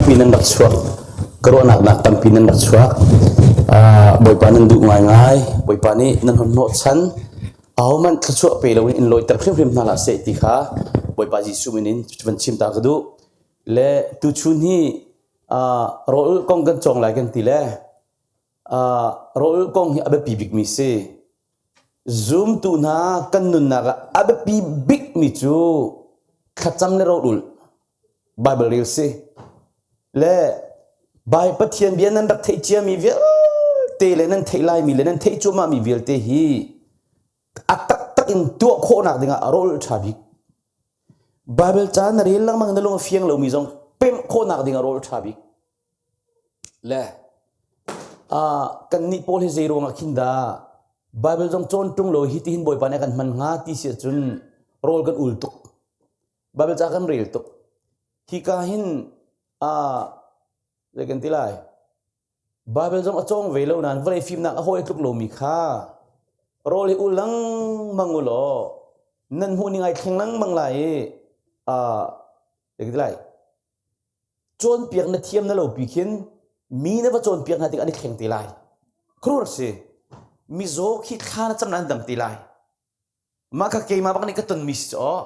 tampi nan rak chuak. Ka ruahnak nak tampi nan rak chuak. Bawipa nan duh ngaingai. Bawipa nih nan hon hnawhchan. Ahohmanh thluachuah pe loin in lawiter hrimhrim hna hlah seh ti kha Bawipa Jesuh min in van chim ta ka duh. Le tuchun hi rawl kong kan cawng lai kan ti le rawl kong hi a biapi bikmi si. Zumtu hna kan nunnak ah a biapi bikmi cu thlacam le rawl ulh Bible rel si. Le Bai Pathian bia nan rak theih ciami vialte le nan theih laimi le nan theih cuahmahmi vialte hi a taktak in tuah khawhnak dingah a rawl ṭha bik. Bible ca na rel lengmang na lung a fiang lomi zong pemh khawhnak dingah rawl ṭha bik. Le kannih pawl hi zei ruangah khin dah Bible zong cawn ṭung lo hi tihin Bawipa nih a kan hman hnga ti si ahcun rawl kan ul tuk. Bible ca kan rel tuk. Hika hin zei kan ti lai? Bible zong a cawng ve lo nain vawlei fimnak a hawi a tluk lomi kha rawl hi ul lengmang u law nan hmuh ning ai thleng lengmang lai i zei kan ti lai? Cawnpiak na thiam na lo pi khin mi na va cawnpiak hna tikah an i thleng te lai. Khuaruahhar a si. Mizaw khi thla na cam an dam te lai. Mah kha keimah bak nih ka tonmi si cu aw.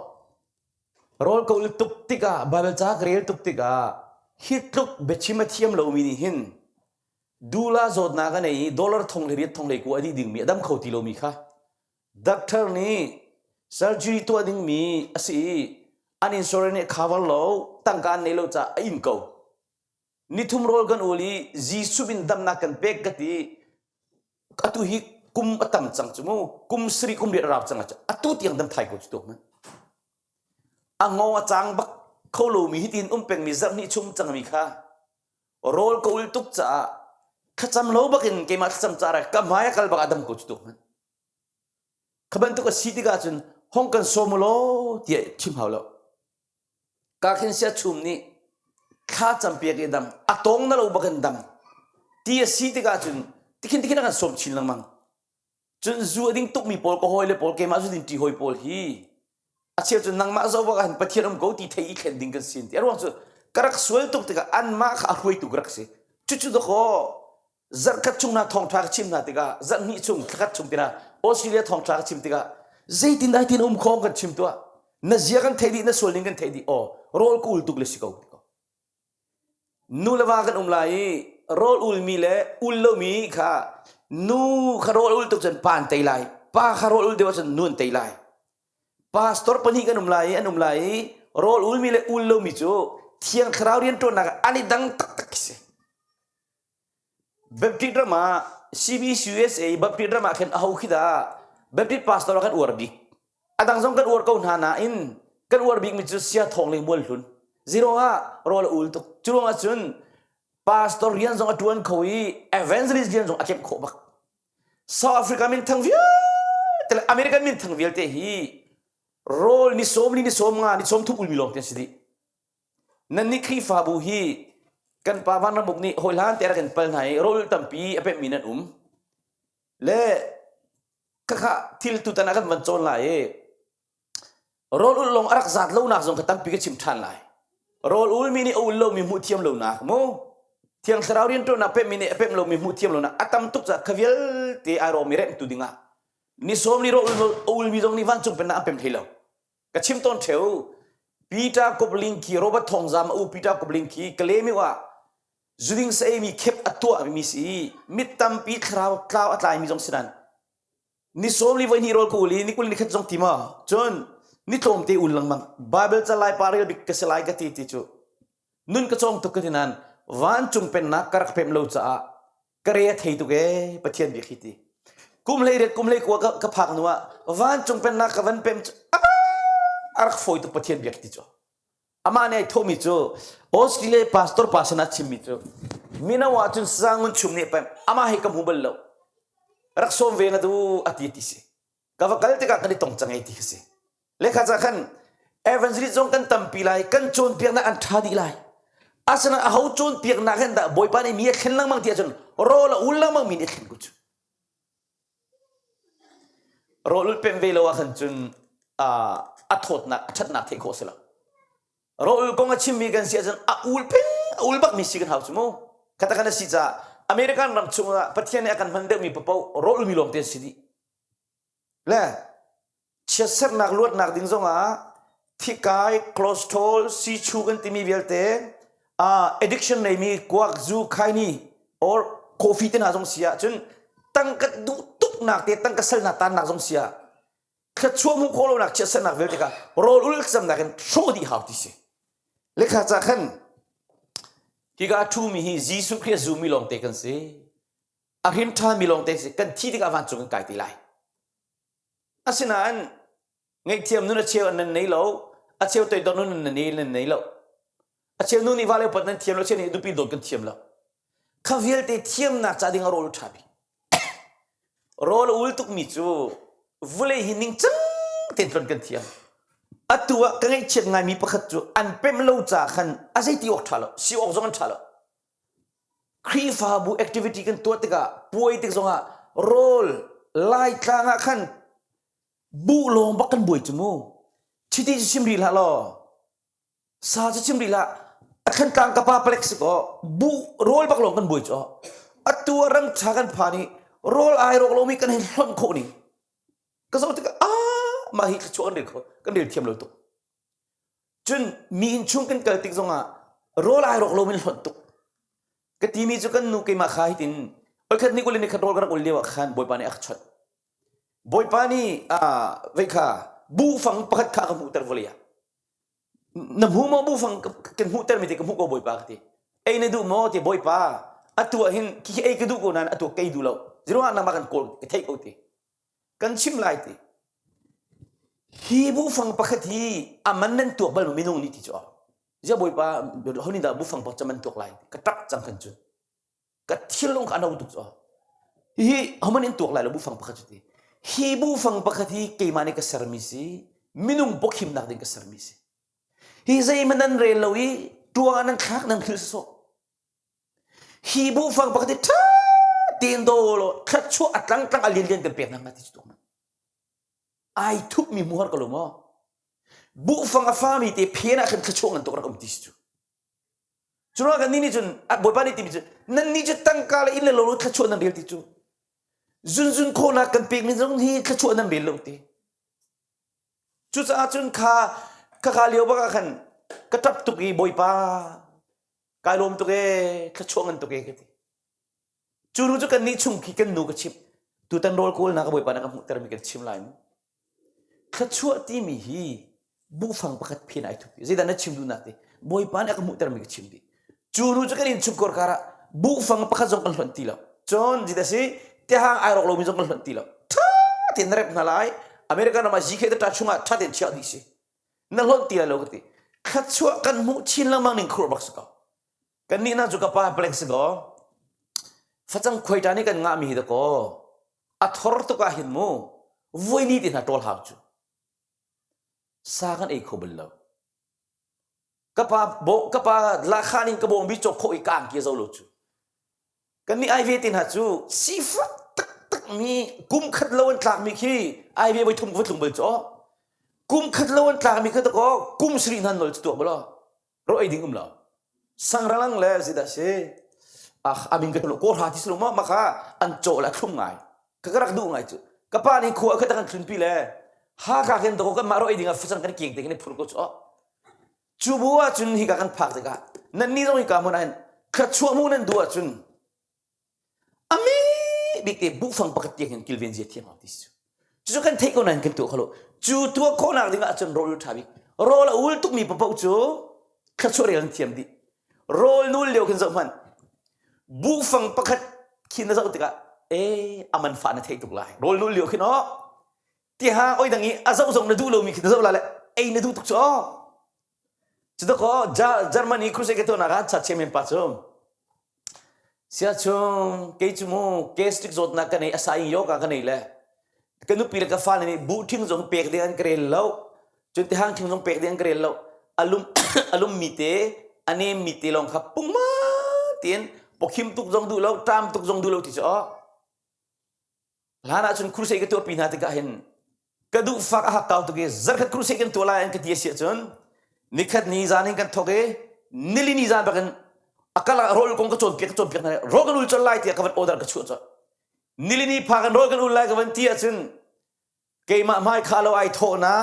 Rawl ka ul tuk tikah, Baibal ca ka rel tuk tikah hi tluk biachim a thiam lomi nih hin dula zawtnak a nei i dollar thong le riat thong le kua a dih dingmi a dam kho ti lomi kha doctor nih surgery tuah dingmi a si i an insurance nih cover lo tangka an nei lo caah a in ko. Nithum rawl kan ul i Jesuh in damnak kan pek ka ti atu hi kum a tam cang cu mu kum sari kum riat a rau cang atu tiang dam thai ko cu tu man a ngo a cang bak kho lomi hi tin um pengmi zarh hnih chung cangmi kha rawl ka ul tuk caah thlacam lo bakin keimah thlacam ca ka hmai a kal bak a dam ko cu tu man kha bantuk a si tikah cun hong kan sawm law tiah chim hau lo Ka khin sia chum nih thla campiak i dam a tawng na lo bakin dam ti a si tikah cun tikhin tikhin a kan sawm chin lengmang. Cun zu a ding tukmi pawl ka hawi le pawl keimah zu din ṭi hawi pawl hi a cheu cun nangmah zoh bak ahhin Pathian um ko ti thei i thlen ding kan si ti a ruang cu ka rak sual tuk tikah anmah kha a hruaitu ka rak si. Cucu dakaw zarhkhat chung na thawngṭha ka chim hna tikah zarhhnih chung thlakhat chung tina Australia thawngṭha ka chim tikah zeitin dah tin um khawng kan chim tuah na zia kan theih dih na sual ning kan theih dih aw rawl ka ul tuk le si ko nu le va kan um lai i rawl ulmi le ul lomi kha nu kha rawl ul tuk cun pa an tei lai pa kha rawl ul deuh ahcun nu an tei lai pastor pahnih kan um lai i an um lai i rawl ulmi le ul lomi cu thiang thlarau rianṭuannak ah an i dang taktak si Baptist ram ah CBCUSA Baptist ram ah khin aho khi dah Baptist pastor ah kan uar bik. A dang zong kan uar ko hna nain kan uar bikmi cu Sia Thawng le Mual Hlun. Zero ah rawl a ul tuk. Cu ruangah cun pastor rian zong a ṭuan kho i evangelist rian zong a kemh khawh bak. South Africa minthang vialte le American minthang vialte hi rawl ni sawm li ni sawm nga ni sawm thum ulmi lawng te an si dih. Nannih Khrihfabu hi kan pa Vanramuk nih hawihlan te a rak in pal hna i rawl tampi a pemmi nan um. Le khakha thil tutan ah kan van cawn lai i rawl ul lawng a rak zat lonak zong kha tampi ka chim ṭhan lai. Rawl ulmi nih a ul lomi hmuh thiam lonak mu Thiang Thlarau rianṭuannak pemmi nih a pemh lomi hmuh thiam lonak a tam tuk caah kha vialte ai rawmi remhtu dingah ni sawm li rawl a ulmi zong nih vancung pennak an pem hlei lo. Ka chim tawn ṭheu. Peter Kopling khi Robert Thawngzam a u Peter Kopling khi Kalemiu ah zuding sa eimi khep a tuahmi si i mit tampi thlarau tlau a tlaimi zong si nan ni sawm li voi hnih rawl ka ul i ni kul ni khat zong ti ma cun ni tlawm te ul lengmang Bible ca lai pa rel bik ka si lai ka ti ti cu nun ka cawng tuk ka ti nan vancung pennak ka rak pem lo caah ka re a thei tuk ee Pathian bik hi ti kum hlei riat kum hlei kua ka phak hnu ah vancung pennak ka van pem cu a rak fawi tuk Pathian biak ti cu amah nih ai thawhmi cu Australia pastor pa sinah chimmi cu mino ah cun sangun chum nih pem amah hi ka hmu bal lo rak sawm ve nga tu ati ti si ka va kal tikah kan i tong cang ei ti ka si lekha ca khan evangelist zong kan tampi lai kan cawnpiaknak an ṭha dih lai asinain aho cawnpiaknak hin dah bawipa nih mi a thlen lengmang ti ahcun rawl a ul lengmang mi nih a thlen ko cu rawl ul pem ve lo ah khan cun a thawtnak a ṭhatnak theih khawh si lo rawl ul kong a chimmi kan si ahcun a ul peng. A ul bakmi si kan hau cu mu. Kata kan si caah American ram chungah Pathian nih a kan hman deuhmi paoh rawl ulmi lawng te an si dih. Le chiatserhnak luatnak ding zongah thikai, cholesterol, sichu kan timi vialte uh, addiction neimi kuak, zu, khaini or coffee te hna zong si ahcun tangka duh tuknak te tangka salnak tannak zong si ah thluachuah hmuh khawh lonak chiatserhnak vialte kha rawl ul thlacamnak in hrawh dih hau ti si. Lekha ca khan hika a ṭhumi hi Jesuh Khrih a zummi lawngte kan si. A hrin ṭhami lawngte si. Kan thi tikah vancung kan kai ti lai. Asinain ngaihthiam nun a cheu an nan nei lo, a cheu toidor nun nan nei nan nei lo. A cheu nu nih va le upat nan thiam lo, a cheu nih nupi dawt kan thiam lo. Kha vialte thiamnak ca ding a rawl ṭha bik. Rawl a ul tukmi cu vulei hi ningcang tein tlon kan thiam. Atu ah ka ngaihchiat ngaimi pakhat cu an pemh lo ca khan a zeiti awk ṭha lo, si awk zong an ṭha lo. Khrihfabu activity kan tuah tikah puai tik zongah rawl Laitlang ah khan buh lawng bak kan buai cu mu. Chiti cu chim rih hlah law sa cu chim rih hlah a Thlantlang ka pa palek si kaw buh rawl bak lawng kan buai cu atu ah ram ṭha kan phan i rawl ai rawk lomi kan hei hlonh khawh ni ka zoh tikah ah mah hi thluachuah kan rel kho kan rel thiam lo tuk Cun mi inn chung kan kal tik zongah rawl ai rawk lomi hlonh tuk. Ka timi cu kan nu keimah kha hitin voikhat ni kul in nikhat rawl ka rak ul lio ah khan Bawipa nih a ka chawnh. Bawipa nih vei kha buhfang pakhat kha ka hmuhter vawlei ah. Na hmu maw buhfang kan hmuhter mi te ka hmuh ko Bawipa ka ti. Ei na duh maw ti Bawipa atu ah hin khi ei ka duh ko nain atu kei duh lo. Ziruangah nangmah kan kawl ka theih ko ti. Kan chim lai ti. Hi buhfang pakhat hi a man nan tuak bal minung nih ti cu zia bawipa ho nih dah buhfang pakhat man tuak lai ka ṭap cang kan cun ka thilung ka ano tuk cu hi homan in tuak lai lo buhfang pakhat cu ti hi buhfang pakhat hi keimah nih ka sermi si minung pawkhimnak ding ka sermi si hi zeihmanh nan rel lo i tuang ah nan thlak nan hrilh sawh hi buhfang pakhat hi ṭha tein daw law thluachuah a tlangtlang a lianlian kan pek hna hnga ti cu tuak ai thupmi hmuhar ko lo maw buhfang a fami te phen ah khan thluachuah ngan tuk rak um ti si cu curuang kan nih nih cun bawipa nih timi cu nan nih cu tangka le inn le lo thluachuah nan rel ti cu zunzun khawhnak kan pekmi zong hi thluachuah nan rel lo ti cucaah cun kha kha lio bak ah khan ka ṭap tuk i bawipa kai lawm tuk e thluachuah ngan tuk e ka ti Cu nu cu kannih chung khi kan nu ka chimh. Tutan rawl kawlnak a Bawipa na ka hmuhtermi kan chim lai mu. Thluachuah timi hi buhfang pakhat phen ai thup. Zeidah na chim duhnak ti? Bawipa nih a ka hmuhtermi ka chim dih. Cu nu cu kan innchungkhar kar ah buhfang pakhat zong kan hlonh ti lo. Cun zeidah si tiahang ai rawk lomi zong kan hlonh ti lo. Ṭha tein na rep hna lai. American ram ah ZK ta chungah ṭha tein chiah dih si. Na hlonh ti lai lo ka ti. Thluachuah kan hmuh chin lengmang ning khur bak si ko. Kannih hna cu ka pa palek si kaw facang khuaita nih kan ngahmi hi dakaw a thor tuk ah hin mu voi ni te hna ṭawl hau cu sa kan ei kho bal lo ka pa bo ka pa lakhan in ka bawm bi cawk khawh i ka angki zo lo cu kannih ai ve te hna cu sifak taktak mi kum khat lo an tlak mi khi ai ve voi thum voi tlung bal cu kum khat lo an tlak mi kha dakaw kum sarih hna nol cu tuak balo ro ei ding um lo sangralang le zeidah si ah amin ka ko hra ti sulu ma maka an chaw la thlum ngai ka ka rak duh ngai cu ka pa nih khua ka kan thlun pi le ha ka ken to kan ma ro ei ding ah facang kan kieng te kan phur ko chu cu bu ah cun hi ka kan phak tikah nan ni zong hi ka mun an thluachuah mu nan du ah cun Ami bik te buhfang pakhat tiang hin kilven zia thiam hau ti si cu. Cucu kan theih ko nain kan tuah kho lo. Cu tuah khawhnak ding ah cun rawl ṭha bik. Rawl a ul tukmi paoh cu thluachuah rel an thiam dih. Rawl nul lio khin zoh hmanh. Buhfang pakhat khi na zoh tikah ee a man fah na theih tuk lai. Rawl nul lio khin aw tiha oi dang i a zoh zong na duh lomi khi na zoh la le ei na duh tuk cu aw. Cudakaw Germany crusade ka tuahnak ah chachiam pa cu Siachung kei cu mu gastric zawtnak ka nei asa in yoga ka nei le ka nupi le ka fale nih buh ṭhing zong pek ding an ka rel lo cun tihang ṭhing zong pek ding an ka rel lo alum alum mi te a nem mi te lawng kha pungma tiin pawkhim tuk zong duh lo ṭam tuk zong duh lo ti cu aw Hlan ahcun crusade ka tuahpi hna tikah hin ka duh fak a hakkau tuk i zarkhat crusade kan tuah lai an ka ti a si ahcun nikhat ni zan in kan thawk i nili ni zan bak in. A kal ah rawl kong ka cawnpiak ka cawnpiak hna rawl kan ul colh lai tiah ka van order ka chuah colh. Nilini pha kan rawl kan ul lai ka van ti ahcun keimah hmai kha lo ai thawh na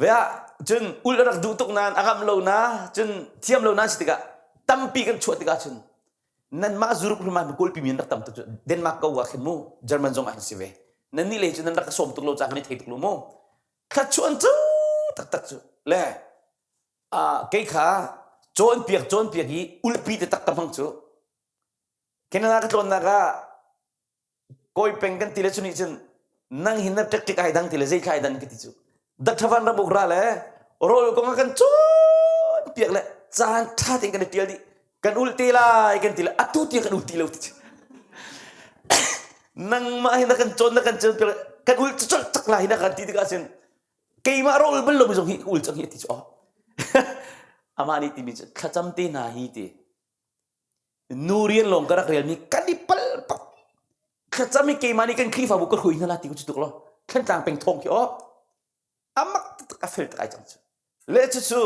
ve ah cun ul a rak duh tuk nain a ngamh lo na cun thiam lo na si tikah tampi kan chuah tikah cun nanmah Zuruk hrim ah kawlpi mi an rak tam tuk cu Denmark ko ah khin mu German zong ah hin si ve nan nih lei cu nan rak ka sawm tuk lo ca kan i thei tuk lo mu thluachuah an cu taktak cu le kei kha cawnpiak cawnpiak i ulpi te tak ka hmang cu Canada ka tlawnnak ah kawi peng kan ti le cu nih cun nang hin na tactic ai dang ti le zei thla ai dan ka ti cu Dr. Van Ramuk ra le rawl kong ah kan cawn piak le caan tha tein kan i tial dih kan ul te lai kan ti le atu tiang kan ul ti lo ti nangmah hi na kan cawn na kan cawn piak kan ul colh tak lai na kan ti tikah cun keimah rawl bal lo mi zong hi ul cang hi ti cu amah nih timi cu thlacam te hna hi ti nu rian lawng ka rak relmi kan i pal pak thlacam i keimah nih kan Khrihfabu ka hrui hna la ti ku cu tuk lo Thlantlang peng thawng khi aw amak tak a fel tak ai cang cu le cu cu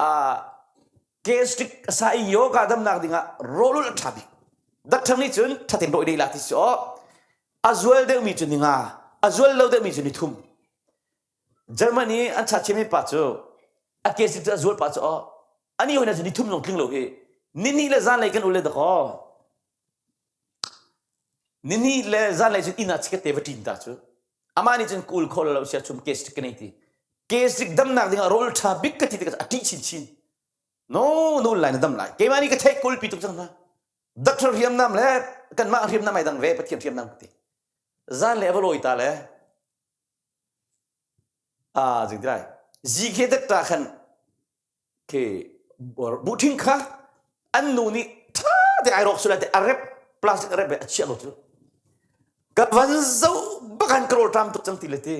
a gastric sa i yoga damnak dingah rawlul a ṭha bik doctor nih cun ṭhaten rawi dei la ti si aw a zual deuhmi cu ni nga a zual lo deuhmi cu ni thum Germany an cha chiami pa cu a gastric cu a zual pa cu aw ani hoi na cu ni thum zong tling lo hi ni ni le zanlei kan ule dakaw ni ni le zanlei cun inn ah chikat te va ṭin ta cu amah nih cun kul kho lo sia chum gastric ka nei ti gastric damnak dingah rawl ṭha bik ka ti tikah a ṭih chinchin no no lai na dam lai keimah nih ka theih kulpi tuk cang hna doctor hriamnam le kanmah hriamnam ai dang ve pathian hriamnam ka ti zan le a va lawi ta le a jing ti lai zikhe dakta khan khi buṭhing kha an nu nih ṭha te ai rawk sula te a rep plastic a rep a chiah lo cu ka van zoh bakan ka rawl ṭam tuk cang ti le ti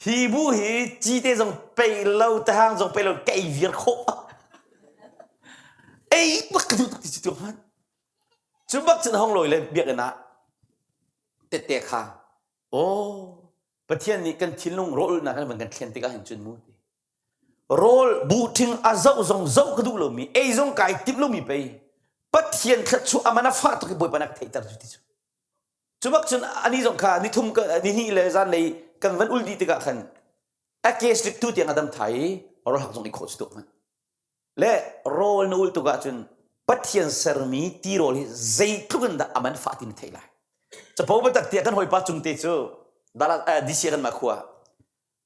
hi bu hi cite zong pei lo tahang zong pei lo ka ei viar khawh ei bak ka duh tuk ti cu tu hman cu bak cun hong lawi le biakinn ah tette kha oh Pathian nih kan thinlung rawlulnak kan van kan thlen tikah hin cun mu ti Rawl buṭhing a zoh zong zoh ka duh lomi, ei zong kai timh lomi pei Pathian thluachuah a man a fah tuk i Bawipa na ka theihter cu ti cu. Cu bak cun ani zong kha nithum nihnih le zanlei kan van ul dih tikah khan a ke slip tu tiang a dam thai i rawl hak zong i khawh cu tuk hmanh. Le rawl na ul tuk ahcun Pathian sermi tirawl hi zeitluk in dah a man fah ti na theih lai. Capo biatak tiah kan hawipa cungte cu Dallas DC kan mah khua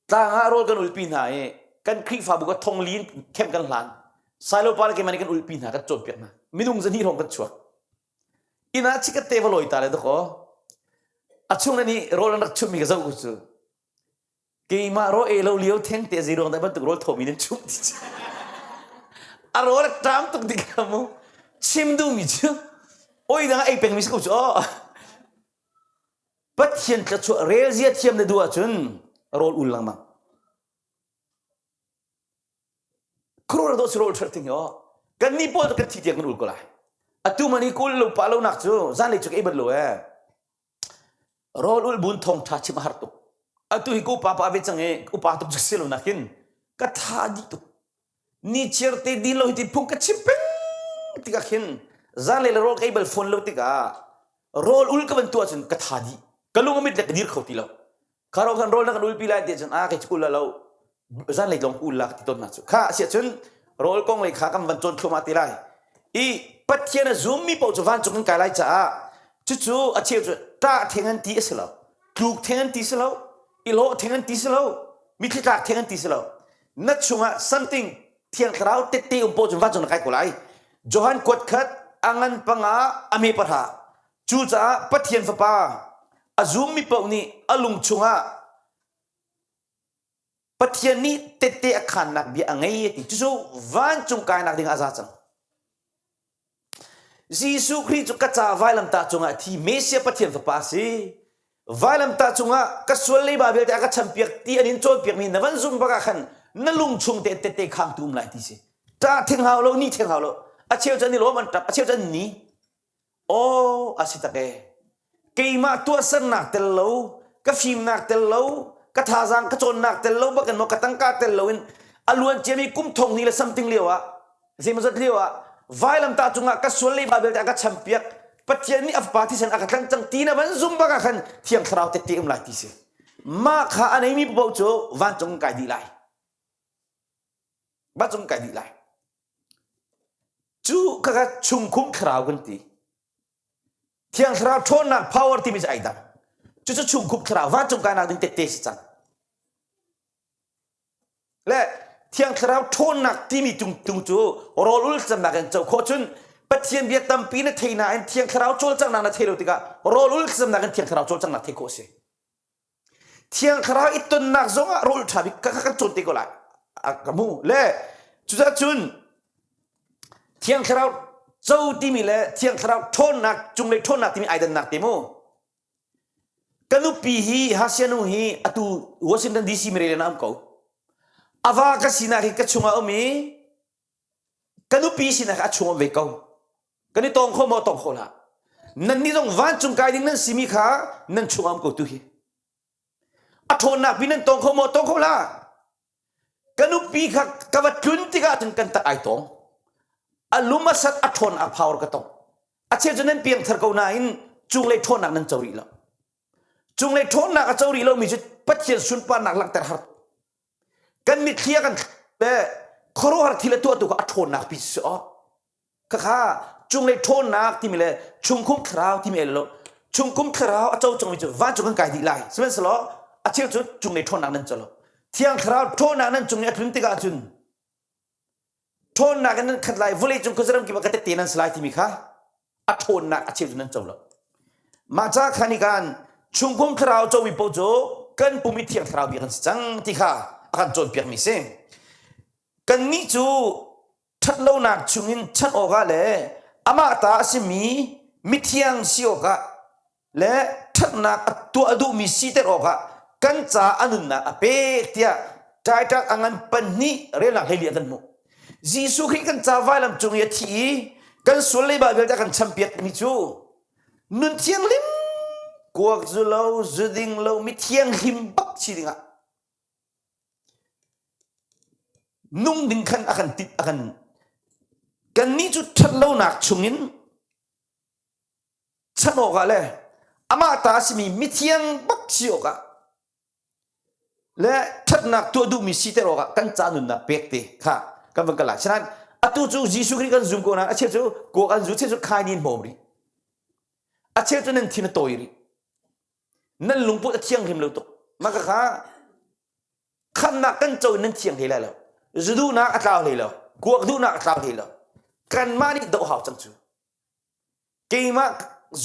Tlang ah rawl kan ulpi hna i kan Khrihfabu ka thongli in khem kan hlan. Silo pa le keimah nih kan ulpi hna, kan cawnpiak hna. Minung zahnih hrawng kan chuak. Inn ah chikat te va lawi ta le dakaw. A chung le nih rawl an rak chummi ka zoh ku cu. Keimah raw ei lo lio theng te zei ruang dah bantuk rawl thawmi nan chumh ti cu. A rawl a ṭam tuk dik kha mu. Chim duhmi cu oi dang ah ei pengmi si ko cu aw. Pathian thluachuah relzia thiam na duh ahcun rawl ul lengmang. Khuaruah dawh si rawl ṭhat ting hi aw. Kan nih pawl cu kan thi tiang kan ul ko lai. Atu man hi kul lo pa lo nak cu zanlei cu ka ei bal lo ee. Rawl ul bun thawng ṭha chim a har tuk. Atu hi ka upa pa ve cang i upa tuk cu si lo nakin ka tha dih tuk. Ni chiar te din lo hi ti phung ka chim peng tikah khin zanlei le rawl ka ei bal fawn lo tikah rawl ul ka van tuah cun ka tha dih ka lung a mit le ka dir kho ti lo kha ro khan rawl na kan ul pi lai ti cun a kei cu ul lo zanlei lawng ul la ka ti tawn hna cu kha asiah cun rawl kong lei kha kan van cawn thluahmah ti lai i Pathian a zummi paoh cu vancung kan kai lai caah cucu a cheu cu ṭah theng an ti a si lo tluk theng an ti si lo i lawh theng an ti si lo mitthli tlak theng an ti si lo na chungah something thiang thlarau tette um paoh cun vancung na kai ko lai Johan kuat khat a ngan panga a me pahra cucaah Pathian fapa a zummi paoh nih a lung chungah Pathian nih tette a khannak bia a ngei ti cucu vancung kainak ding ah a za cang Jesuh Khrih cu ka ca vailamtah cungah thi Messiah Pathian fapa a si. Vailamtah cungah ka sual leiba vialte a ka champiak ti an in cawnpiakmi na van zumh bak ah khan na lung chung te tette khangtu um lai ti si. Ṭah theng hau lo, ni theng hau lo. A cheu cu an i lawm an ṭap, a cheu cu an ni. Aw, a si tak e. Keimah tuahsernak tel lo, ka fimnak tel lo, ka thazaang ka cawnnak tel lo bakin maw ka tangka tel loin a luan ciami kum thong hnih le something lio ah zeimawzat lio ah. Vailamtah cungah ka sual leiba vialte a ka champiak. Pathian nih a fapa thisen a ka tlanh cang ti na van zum bak ah khan Thiang Thlarau tette um lai ti si. Mah kha a neimi paoh cu vancung kai dih lai. Vancung kai dih lai. Cu kha chungkhum thlarau kan ti. Thiang Thlarau ṭhawnnak power timi cu ai dang. Cucu chungkhup thlarau vancung kainak ding tette si cang. Le Thiang Thlarau ṭhawnnak timi tung tung cu rawl ul thlacamnak in co khawh cun Pathian bia tampi na thei nain Thiang Thlarau cawlcanghnak na thei lo tikah rawl ul thlacamnak in Thiang Thlarau cawlcanghnak theih khawh a si. Thiang Thlarau i tonnak zongah rawl ṭha bik ka kan cawn te ko lai. Ka hmu. Le cucaah cun Thiang Thlarau co timi le Thiang Thlarau ṭhawnnak cunglei ṭhawnnak timi ai dannak te mu. Ka nupi hi Hasianu hi atu Washington DC Maryland ah um ko. Ava ka sinak hi ka chungah um i ka nupi sinak a chung um ve ko. Kan i tong kho maw tong kho hlah. Nan nih zong vancung kai ding nan simi kha nan chungah um ko tu hi. A ṭhawnnak pi nan tong kho maw tong kho hlah. Ka nupi kha ka va tlun tikah cun kan tak ai tong. A lum a sat a ṭhawn a power ka tong. A cheu cu nan piangthar ko nain cunglei ṭhawnnak nan co rih lo. Cunglei ṭhawnnak a co rih lomi cu Pathian sunparnak langhter har. Kan mitthli a kan le khuaruahhar thil a tuahtu kha a ṭhawnnak pi si aw. Khakha cunglei ṭhawnnak timi le chungkhum thlarau timi el lo. Chungkhum thlarau a co cangmi cu vancung kan kai dih lai. Sihmanhsehlaw a cheu cu cunglei ṭhawnnak nan co lo. Thiang thlarau ṭhawnnak nan cung i a tlun tikah cun ṭhawnnak in nan khat lai vawleicung khuazaram kip ah ka tette nan si lai timi kha a ṭhawnnak a cheu cu nan co lo. Mah ca khan i kan chungkhum thlarau comi paoh cu kan pum i thiang thlarau bia kan si cang ti kha a kan cawnpiakmi si. Kannih cu ṭhatlonak chungin chanh awkah le amah ta a simi mithiang si awkah le ṭhatnak a tuah duhmi siter awkah kan ca a nunnak a pek tiah Titus a ngan panhnih relnak hleili ah kan hmuh. Jesuh Khrih kan ca vailam cung i a thi i kan sual leiba vialte a kan champiakmi cu nun thianghlim kuak zu lo zu ding lo mi thianghlim bak si dingah nung ding khan a kan tit a kan kannih cu ṭhatlonak chungin chanh awkah le amah ta a simi mithiang bak si awkah le ṭhatnak tuah duhmi siter awkah kan ca nunnak pek te kha kan van kal lai. Sinain atu cu Jesuh Khrih kan zum ko nain a cheu cu kuak an zu, cheu cu khaini in hmawm rih. A cheu cu nan thin a tawi rih. Nan lungput a thianghlim lo tuk. Mah kha khamnak kan co in nan thiang hlei lai lo. Zu duhnak a tlau hlei lo. Kuak duhnak a tlau hlei lo. Kanmah nih doh hau cang cu. Keimah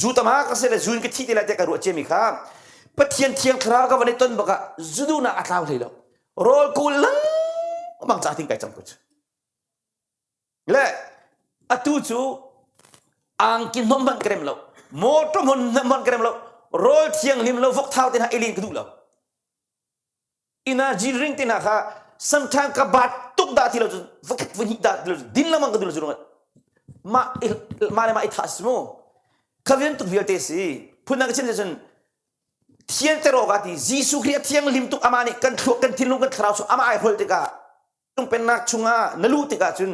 zu tama ka si le zu in ka thi te lai tiah ka ruah ciami kha Pathian thiang thlarau ka van i ton bak ah zu duhnak a tlau hlei lo. Rawl kul lengmang ca ting kai cang ko cu. Le atu cu angki hnom hmanh ka rem lo. Motor hmun hmanh ka rem lo. Rawl thianghlim lo vok thau te hna elin ka duh lo. Energy drink te hna kha sometimes ka bat tuk dah ti lo cun vakhat vahnih dah ti lo cun din lengmang ka duh lo cu mah mah le mah i thah si mu. Kha vian tuk vialte si. Phundang ka chim cun thianter awk ah ti Jesuh Khrih a thianghlim tuk amah nih kan thluak kan thinlung kan thlarau chung amah ai hol tikah pennak chungah na luh tikah cun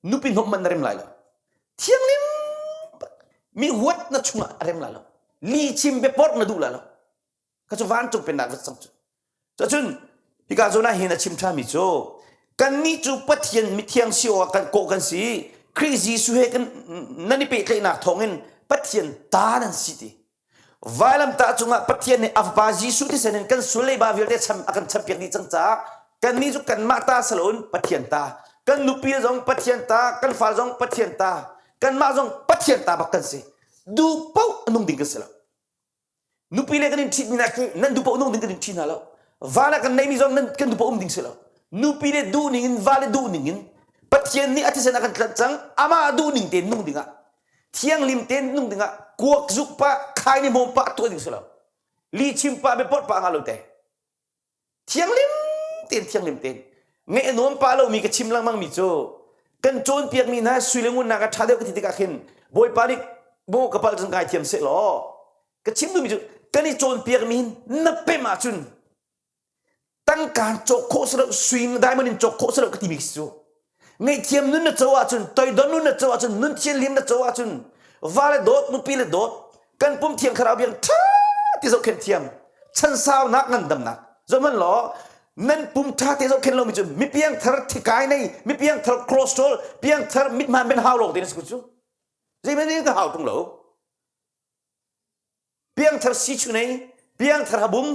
nupi hnawm man na rem lai lo thianglim mi huat na chungah a rem lai lo li chim biaport na duh lai lo ka cu vancung pennak va cang cu cun hika zawn ah hin a chim ṭhami cu kannih cu Pathian mithiang si awkah kan kawh kan si Khrih Jesuh he kan nan i pehtlaihnak thawngin Pathian ta nan si ti Vailamtah cungah Pathian nih a Fapa Jesuh thisen in kan sual leiba vialte cham a kan champiak dih cang caah kannih cu kanmah ta si loin Pathian ta kan nupi zong Pathian ta kan fa zong Pathian ta kanmah zong Pathian ta bak kan si duh paoh a nung ding kan si lo nupi le kan in ṭhitmi nak hi nan duh paoh nung ding kan in ṭhi hna lo va le kan neimi zong nan kan duh paoh um ding si lo nupi le duh ning in va le duh ning in Pathian nih a thisen a kan tlanh cang amah duh ning tein nung dingah thianghlim tein nung dingah kuak zuk pah khaini hmawm pah tuah ding si lo li chim pah biaport pah nga lo te thianghlim tein thianghlim tein ngeih nuam pah lomi ka chim lengmang mi cu kan cawnpiak mi hna sui le ngun nak a ṭha deuh ka ti tikah khin bawipa nih bo ka palh cun kai thiam seh law ka chim duhmi cu kan i cawnpiak mi na pem ahcun tangka cawk khawh si lo sui diamond in cawk khawh si lo ka timi khi cu. Ngaihthiam nun na co ahcun, toidon nun na co ahcun, nun thianhlim na co ahcun, va le dawt, nupi le dawt, kan pum thiang thlarau biang ṭha ti zohkhenh thiam, chansaunak ngandamnak. Zohhmanh law, nan pum ṭha te zohkhenh lomi cu mi piangthar thikai nei, mi piangthar cholesterol, piangthar mithman ben hau lawng te na si cu. Zeihmanh in ka hau ṭung lo. Piangthar si chu nei, piangthar habum,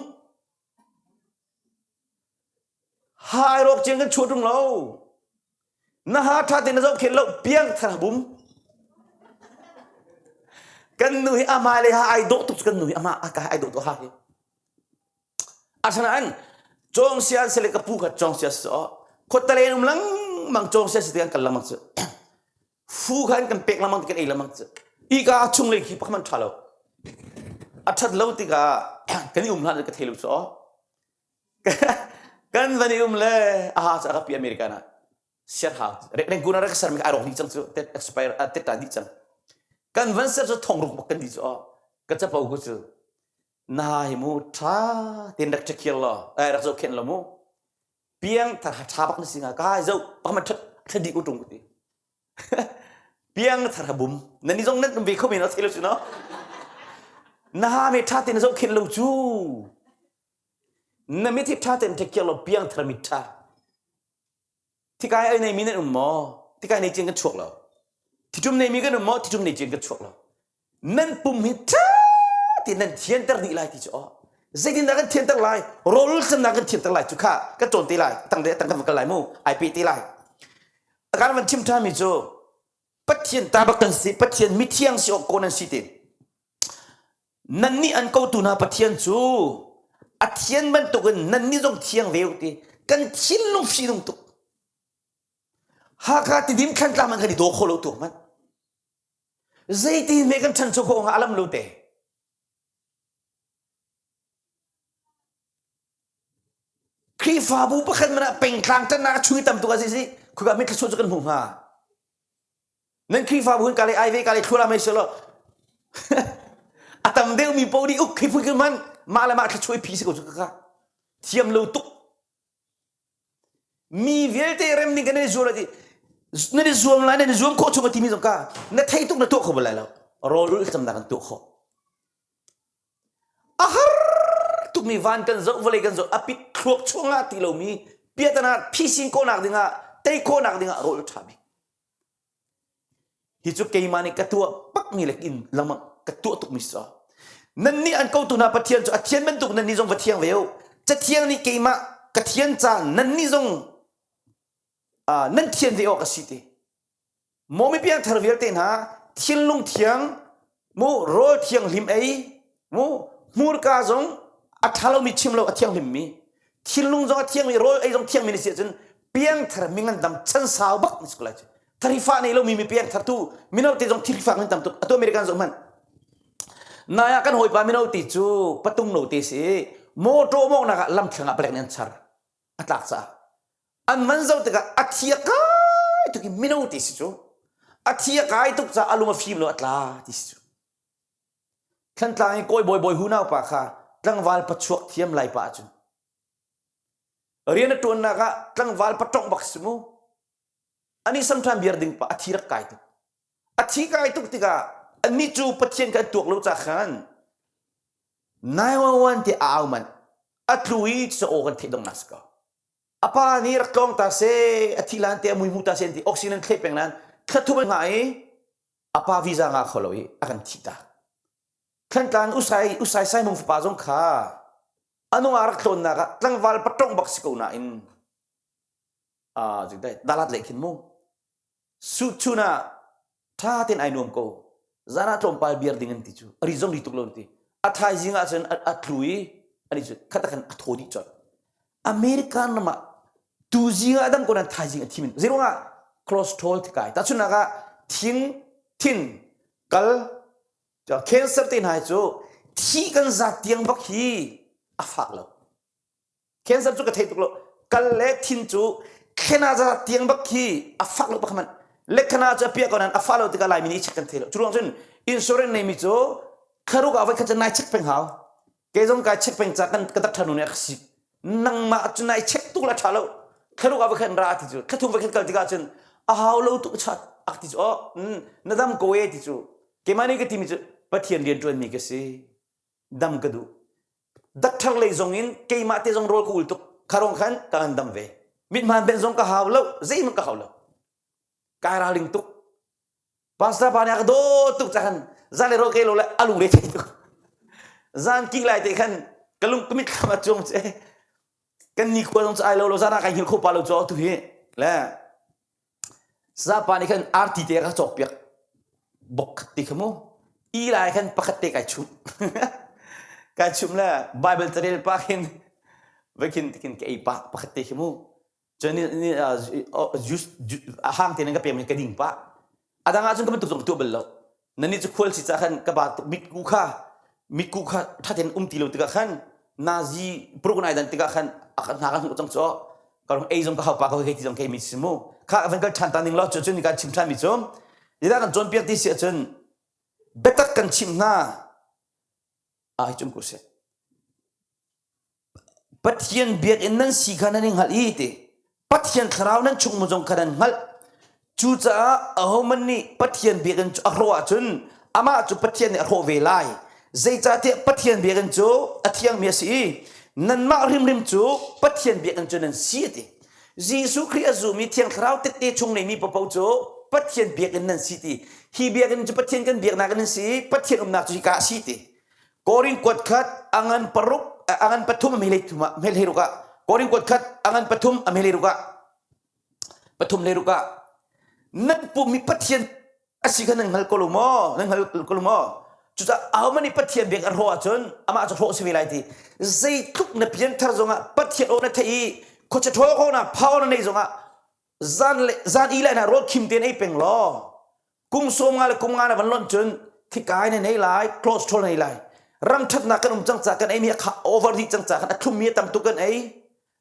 Ha ai rawk ciang kan chuah ṭung lo. Na ha ṭha tein na zohkhenh lo piangthar bum. Kan nu hi a hmai le ha ai dawh tuk cu kan nu hi a mah ka ai dawh tuk ha hi. Asinain cawng sia an si le ka pu kha cawng sia si aw. Khuatalen um lengmang cawng sia si ti kan kal lengmang cu. Fu kha an kan pek lengmang ti kan ei lengmang cu. Ika chung lei khi pakhat man ṭha lo. A ṭhat lo tikah kan i um hlan ka thei lo cu aw. Kan van i um le aha cu a ka pi American ah siar hau rengkun ah rak sermi ai rawk dih cang cu tet expire tet ta dih cang. Kan van ser cu thong ruk bak kan dih cu aw ka capo ku cu na hi mu tha ten rak ṭhakhial law eh rak zohkhenh law mu piang thar tha bak na si nga ka zo pakhat ṭhat ṭhat dih ku ṭung ku ti Piang thar bum. Nan ni zong nan um ve kho men no thei lo cu no. Na ha me tha te na zohkhenh lo cu. Na mit hi tha tein take care lo piang thar mit tha. Thikai ai nei mi nan um maw? Thikai nei cian kan chuak lo. Thitum nei mi kan um maw? Thitum nei cian kan chuak lo. Nan pum hi tha tein nan thianter dih lai ti cu aw. Zeitindah kan thianter lai? Rawl tlamnak kan thianter lai cu kha kan cawn te lai. Tang de tang kan va kal lai mu. Ai pe te lai. Kan van chim ṭhanmi cu Pathian ta bak kan si, Pathian mithiang si awk ko nan si ti. Nannih an kotu hna Pathian cu a thian bantukin nannih zong thiang ve u ti. Kan thinlung fihnung tuk. Hakha Tidim Thlantlang man kan i daw kho lo tuk man. Zeitin hme kan ṭhancho khawh hnga alam lo te. Khrihfabu pakhat man ah pengtlang ṭannak a chui tam tuk a si si khuka mit thluachuah cu kan hmuh hnga. Nan Khrihfabu hin ka le ai ve ka le thluala mei selaw a tam deuh mi paoh nih uk khi phu man mah le mah thluachuah i phi si ko cu ka thiam lo tuk. Mi vialte rem ding kan i zuam ti nan i zuam lai nan i zuam khawh chung a timi zong ka na thei tuk na tuah kho bal lai lo. Rawl ulh camnak kan tuah khawh. A har tukmi van kan zoh vawlei kan zoh a pit thluak chungah ti lomi piatana phisin khawhnak dingah tei khawhnak dingah rawl ṭha bik. Hi cu keimah nih ka tuah bakmi le in lengmang ka tuah tukmi si. Nannih an kotu hna Pathian cu a thian bantuk nannih zong va thiang ve u. Cathiang nih keimah ka thian ca nannih zong uh, nan thian ve awk a si ti. Maw mi piangthar vialte hna thinlung thiang mu rawl thianghlim ei mu hmurka zong a ṭha lomi chim lo a thianghlim mi thinlung zong a thiangmi rawl ei zong thiangmi na si ahcun piangthar mi ngandam chan sau bak na si ko lai cu tharifa nei lomi mi piangthar tu mino te zong thirifa kan tam tuk atu American zong hmanh nai ah kan hawipa mino ti cu patung no te si motor mawngnak ah lamthlang ah palek nih an char a tlak caah an man zoh tikah a thi a kai tuk i mino ti si cu a thi a kai tuk caah a lung a fim lo a tla ti si cu Thlantlang i kawi bawi bawi hu naupa kha tlangval pachuak thiam lai pa ahcun rian a ṭuannak ah tlangval patongh bak si mu ani samthan biar ding pa a thi rak kai tuk a thi kai tuk tikah annih cu Pathian kan tuak lo ca khan 911 ti a au man a tlu i cu aw kan theih dongnak si ko a pa nih rak tlawng ta seh a thi lan te a mui mu ta seh ti oxygen thleh peng nan thla thum nga i a pa visa nga kho lo i a kan thih tak Thlantlang usai usai sai mung fapa zong kha anung a rak tlawnnak ah tlangval patong bak si ko nain a dalat le khin mu su chun ah tha ten ai nuam ko zan ah tlawmpal biar ding an ti cu ari zong ri tuk lo ti a thaizing ah cun a tlu i ani cu khat khan a thaw dih colh American ram ah tuzing ah dam ko nan thaizing a thi min zeiruang ah cholesterol thikai tahchunhnak ah thing thin kal cancer te hna cu thi kan zat tiang bak hi a fak lo cancer cu ka thei tuk lo kal le thin cu khena za tiang bak khi a fak lo bak man lekhana cu a piah ko nan a fa lo tikah laimi nih check kan thei lo cu ruang cun insurance nei mi cu thlaruk ah voi khat cu nai check peng hau Kei zong kai check peng ca kan ka dak ṭhanu nih a ka sik. Nangmah cu nai check tuk la ṭha lo. Thlaruk ah va khan ra ti cu. Thlathum va khan kal tikah cun. A hau lo tuk chat ak ti cu oh na dam ko e ti cu. Keimah nih ka timi cu Pathian rian ṭuanmi ka si. Dam ka duh. Doctor lei zong in keimah te zong rawl ka ul tuk. Kha rong khan ka ngan dam ve. Mithmaan ben zong ka hau lo, zeihmanh ka hau lo. Kai ralring tuk. Pastor pa nih a ka dawt tuk cakhan zan le rawl ke lo le a lung re thei tuk. Zan kik lai te khan ka lung ka mitthlam a cuang che. Kan ni khua zong cu ai lo lo zan ah kai hngilh kho pa lo cu tu hi. Le sa pa nih khan arti te ka cawk piak. Bok ti kha mu. I lai khan pakhat te kai chum. kai chum le Bible carel pa khin vai khin tikin ka ei pa pakhat te khi mu. Cun ni juice a hang te nan ka pek mi ka ding pah. A dang ahcun ka bantuk zong ka tuah bal lo. Nan nih cu khual si ca khan ka ba tuk mitku kha mitku kha thaten um ti lo tikah khan nazi program ai dan tikah khan a hna ka hmuh cang cu ka rong ei zong ka hau pa ko hei ti zong kei mi si mu kha van kal than ta ning lo cu cun kan chim than mi cu nidah kan cawnpiak ti si ahcun biatak kan chim hna a hi cum ko seh Pathian biakinn nan si kha nan i hngalh i ti. Pathian thlarau nan chung mu zong kha nan hngalh. Cucaah ahohmanh nih Pathian biakinn cu a hrawh ahcun amah cu Pathian nih a hrawh ve lai. Zeicahtiah Pathian biakinn cu a thiangmi a si i nanmah hrimhrim cu Pathian biakinn cu nan si a ti. Jesuh Khrih a zumi Thiang Thlarau tette chung neimi paohpaoh cu Pathian biakinn nan si ti. Hi biakinn cu Pathian kan biaknak in an si i Pathian umnak cu hika a si ti. Korin kuat khat a ngan paruk a ngan pathum a hmel thum ah hmel ruk ah Korin kuat khat a ngan pathum a hmel ruk ah pathum le ruk ah nan pummi Pathian a si kha nan hngal ko lo maw nan hngal ko lo maw cucaah ahohmanh nih Pathian biak a hrawh ahcun amah cu hrawh si ve lai ti zeitluk na pianthar zongah Pathian aw na theih i khuacha ṭhaw ko na power na neih zongah zan le zan i lai na rawl khim tein ei peng law kum sawm nga le kum nga na van lonh cun thikai na nei lai cholesterol na nei lai ram thatnak kan um cang ca kan ei mi a kha over dih cang ca kan a thlum mi a tam tuk kan ei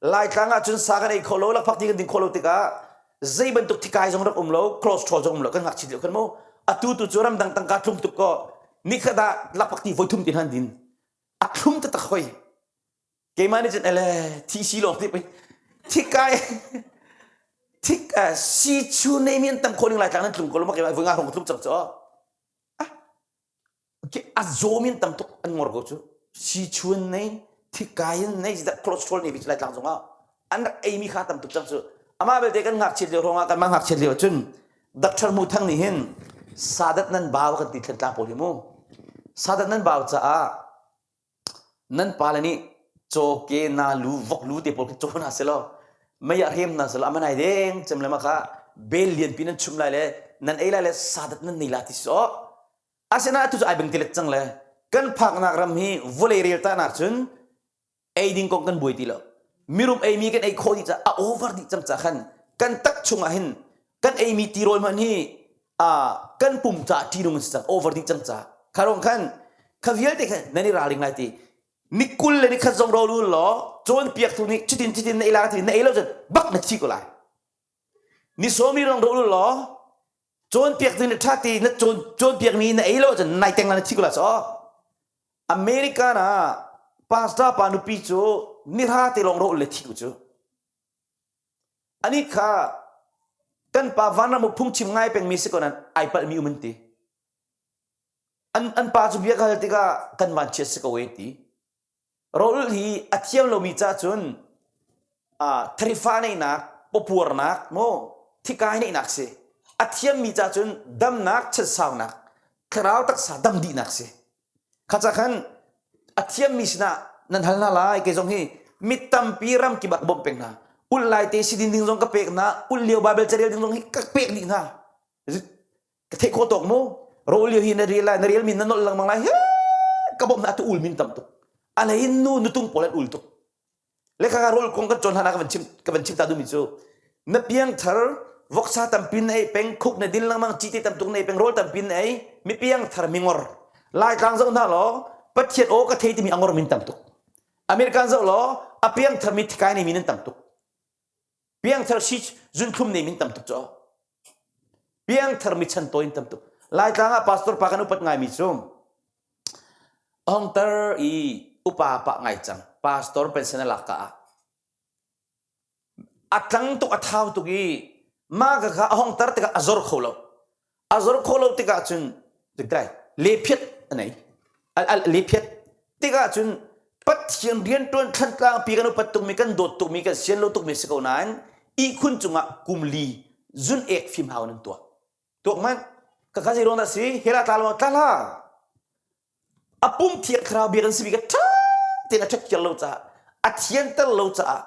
laitlang ah cun sa kan ei kho lo lakphak ti kan ding kho lo tikah zei bantuk thikai zong rak um lo cholesterol zong um lo kan ngakchit lio khan mu atu tu cu ramdang tangka thlum tuk ko nikhat ah lakphak ti voi thum ti han din a thlum taktak hoi Keimah nih cun ele thi si lawng ti pei thikai thik si chu nei mi an tam khawh ning lai tlang nan tlung ko lo ma keimah voi nga hong tlung cang cu ah a zaw mi an tam tuk an ngor ko cu si chun nei thikai in nei dah cholesterol nei bi lai tlang zongah an rak ei mi kha tam tuk cang cu amah belte kan ngakchiat lio ruangah kan mah ngakchiat lio cun Dr. Mu Thang nih hin sadat nan bau kan ti thlen tlang pawl hi mu sadat nan bau caah Nan pale nih cawke na lu vok lu te pawl khi caw hna selaw mei ah hrem hna selaw a man ai deng cem le mah kha bel lianpi nan chum lai le nan ei lai le sadat nan nei la ti si aw. Asinain atu cu ai bing tilet cang le kan phaknak ram hi vawlei rel tahnak cun ei ding kong kan buai ti lo. Mirum eimi kan ei khawh dih caah a over dih cang ca khan kan tak chungah hin kan eimi tirawl hmanh hi kan pum caah ṭihnung an si cang over dih cang ca kha ruang khan kha vialte khan nan i ralring lai ti ni kul le ni khat zong rawl ul law cawnpiaktu nih cutin cutin na ei lai ti na ei lo cun bak na thi ko lai ni sawmi rong rawl ul law cawnpiaktu nih ṭha ti na cawn cawnpiakmi na ei lo cun nai teng la na thi ko lai so American ah pastor pa nupi cu nihra te lawng rawl le thi ko cu Anih kha kan pa vanram ah phungchim ngai pengmi si ko nain ai palhmi um an ti. An, an pa cu bia ka hal tikah kan vanchiat si ko e ti. Rawl hi a thiam lomi ca cun uh, tharifa neihnak, pawpuarnak, maw thikai neihnak si. A thiammi ca cun damnak, chansaunak, thlarau taksa dam dihnak si. Kha ca khan a thiammi sinah nan hal hna lai kei zong hi mi tampi ram kip ah ka bawmh peng hna. Ul lai te si din ding zong ka pek hna, ul lio Bible carel ding zong hi ka pek dih hna. Ka theih khawh tawk mu. Rawl lio hi na rel lai, na rel min na nolh lengmang lai. He ka bawmh hna tu ul min tam tuk. A lei in nu nutung pawl an ul tuk. Le kha rawl kong kan cawn hlan ah ka van chim ka van chim ta duhmi cu na piangthar voksa tampi na ei peng khuk na din lengmang cite tam tuk na ei peng rawl tampi na ei mi piangthar mingor laitlang zoh hna law pathian aw ka thei timi angor min tam tuk American zoh law a piangthar mi thikai nei mi nan tam tuk piangthar si zunthlum nei min tam tuk cu piangthar mi chan tawi tam tuk laitlang ah pastor pa kan upat ngaimi cu hongter i upa pa ngai cang pastor pension a lak ka ah a tlang tuk a thau tuk i. Mah ka kha a hong tar tikah a zor kho lo. A zor kho lo tikah cun dai lephiat a nei. Lephiat tikah cun Pathian rianṭuan thlantlang pi kan upat tukmi kan dawt tukmi kan sian lo tukmi si ko nain ihkhun cungah kum li zun ek fim hau nan tuah. Tuak man ka kha zei ruang dah si hela tla lo tla la. A pum thiang thlarau bia kan simi ka ṭha tein a ṭhat lo caah a thianter lo caah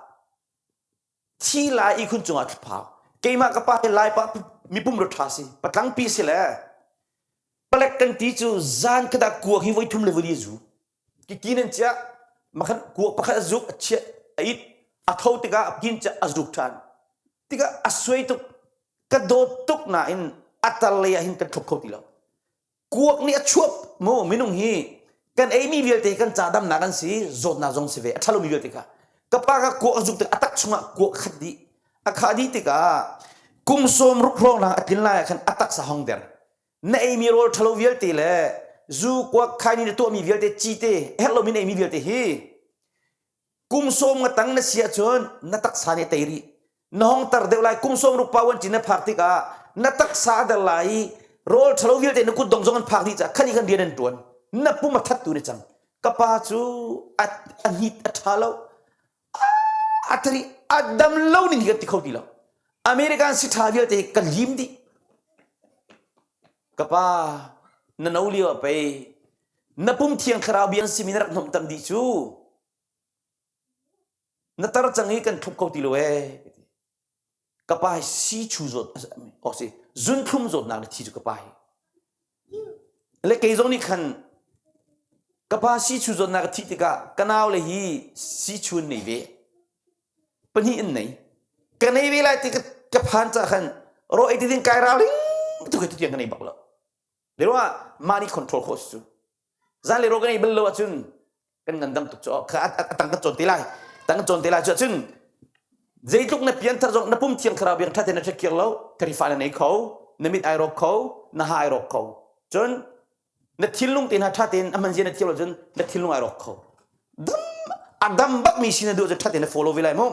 thi lai ihkhun cungah thlapau keimah ka pa hi lai pa mipum ro ṭha si patlangpi si le palek kan ti cu zan khat ah kuak hi voi thum le voi zu ki nan chia makhan kuak pakhat a zuk a chiat a it a tho tikah kin chia a zuk ṭhan tikah a suai tuk ka dawt tuk nain a tar lei ah hin kan thlop kho ti lo Kuak nih a chuap mu minung hi kan eimi vialte kan ca damnak an si zawtnak zong si ve a ṭhalomi vialte kha ka pa ka kuak a zuk tik a tak chungah kuak khat dih a khah dih tikah kum sawm ruk hrawng a tlin lai ah khan a taksa hong der na eimi rawl ṭhalo vialte le zu kuak khaini na tuahmi vialte cite herh lomi na eimi vialte hi Kum sawm nga tang na si ahcun na taksa nih a tei rih. Na hong tar deuh lai kum sawm ruk pa wan cin na phak tikah na taksa a der lai i rawl ṭhalo vialte na kutdong zong an phak dih caah khan i khan rian an ṭuan. Na pum a thattu ni cang. Ka pa cu a, a hnit a ṭha lo. A thari a dam lo ning hi kan ti kho ti lo. American si ṭha vialte hi ka lim dih. Ka pa na no lio ah pei na pum thiang thlarau bia an simi na rak hnomh tam dih cu na tar cang i kan thlup kho ti lo ee ka pa hi si chu zawt o si zunthlum zawtnak le thi cu ka pa hi le kei zong nih khan ka pa si chu zawtnak a thih tikah ka nau le hi si chun nei ve pahnih in nei ka nei ve lai ti ka phan ca khan ro ei ti ding kai ralring tu ke tu tiang ka nei bak lo Le ruangah mah nih control khawh si cu. Zan le ro kan ei bal lo ahcun kan ngandam tuk cu a tang kan cawn te lai. Tang kan cawn te lai cu ahcun zeitluk na pianthar zong na pum thiang thlarau biang ṭha tein na ṭhekir lo tharifa na nei kho na mit ai rawk kho na ha ai rawk kho cun na thinlung te hna ṭha tein a hman zia na thiam lo cun na thinlung ai rawk kho dam a dam bak mi si na duh cu ṭha tein na follow ve lai mu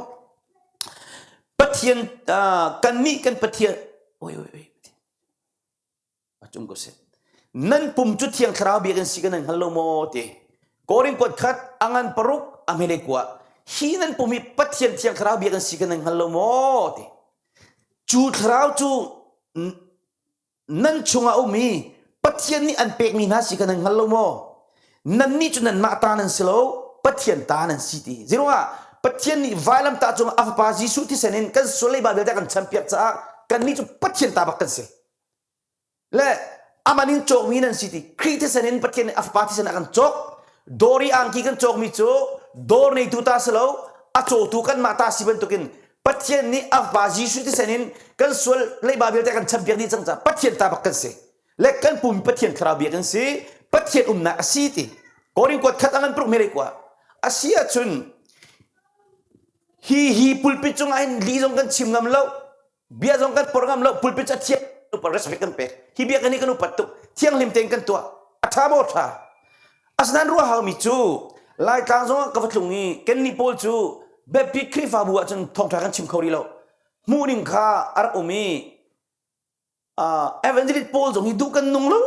Pathian kan nih kan Pathian oi oi oi A cung ko seh. Nan pum cu Thiang Thlarau biakinn si kan nan hngal lo maw ti. Korin kuat khat a ngan paruk a hmele kua. Hi nan pum hi Pathian Thiang Thlarau biakinn si kan nan hngal lo maw ti. Cu thlarau cu nan chungah um i Pathian nih an pekmi hna si kan nan hngal lo maw? Nannih cu nanmah ta nan si lo, Pathian ta nan si ti. Zeiruangah Pathian nih vailamtah cungah a Fapa Jesuh thisen in kan sual leiba vialte a kan champiak caah kannih cu Pathian ta bak kan si. Le aman in cawkmi nan si ti Khrih thisen in Pathian nih a Fapa thisen a kan cawk. Dawr i angki kan cawkmi cu dawr neitu ta si lo, a cawtu kanmah ta si bantukin Pathian nih a Fapa Jesuh thisen in kan sual leiba vialte a kan champiak dih cang caah Pathian ta bak kan si. Le kan pum Pathian thlarau bia kan si, Pathian umnak a si ti. Korin kuat khat a ngan pruk mere kua. A si ahcun hi hi pulpit cungah hin li zong kan chim ngam lo, bia zong kan por ngam lo pulpit a thiang respect kan pek hi bia kan hi kan upat tuk thianghlim tein kan tuah a tha maw tha asinain ruah haumi cu laitlang zong ah ka va tlung i kan nih pawl cu Baptist Khrihfabu ahcun thawngtha kan chim kho rih lo hmuh ning kha a rak um i evangelist pawl zong hi duh kan nung lo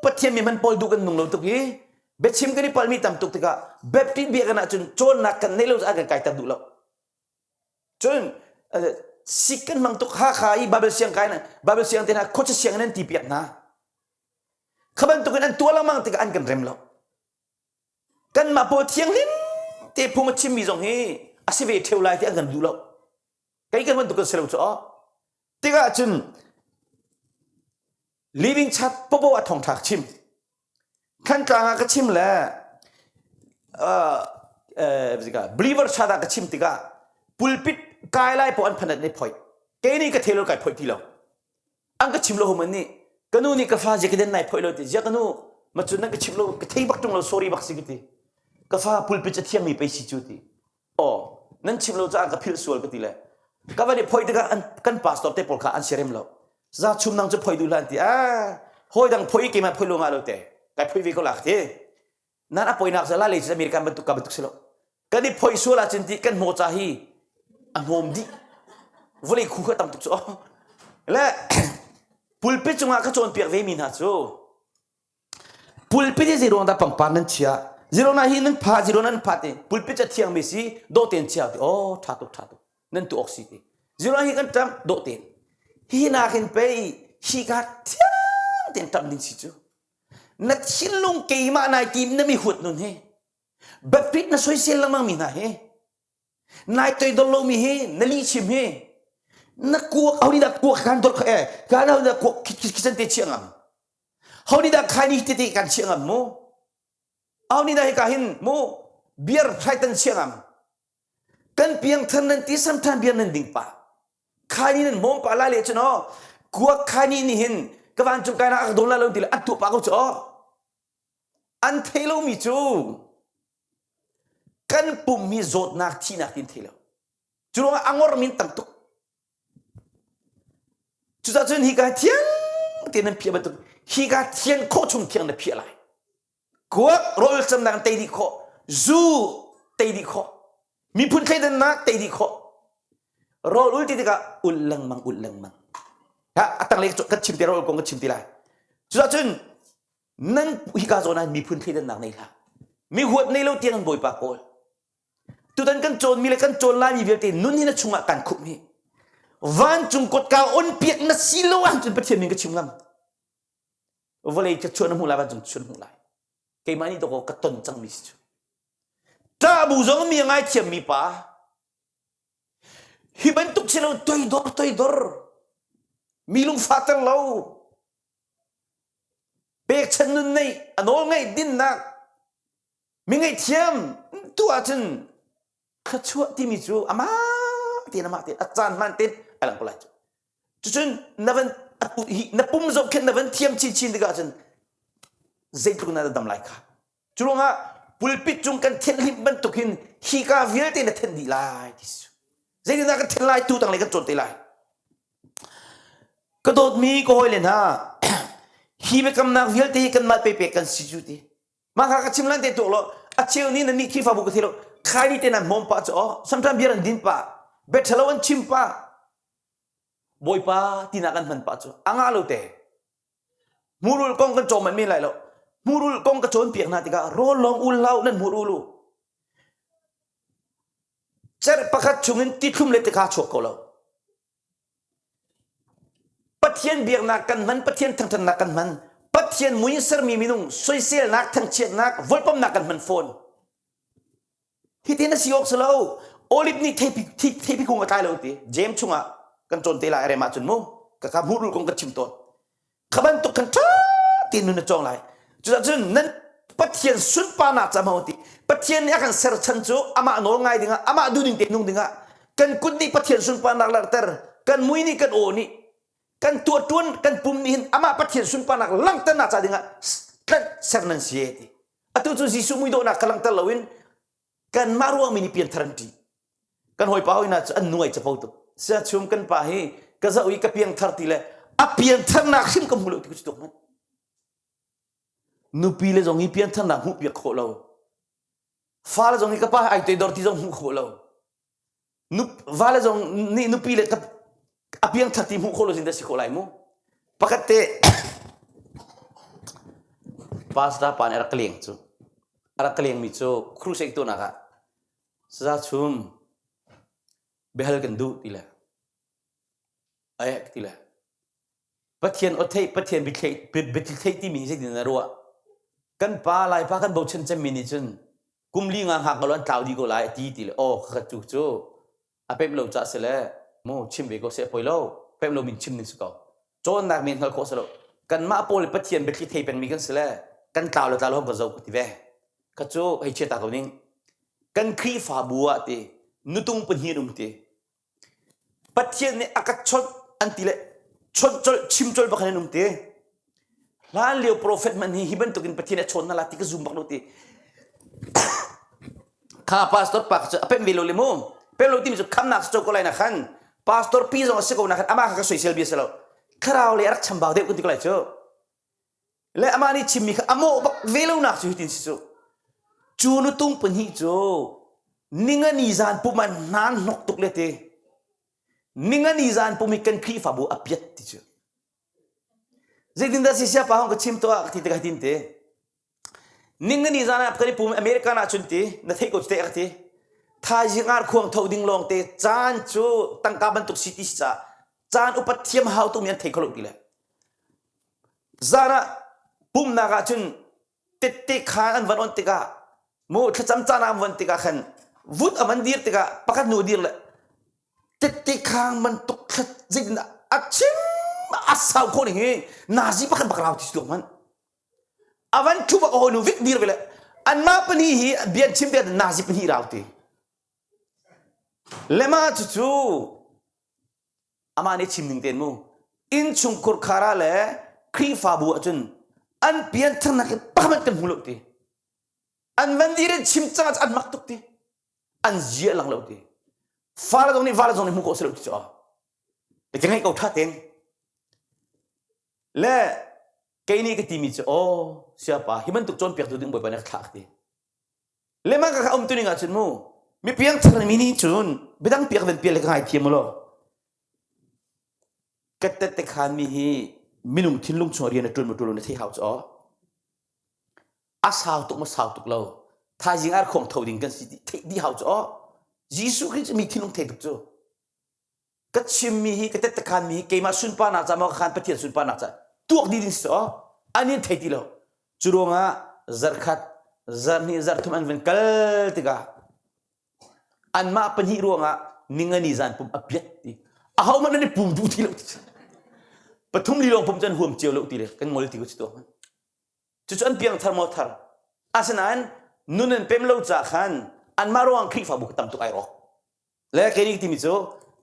Pathian mi hman pawl duh kan nung lo tuk hi biachim kan i palmi tam tuk tikah Baptist biakinn ahcun cawnnak kan neih lo caah kan kaiter duh lo Cun sik kan hmang tuk Hakha i Bible siang kai Bible siang te hna khuacha siang in an ti piak hna. Kha bantukin an tuah lengmang tikah an kan rem lo. Kanmah pawl thianghlim te phung a chimmi zong hi a si ve ṭheo lai ti an kan duh lo. Kei kan bantuk kan si lo cu aw. Tikah cun Living chat popo a thawngṭha ka chim. Thantlang ah ka chim le uh, uh, believer chat ah ka chim tikah pulpit kai lai po an phanat ne phoi. Kei nih ka thei lo kai phoi ti lo. An ka chim lo hum an nih ka nu nih ka fa zia ka den nai phoi lo ti zia ka nu ma cun nan ka chim lo ka thei bak tung lo sorry bak si ka ti. Ka fa pulpit a thiangmi pei si cu ti. Aw nan chim lo caah ka philh sual ka ti le ka van i phoi tikah an, kan pastor te pawl kha an siarem lo za chum nang cu phoi duh hlah an ti ah hawi dang phoi keimah phoi lo nga lo te kai phoi ve ko lak ti nan a poinak zala le American bantuk ka bantuk si lo kan i phoi sual ahcun ti kan hmaw ca hi a hnawm dih vawlei khu kha tam tuk cu. Le pulpit cungah ka cawnpiak ve mi hna cu pulpit hi zeiruang dah pangpar nan chia zero na hi nan pha zero nan pha ti pulpit cu thiang mi si dawh tein chia ti oh tha tuk tha tuk nan tu awk si ti zero hi kan ṭam dawh tein hi nakin pei hi ka thiang tein ṭam ding si cu na thinlung keimah nai tim na mi huat nun hi biapit na soisel lengmang mi hna hi nai toidor lomi hi na lih chim hi na kuak ho nih dah kuak kan dor eh kan ho dah kuak khit te chiah ngam ho nih dah khai ni tete kan chiah ngam mu ho nih dah hika hin mu beer hrai tan chiah ngam kan piang than nan ti sam than beer nan ding pa khai ni nan mom pa lai le chu no kuak khai ni ni hin ka van chung kai na ak don la lo ti le an tu pa ko chu an thei lomi cu Kan pum hi zawtnak thihnak tin thei lo. Cu ruangah a ngor min tam tuk. Cucaah cun hika thiang tein nan phiah bantuk hika thian khawh chung thiang na phiah lai. Kuak rawl camnak tei dih khawh, zu tei dih khawh, miphun thleidannak tei dih khawh. Rawl ul ti tikah ul lengmang ul lengmang. Ha a tanglei kan chim ti rawl kong kan chim ti lai. Cucaah cun Nan hika zawn ah miphun thleidannak nei hlah. Mi huat nei lo tiang Bawipa kawl. Tutan kan cawnmi le kan cawn laimi vialte nun hi na chungah kan khumh hi. Vancung kotka on piak na si lo ahcun Pathian min ka chim ngam. Vawlei ka chuan na hmuh lai vancung chuan hmuh lai. Keimah nih dawkaw ka ton cangmi si cu. Ṭahbu zong mi a ngaithiammi pa. Hi bantuk si lo toidor toidor. Mi lungfahter lo. Pekchanh nun neih, a nawl ngaih dinnak, mi ngaihthiam tu ahcun thluachuah timi cu amah tein amah tein a caan hmaan tein a lang ko lai cu. Cucun na van na pum zohkhenh na van thiam chinchin tikah cun zeitluk na dam lai kha. Cu ruangah pulpit cung kan thianhlimh bantuk hin hika vialte na thenh dih lai ti si. Zeitindah kan thenh lai tu tang le kan cawn te lai. Ka dawtmi ka hawile hna, hi biakamnak vialte hi kanmah pepek kan si cu ti. Mah kha ka chim lan te tuak law, a cheu nih nan nih Khrihfabu ka thei lo, khaini te nan hmawm pah cu aw, sometimes bia an din pah, bia ṭhalo an chim pah, Bawipa tinak an hman pah cu a ngah lo te. Hmurul kong kan cawm men lai lo. Hmurul kong ka cawnpiak hna tikah rawl lawng ul hlah nan hmur ul u. Cerh pakhat chungin tithlum le tikha chuak ko lo. Pathian biaknak kan hman, Pathian thangṭhatnak kan hman, Pathian mui in sermi minung soiselnak, thangchiatnak, volpamnak kan hman fawn. Hitin a si awk si lo. Olive nih theipi, theipi kung a tlai lo ti. James chungah kan cawn te lai rem ahcun mu. Ka ka hmuh kong ka chim tawn. Kha bantuk khan ṭha tein nun na cawng lai. Cucun nan Pathian sunparnak ca hmang ti. Pathian nih a kan ser chan cu amah nawl ngai dingah, amah duhning te nung dingah kan kut nih Pathian sunparnak langhter, kan mui nih kan aw nih kan tuahṭuan kan pum nih hin amah Pathian sunparnak langhternak ca dingah tlanh ser nan si ti. Atu cu Jesuh muidawhnak kha langhter loin kanmah ruang mi nih pianthar an ṭih. Kan hawipa hawina cu an nuai capo tuk. Siachum kan pa hi ka zoh i ka piangthar ti le a piantharnak hrim ka hmu lo ti ku tuk hmanh. Nupi le zong hi piantharnak hmuh piak khawh lo. Fale zong hi ka pa ai toidor ti zong hmuh khawh lo. Vale zong nih nupi le a piangthar ti hmuh khawh lo sin dah si khawh lai mu. Pakhat te pastor pa nih a rak ka leng cu. A rak ka lengmi cu crusade tuahnak ah Saza chum biahal kan duh ti le ai ti le Pathian aw theih Pathian biathli theih timi hi zeitin na ruah kan pa Laipa kan bochan cemmi nih cun kum li nga hngak lo an tlau dih ko lai ti ti le aw kha cu cu a pemh lo ca si le mu chim ve ko seh poi lo pemh lo min chim ning si ko cawnnak men hngal khawh si lo kanmah pawl Pathian biathli thei pengmi kan si le kan tlau le tlau lo ka zo ka ti ve kha cu hei chia ta ko ning kan Khrihfabu ah ti nutung pahnih an um ti Pathian nih a ka chawnh an ti le chawnh colh chim colh bak an um ti hlan lio prophet man hi hi bantukin Pathian a chawn na la ti ka zum bak lo ti kha pastor pa cu a pem ve lo le mu pem lo timi cu khamnak si ko lai na khan pastor pi zong a si ko na khan amah kha ka soisel bia si lo thlarau le a rak chambau deuh kan ti ko lai cu Le amah nih chimmi kha a mawh bak ve lonak cu hitin si cu. Cu nutung pahnih cu ningani zan pum ah hnan hnok tuk le ti. Ningani zan pum hi kan Khrihfabu a piat ti cu. Zeitindah si siapa hong ka chim tuah ka ti tikah hitin te. Ningani zan ah kan i pum American ah cun ti na theih ko cu te ka ti. Thaizing ar khuang tho ding lawng te caan cu tangka bantuk si ti si caah caan upat thiam hau tukmi an thei kho lo ti le. Zan ah pumnak ah cun tette khaan an van on tikah mu thlacam caan ah an van tikah khan vut a van dir tikah pakhat nu dir le tette khang bantuk thla zeitindah a chim a sau khawh ning hi nazi pakhat bak rau ti si hmanh a van thu bak a hawi nu vik dir ve le anmah pahnih hi bian chim te nazi pahnih rau ti lema cucu amah nih chim ning tein mu innchungkhur khar ah le Khrihfabu ahcun an piantharnak hi pakhat kan hmu lo ti an van dir in chim cang ah an mak tuk ti an zia lang lo ti fale zong nih vale zong nih hmu ko si lo ti cu a ka ngaih ko tha ten le kei nih ka timi cu aw siapa hi bantuk cawnpiaktu ding bawipa nih a thlak ti Lemang ka um tuning ahcun mu mi piangthar mi nih cun biadang piak ven pial le ka ngai thiam lo. Ka tette khan mi hi minung thinlung chung rian a ṭuan ma ṭuan lo na thei hau cu aw. A sau tuk ma sau tuk lo. Thaizing ar khong tho ding kan si ti theih dih hau cu aw. Jesuh Khrih cu mi thinlung thei tuk cu. Ka chimmi hi ka tettekhan mi hi keimah sunparnak ca maw ka khan Pathian sunparnak ca tuak dih ding si aw an in thei ti lo cu ruangah zarkhat zarhnih zarhthum an van kal tikah anmah pahnih ruangah ningani zan pum a piat ti ahohmanh an i pum duh ti lo ti pathum li lawng pum cu an huam cio lo ti le kan ngol ti ko ci tuak cucu an piang thar maw thar asinain nun an pem lo ca khan anmah ruang Khrihfabu tam tuk ai rawk Le kei nih timi cu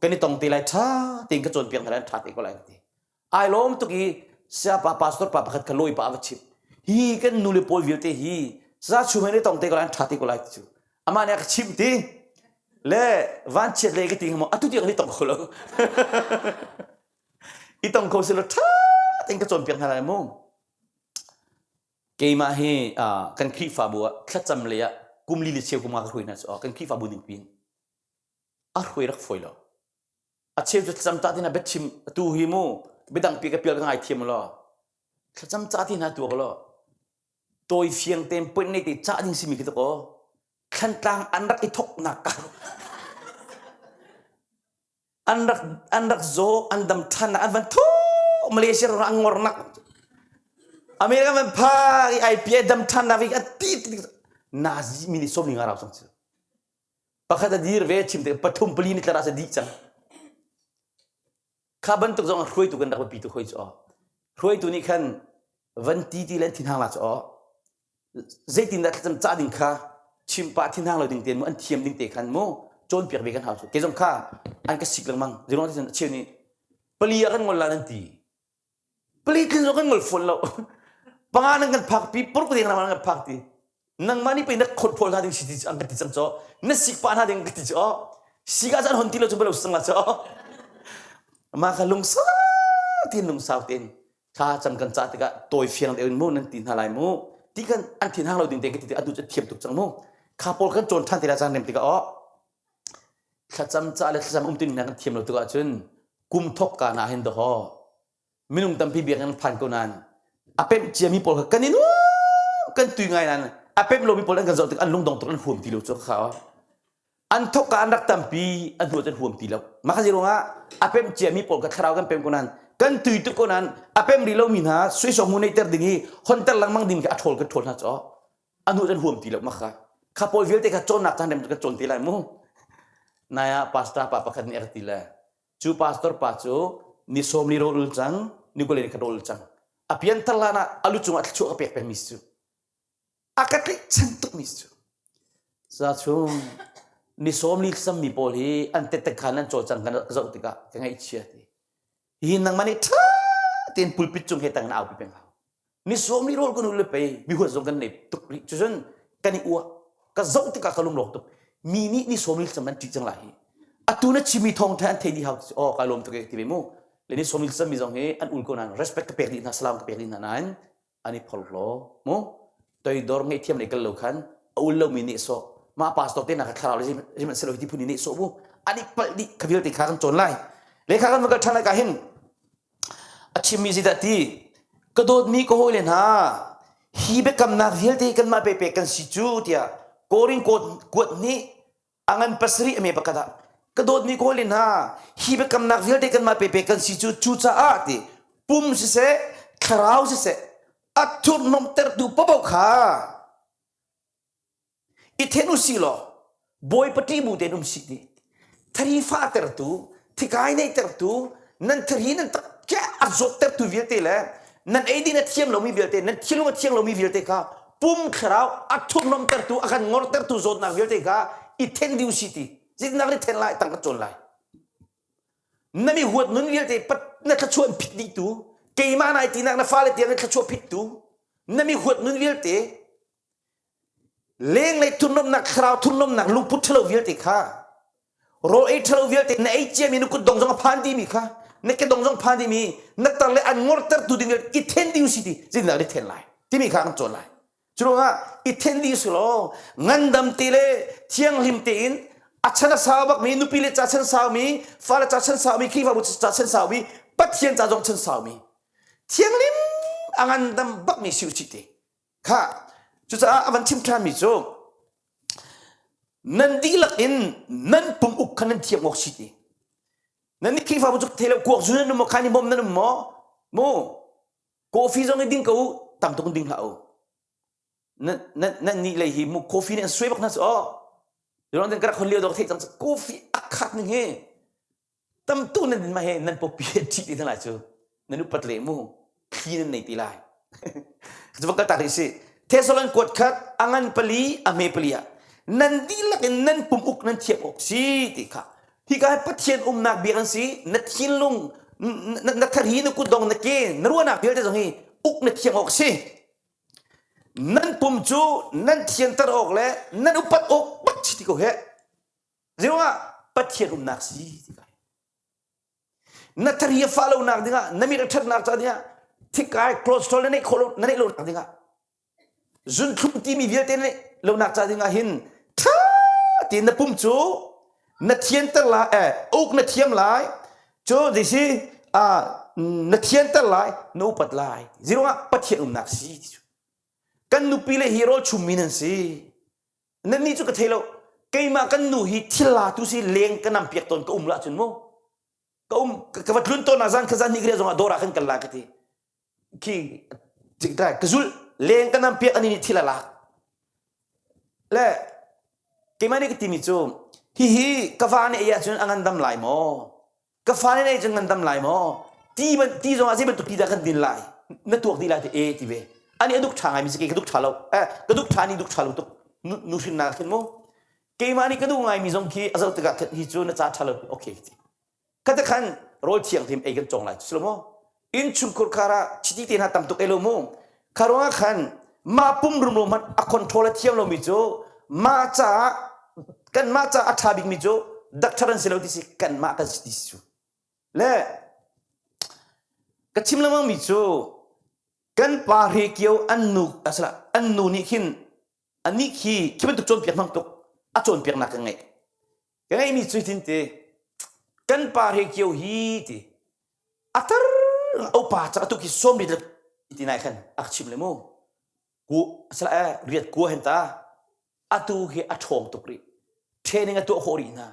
kan i tong te lai ṭha tein ka cawnpiak hna lai ṭha te ko lai ka ti. Ai lawm tuk i sayapa pastor pa pakhat kha lawi pa a va chimh. Hi kan nu le pawl vialte hi za chung he i tong te ko lai an ṭha te ko lai ti cu. Amah nih a ka chimh ti. Le vanchiat le ka ti hnga maw atu tiang kan i tong kho lo. I tong kho silo ṭha tein ka cawnpiak hna lai mu. Keimah hi kan Khrihfabu ah thlacam lei ah kum li le cheu kum nga ka hruai hna cu kan Khrihfabu ning pin a hruai rak fawi lo. A cheu cu thlacam ta tina biachim tu hi mu biadang pi ka pial ka ngai thiam lo. Thlacam ca ti hna tuak lo. Tawi fiang tein point nei te ca ding simi khi to thlantlang an rak i thoknak ka an rak an rak zaw an dam ṭhan an van thu Malaysia ram an ngornak America van pha i IPA dam ṭhan nak i a ti nazi mi nih sawm nga rau cang cu pakhat a dir ve chim te pathum pali ni tlara sa dih cang kha bantuk zong hruaitu kan rak pi tu hoi chu hruaitu nih khan van ti ti le thin hang la chu zeitindah thlacam cah ding kha chimpa thinhang lo ding te mu an thiam ding te khan mu cawnpiak ve kan hau cu ke zong kha an ka sik lengmang zeruang ti cheu nih pali ah kan ngol la nan ti pali tlin zong kan ngol fawn lo panga nan kan phak pi poruk ding nan kan phak ti nangmah nih pei na khot phol hna ding si ti an ka ti cang cho na sik pa hna ding ka ti cho sika chan hon ti lo chu balo sang la cho ma kha lungsa tin lungsau tin thla cam kan cah tikah tawi fiang deuh in mu nan ti hna lai mu ti kan an thin hang lo ding te ka ti atu cu thiam tuk cang mu kha pawl kan cawn ṭhan te la caan rem tikah aw thlacam cah le thlacam um tin hna kan thiam lo tikah cun kum thok ka na hin doho minung tampi biakinn phan ko nan a pemh ciami pawl kha kan i nuam kan tui ngai nan a pemh lomi pawl an kan zoh tik an lungdong tuk an huam ti lo cu kha An thok ka an rak tampi, an hnu an huam ti lo. Mah kha ruangah a pem ciami pawl kha thlarau kan pem ko nain kan tui tuk ko nain a pem rih lomi hna suisong mu neihter ding i honter lengmang ding khi a ṭhawl kan ṭhawl hna cu a hnu an huam ti lo mah kha. Kha pawl vialte kha cawnnak caan rem kan cawn te lai mu. Nai ah pastor pa pakhat nih a rak ti le cu pastor pa cu ni sawm ni rawl ul cang ni kul ni khat rawl ul cang a pianthar hlan ah a lu cungah thluachuah ka pek pengmi si cu a ka tlaihchan tukmi cu za chung ni sawm li sammi pawl hi an tetek khan an cawlcang kan zoh tikah ka ngaihchia ti hi nangmah nih ṭha tein pulpit cung he tang in aupi peng hau ni sawm li rawl kan ul le pei mi huat zong kan nei tuk rih cucun kan i uah ka zoh tikah ka lungrawk tuk mi nih ni sawm li sam an ṭih cang lai hi atu na chimi thawng ṭha an thei dih hau oh kai lawm tuk e ti ve mu le ni sawm li sammi zong hi an ul ko nain respect ka pek dih hna salam ka pek dih hna nain an i phorhlaw mu toidor ngaihthiam lei kal lo khan a ul lomi nih sawh mah pastor te na ka thlarau le sihmanhsehlaw hi ti phun nih sawh mu an i palh dih kha vialte kha kan cawn lai. Lehkha kan va kal ṭhan lai ka hin a chimmi zeidah ti ka dawtmi ka hawile hna hi biakamnak vialte kanmah pekpek kan si cu tiah Korin kuat nih a ngan pasarih a me pakhat ah ka dawtmi ka hawile hna hi biakamnak vialte kanmah pekpek kan si cu cucaah ti pum siseh thlarau siseh a thurhnomtertu paoh kha I then u sih law Bawipa ṭih bu tein um sih ti. Thari fahtertu, thikai neihtertu, nan thari nan tak a zawttertu vialte le nan ei ding a thiam lomi vialte, nan thinlung a thiang lomi vialte kha pum thlarau a thurhnomtertu, a kan ngortertu zawtnak vialte kha i then dih u sih ti. Zeitindah kan i then lai? Tang kan cawn lai. Na mi huat nun vialte na thluachuah an phit dihtu, keimah nai tinak na fale tiang in thluachuah phittu, na mi huat nun vialte Lenglei thurhnawmhnak, thlarau thurhnawmhnak, lungput ṭhalo vialte kha rawl ei ṭhalo vialte na ei ciami na kutdong zong a phan dihmi kha na kedong zong phan dihmi na tar le an ngortertu ding i then ding si ti zeitindah i then lai timi kha kan cawn lai. Cu ruangah i then dih si law ngandam te le thianghlim tein a chan a sau bakmi nupi le ca chan saumi fale ca chan saumi Khrihfabu ca chan saumi Pathian ca zong chan saumi thianghlim a ngandam bakmi si u sih ti Kha cucaah a van chim ṭhanmi cu nan dihlak in nan pum uk kha nan thiam awk si ti. Nan nih Khrihfabu cu thei lo kuak zu nan um maw khan i bawm nan um maw? Mu coffee zong i ding ko u tam tuk in ding hlah u. Nan nan nan nih lei hi mu coffee nih an suai bak hna su aw. Ruang den ka rak hon lio dawk theih cang coffee a khat ning hi Tamtu nan din ma he nan pawpi he ṭhi ti hna lai cu. Nan upat le mu thli nan nei ti lai. Cu va kal tak rih si. Thessalon kuat khat a ngan pali a hme pali ah nan dihlak in nan pum uk nan thiam awk si ti kha. Hika hi Pathian umnak bia kan si. Na thinlung na, na thari na kutdong na ke na ruahnak vialte zong hi uk na thiam awk si. Nan pum cu nan thianter awk le nan upat awk bak si ti ko he. Zeiruangah Pathian umnak si ti kai. Na thari a fah lonak dingah, na mit a ṭhatnak ca dingah, thikai cholesterol na neih khawh lo, na neih lonak dingah, zunthlum timi vialte na neih lonak ca dingah hin ṭha tein na pum cu na thianter lai, eh, uk na thiam lai, cu zeisi ah na thianter lai, na upat lai. Zeiruangah Pathian umnak si ti cu. Kan nupi le hi rawl chummi nan si. Nannih cu ka thei lo. Keimah kan nu hi thil latu si leng ka nam piak tawn ka um lah cun mu. Ka um ka va tlun tawn ah zan kha zan hnih zong ah dawr ah khan kal la ka ti. Khi ka zul leng ka nam piak ani nih thil a lak. Le keimah nih ka timi cu hihi ka va nih ei ahcun a ngandam lai maw? Ka fale nih cun ngandam lai maw? Ti ban ti zong ah zei bantuk ti dah kan din lai? Na tuak dih lai ti e ti ve. Ani a duk ṭha ngai mi si kei ka duk ṭha lo. Eh ka duk ṭha ni duk ṭha lo tuk. Nu, nu hrinnak khin mu. Keimah nih ka duh ngai mi zong khi a zoh tikah khin hi cu na ca ṭha lo okay ti. Kha khan rawl thianghlim ei kan cawng lai si lo maw? Innchungkhur khar ah chiti te hna tam tuk ei lo mu. Kha ruangah khan mah pum rumro hmanh a control a thiam lomi cu mah caah kanmah caah a ṭha bikmi cu doctor an si lo ti si kanmah kan si ti si cu. Le ka chim lengmang mi cu kan pa Hre Kio an nu asala an nu nih khin anih khi khi bantuk cawnpiak hmang tuk a cawnpiaknak ka ngeih. Ka ngeihmi cu hitin ti kan pa Hre Kio hi ti a tar upa cak atu khi sawm rit ti nai khan a chim le mu ku sala eh riat kua hen ta atu hi a ṭhawng tuk rih training a tuah khawh rih hna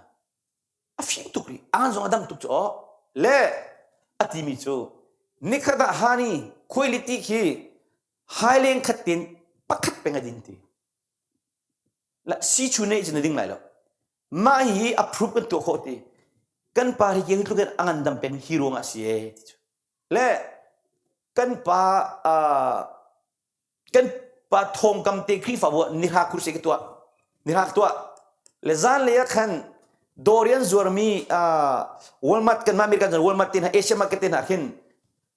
a fim tuk rih an zong a dam tuk cu aw le a timi cu nikhat ah hani khuailiti khi haileng khat tin pakhat peng a din ti la si chu nei cu na ding lai lo mah hi approve kan tuah khawh ti kan pa hi ke tluk in a ngandam peng hi ruang ah si e ti cu le kan pa kan pa thawngkam te Khrihfabu ah nihra kursi ka tuah nihra ka tuah le zan lei ah khan dawrian zuarmi Walmart kan mah American Walmart te hna Asia market te hna khin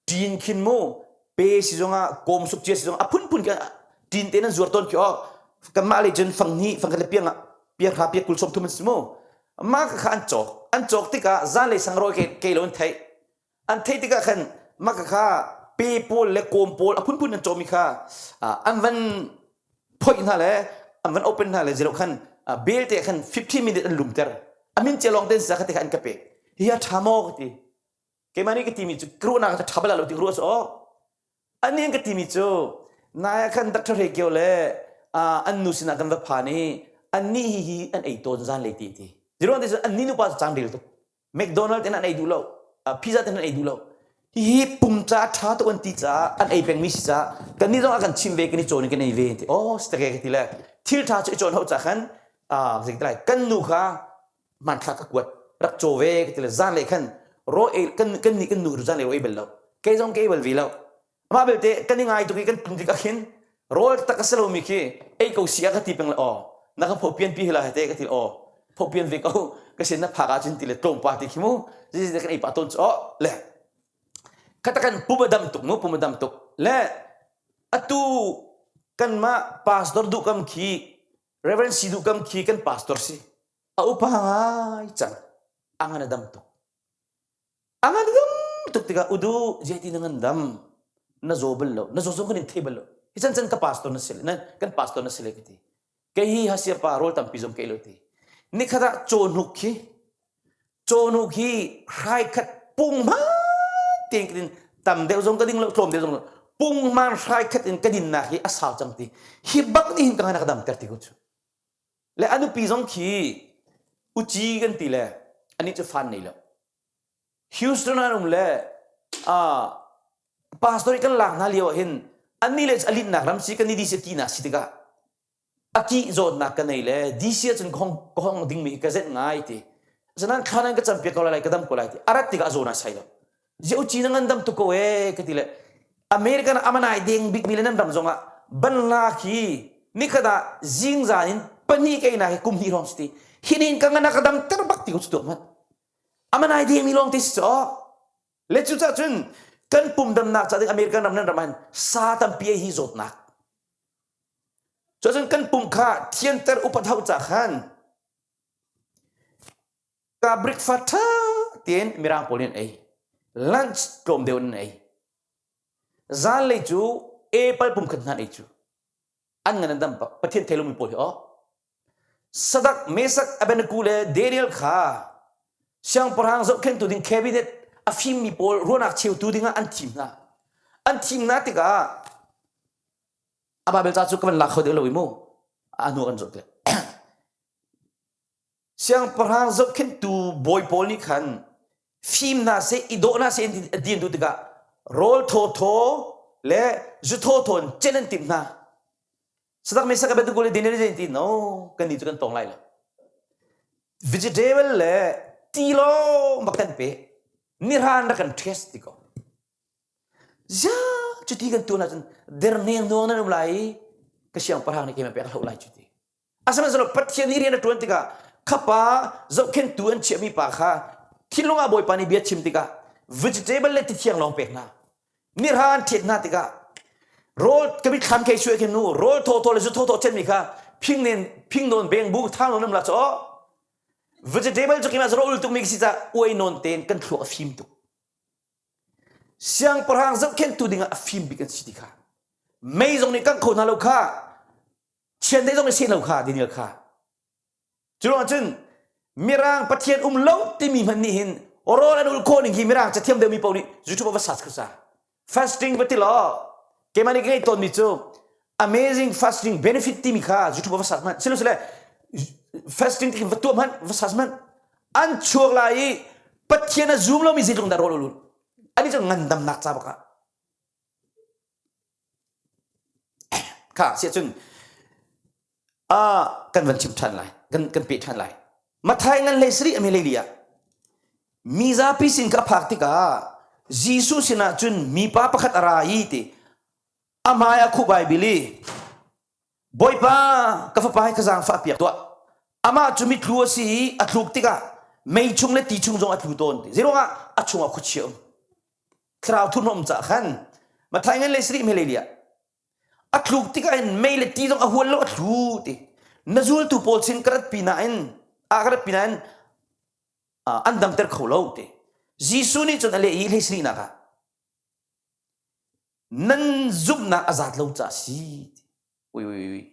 ṭin khin mu pe si zongah kawm suk cia si zongah a phunphun khin ṭin te nan zuar tawn khi aw kanmah lei cun fang hnih fang khat le piang ah piak hra piak kul sawm thum an si mu mah kha an cawk an cawk tikah zanlei sang rawl ke ke lo an theih an theih tikah khan mah kha pe pawl le kawm pawl a phunphun an cawmi kha an van phoih hna le an van open hna le zero khan bel te khan 15 minute an lumter a min cia lawng ten sa kha te kha an ka pek hi a ṭha maw ka ti. Keimah nih ka timi cu ruahnak ka ṭha bal lo ti ruah cu aw. An nih ka timi cu nai ah khan Dr. Hre Kio le an nu sinah kan va phan i annih hi hi an ei tawn zan lei ti ti. Ziruang ti cu annih nupa cu cang ril tuk. McDonald in an ei duh lo pizza ten an ei duh lo hihi pum ca ṭha tuk an ti caah an ei pengmi si caah kannih zong a kan chim ve kan i cawn in kan ei ve ti oh si ka ti le thil ṭha cu i cawn hau ca khan zei lai kan nu kha hmanthlak ka kuat rak caw ve ka ti le zan le khan ro ei kan kan nih kan nu zan le ro ei bel lo kei zong ka ei bal ve lo Amah belte kan i ngai tuk i kan tlung tik ah khin rawl tak a si lomi khi ei ko si ah ka ti peng le aw na ka phopian pi hila hete ka ti aw phopian ve ko ka sin na phak ahcun ti le tlawmpa ti khi mu zizi kan ei pah tawn cu aw le khata kan pum a dam tuk mu pum a dam tuk le atu kanmah pastor duh kam khi Reverend si duh kam khi kan pastor si a upa ngai cang a ngan a dam tuk A ngan dam tuk tikah udu zeiti na ngan dam na zaw bal lo na zaw zong kan in thei bal lo hi chan chan ka pastor na si le kan pastor na si le ka ti kei hi hasia pa rawl tampi zong kei lo ti nikhat ah cawhnuk khi cawhnuk hi hrai khat pung hman tein ka din tam deuh zong ka ding lo tlawm deuh zong pung hman hrai khat in ka dinnak hi a sau cang ti hi bak nih hin ka ngan a ka dam ter ti ko cu le a nupi zong khi uci kan ti le anih cu fan nei lo Houston an um le uh, pastor i kan lak hna lio ah hin annih le a linhnak ram si kan ni DC tinak si tikah a kih zawtnak ka nei le DC ahcun ka hong ka hong dingmi hi ka zenh ngai ti zanan thla nan ka campiak ko lai ka dam ko lai ti a rat tikah a zawn a sai lo Zeuci na ngandam tuk ko ee ka ti le American amanai deng bikmi le nan ram zongah banla khi nikhat ah zingzan in pahnih ka ina hi kum hnih hrawng si ti hinin ka ngan ka dam ter bak ti ko cu tuak hmanh amanai deng mi lawng te si cu le cu cah cun kan pum damnak ca ding American ram nan ram ah sa tampi ei hi zawtnak cun kan pum kha thianter upat hau ca khan Ka breakfast ṭha tein Mirang pawl nih an ei. Lunch tlawm deuh in an ei. Zanlei cu apple pum khat hna an ei cu. An ngan an dam bak. Pathian thei lomi pawl hi aw. Sadak, Mesak, Abednego le Daniel kha siangpahrang zohkhenhtu ding cabinet a fimmi pawl ruahnak cheutu dingah an thim hna. An thim hna tikah a Bible ca cu ka van lak kho deuh lo i mu. A hnu kan zoh te. Siangpahrang zohkhenhtu bawi pawl nih khan fim hna seh, i dawh hna seh ti an duh tikah rawl thawthaw le zu thawthaw in cen an timh hna. Sadak Mesak Abednego le Daniel an ti no kannih cu kan tong lai lo. Vegetable le ti lawng bak kan pe. Nihran rak kan test ti ko. Zia cuti kan tuan ahcun der neng nuang nan um lai i ka siangpahrang nih keimah pek a hloh lai cuti. Asihmanhsehlaw Pathian nih rian a ṭuan tikah kha pa zohkhenhtu an chiahmi pa kha thinlung ah Bawipa nih bia chim tikah vegetable le tithiang lawng pek hna. Nihra an ṭhiat hna tikah rawl ka mitthlam khei suai khin nu rawl thawthaw le zu thawthaw ṭhenmi kha phing nen phing nawn beng bu thang nawn um la chaw vegetable cu keimah rawl ul tukmi ka si caah uai nawn tein kan thluak a fim tuk. Siangpahrang zohkhenhtu dingah a fim bik an si ti kha mei zong nih kangh kho hna lo kha Chiandeih zong i seh lo kha Daniel kha. Cu ruangah cun Mirang Pathian um lo timi hmanh nih hin rawl an ulh khawh ning hi Mirang cathiam deuhmi paoh nih YouTube ah va search kho sa. Fasting va ti law keimah nih ka ngeih tawnmi cu amazing fasting benefit timi kha YouTube ah va search hmanh. Silosile fasting ti va tuah hmanh va search hmanh an chuak lai i Pathian a zum lomi zeitluk dah rawl ul ani cu ngandamnak ca bak ah Kha siah cun kan van chim ṭhan lai kan kan peh ṭhan lai Mathai ngan hlei sarih a mi hlei li ah mi zapi sin kha a phak tikah Jesuh sinah cun mipa pakhat a ra i ti a hmai ah khuh Baibal i Bawipa ka fapa hi ka zaangfah piak tuah amah cu mitlu a si i a tluk tikah mei chung le ti chung zong a tlu tawn ti zeiruangah a chungah khuachia um thlarau thurhnawm caah khan Mathai ngan le sarih hme lia a tluk tikah hin mei le ti zong a hual lo a thlu ti na zultu pawl sin ka rat pi nain a ka rat pi nain an damter kho lo ti Jesuh nih cun a leh i hlei sarih nak ah nan zumhnak a zat lo caah si ui ui ui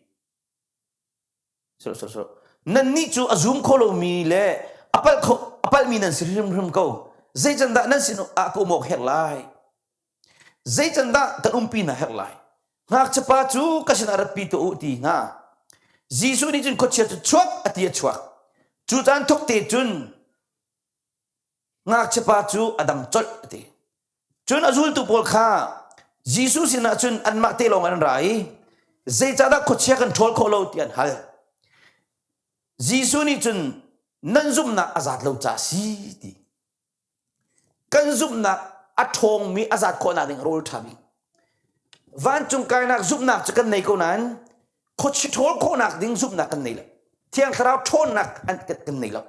So, so, so. Nannih cu a zum kho lomi le a palh kho a palhmi nan si hrimhrim ko. Zeicandah nan sin ah ka um awk herh lai? Zeicandah kan umpi hna herh lai? Ngakchiapa cu ka sinah ratpi tuah u ti hna. Jesuh nih cun khuachia cu chuak a ti a chuak. Cu caan thawk te cun ngakchiapa cu a dam colh a ti. Cun a zultu pawl kha Jesuh sinah cun anmah te lawng an ra i zeicahdah khuachia kan ṭhawl khawh lo ti an hal. Jesuh nih cun nan zumhnak a zat lo ca a si ti. Kan zumhnak a ṭhawngmi a zat khawhnak ding rawl ṭha bik. Vancung kainak zumhnak cu kan nei ko nain khuachi ṭhawl khawhnak ding zumhnak kan nei lo. Thiang Thlarau ṭhawnnak kan nei lo.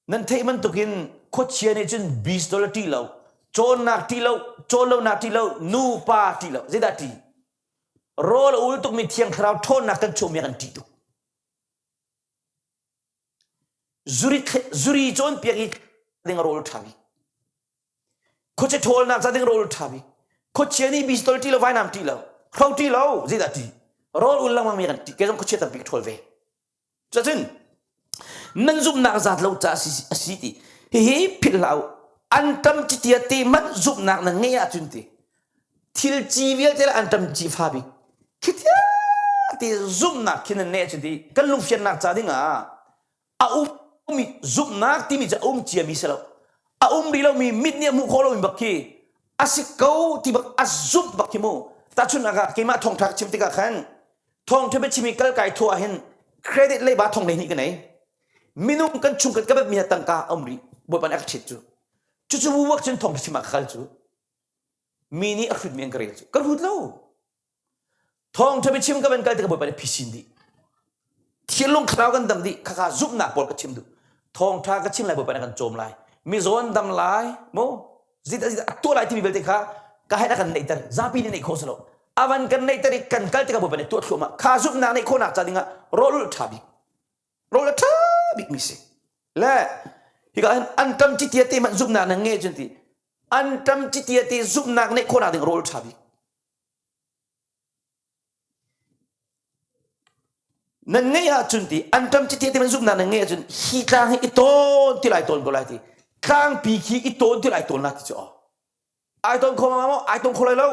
Nan theih bantukin khuachia nih cun bistol a ṭih lo, cawnnak ṭih lo, cawn lonak ṭih lo, nu pa ṭih lo. Zeidah ṭih? Rawl a ul tukmi Thiang Thlarau ṭhawnnak kan chuahmi kan ṭih tuk. Zuri, zuri cawnpiak i ding rawl ṭha bik. Khuachia ṭhawlnak ca ding rawl ṭha bik. Khuachia nih bistol ṭih lo, vainam ṭih lo, hro ṭih lo, zeidah ṭih? Rawl ul lengmang mi kan ṭih. Kei zong khuachia tampi ka ṭhawl ve. Cucun nan zumhnak zat lo ca a si ti hihi philh hlah u. Anṭam citia te hmanh zumhnak na ngeih ahcun ti thil ci vialte le anṭam ci fa bik khitia ti zumhnak khi nan neih ahcun ti kan lungfiannak ca ding ah a ummi zumhnak timi cu a um ciami si lo a um rih lomi mit nih a hmuh khawh lomi bak khi a si ko ti bak a zumh bak khi mu tahchunhnak ah keimah thawngṭha ka chim tikah khan thawngṭha biachim i kal kai thuah hin credit leiba thong 12 ka nei minung kan chung kan ka bat mi tangka a um rih bawipa nih a ka ṭhit cu cucu wuwak cun thawngṭha chim ah ka kal cu mi nih a hrut mi an ka rel cu ka hrut lo Thawngṭha biachim ka van kal tikah Bawipa nih phisin dih. Thinlung thlarau kan dam dih. Khakha zumhnak pawl ka chim duh. Thawngṭha ka chim lai Bawipa nih kan cawm lai. Mizaw an dam lai. Mu zit zit a tuah lai timi vialte kha ka hai a kan neihter. Zapi nih neih khawh si lo. A van kan neihter i kan kal tikah Bawipa nih tuah thluahmah. Kha zumhnak neih khawhnak ca dingah rawlulh ṭha bik. Rawl a ṭha bik mi si. Le hika hin anṭam citia te hmanh zumhnak na ngei cun ti. Anṭam citia te zumhnak neih khawhnak ding rawl ṭha bik. Nan ngeih ahcun ti anṭam cite ti man zumhnak nan ngeih ahcun hi tlang hi i tawn ti lai tawn ko lai ti tlangpi khi i tawn ti lai tawn la ti cu aw ai tawn kho ma maw ai tawn kho lai lo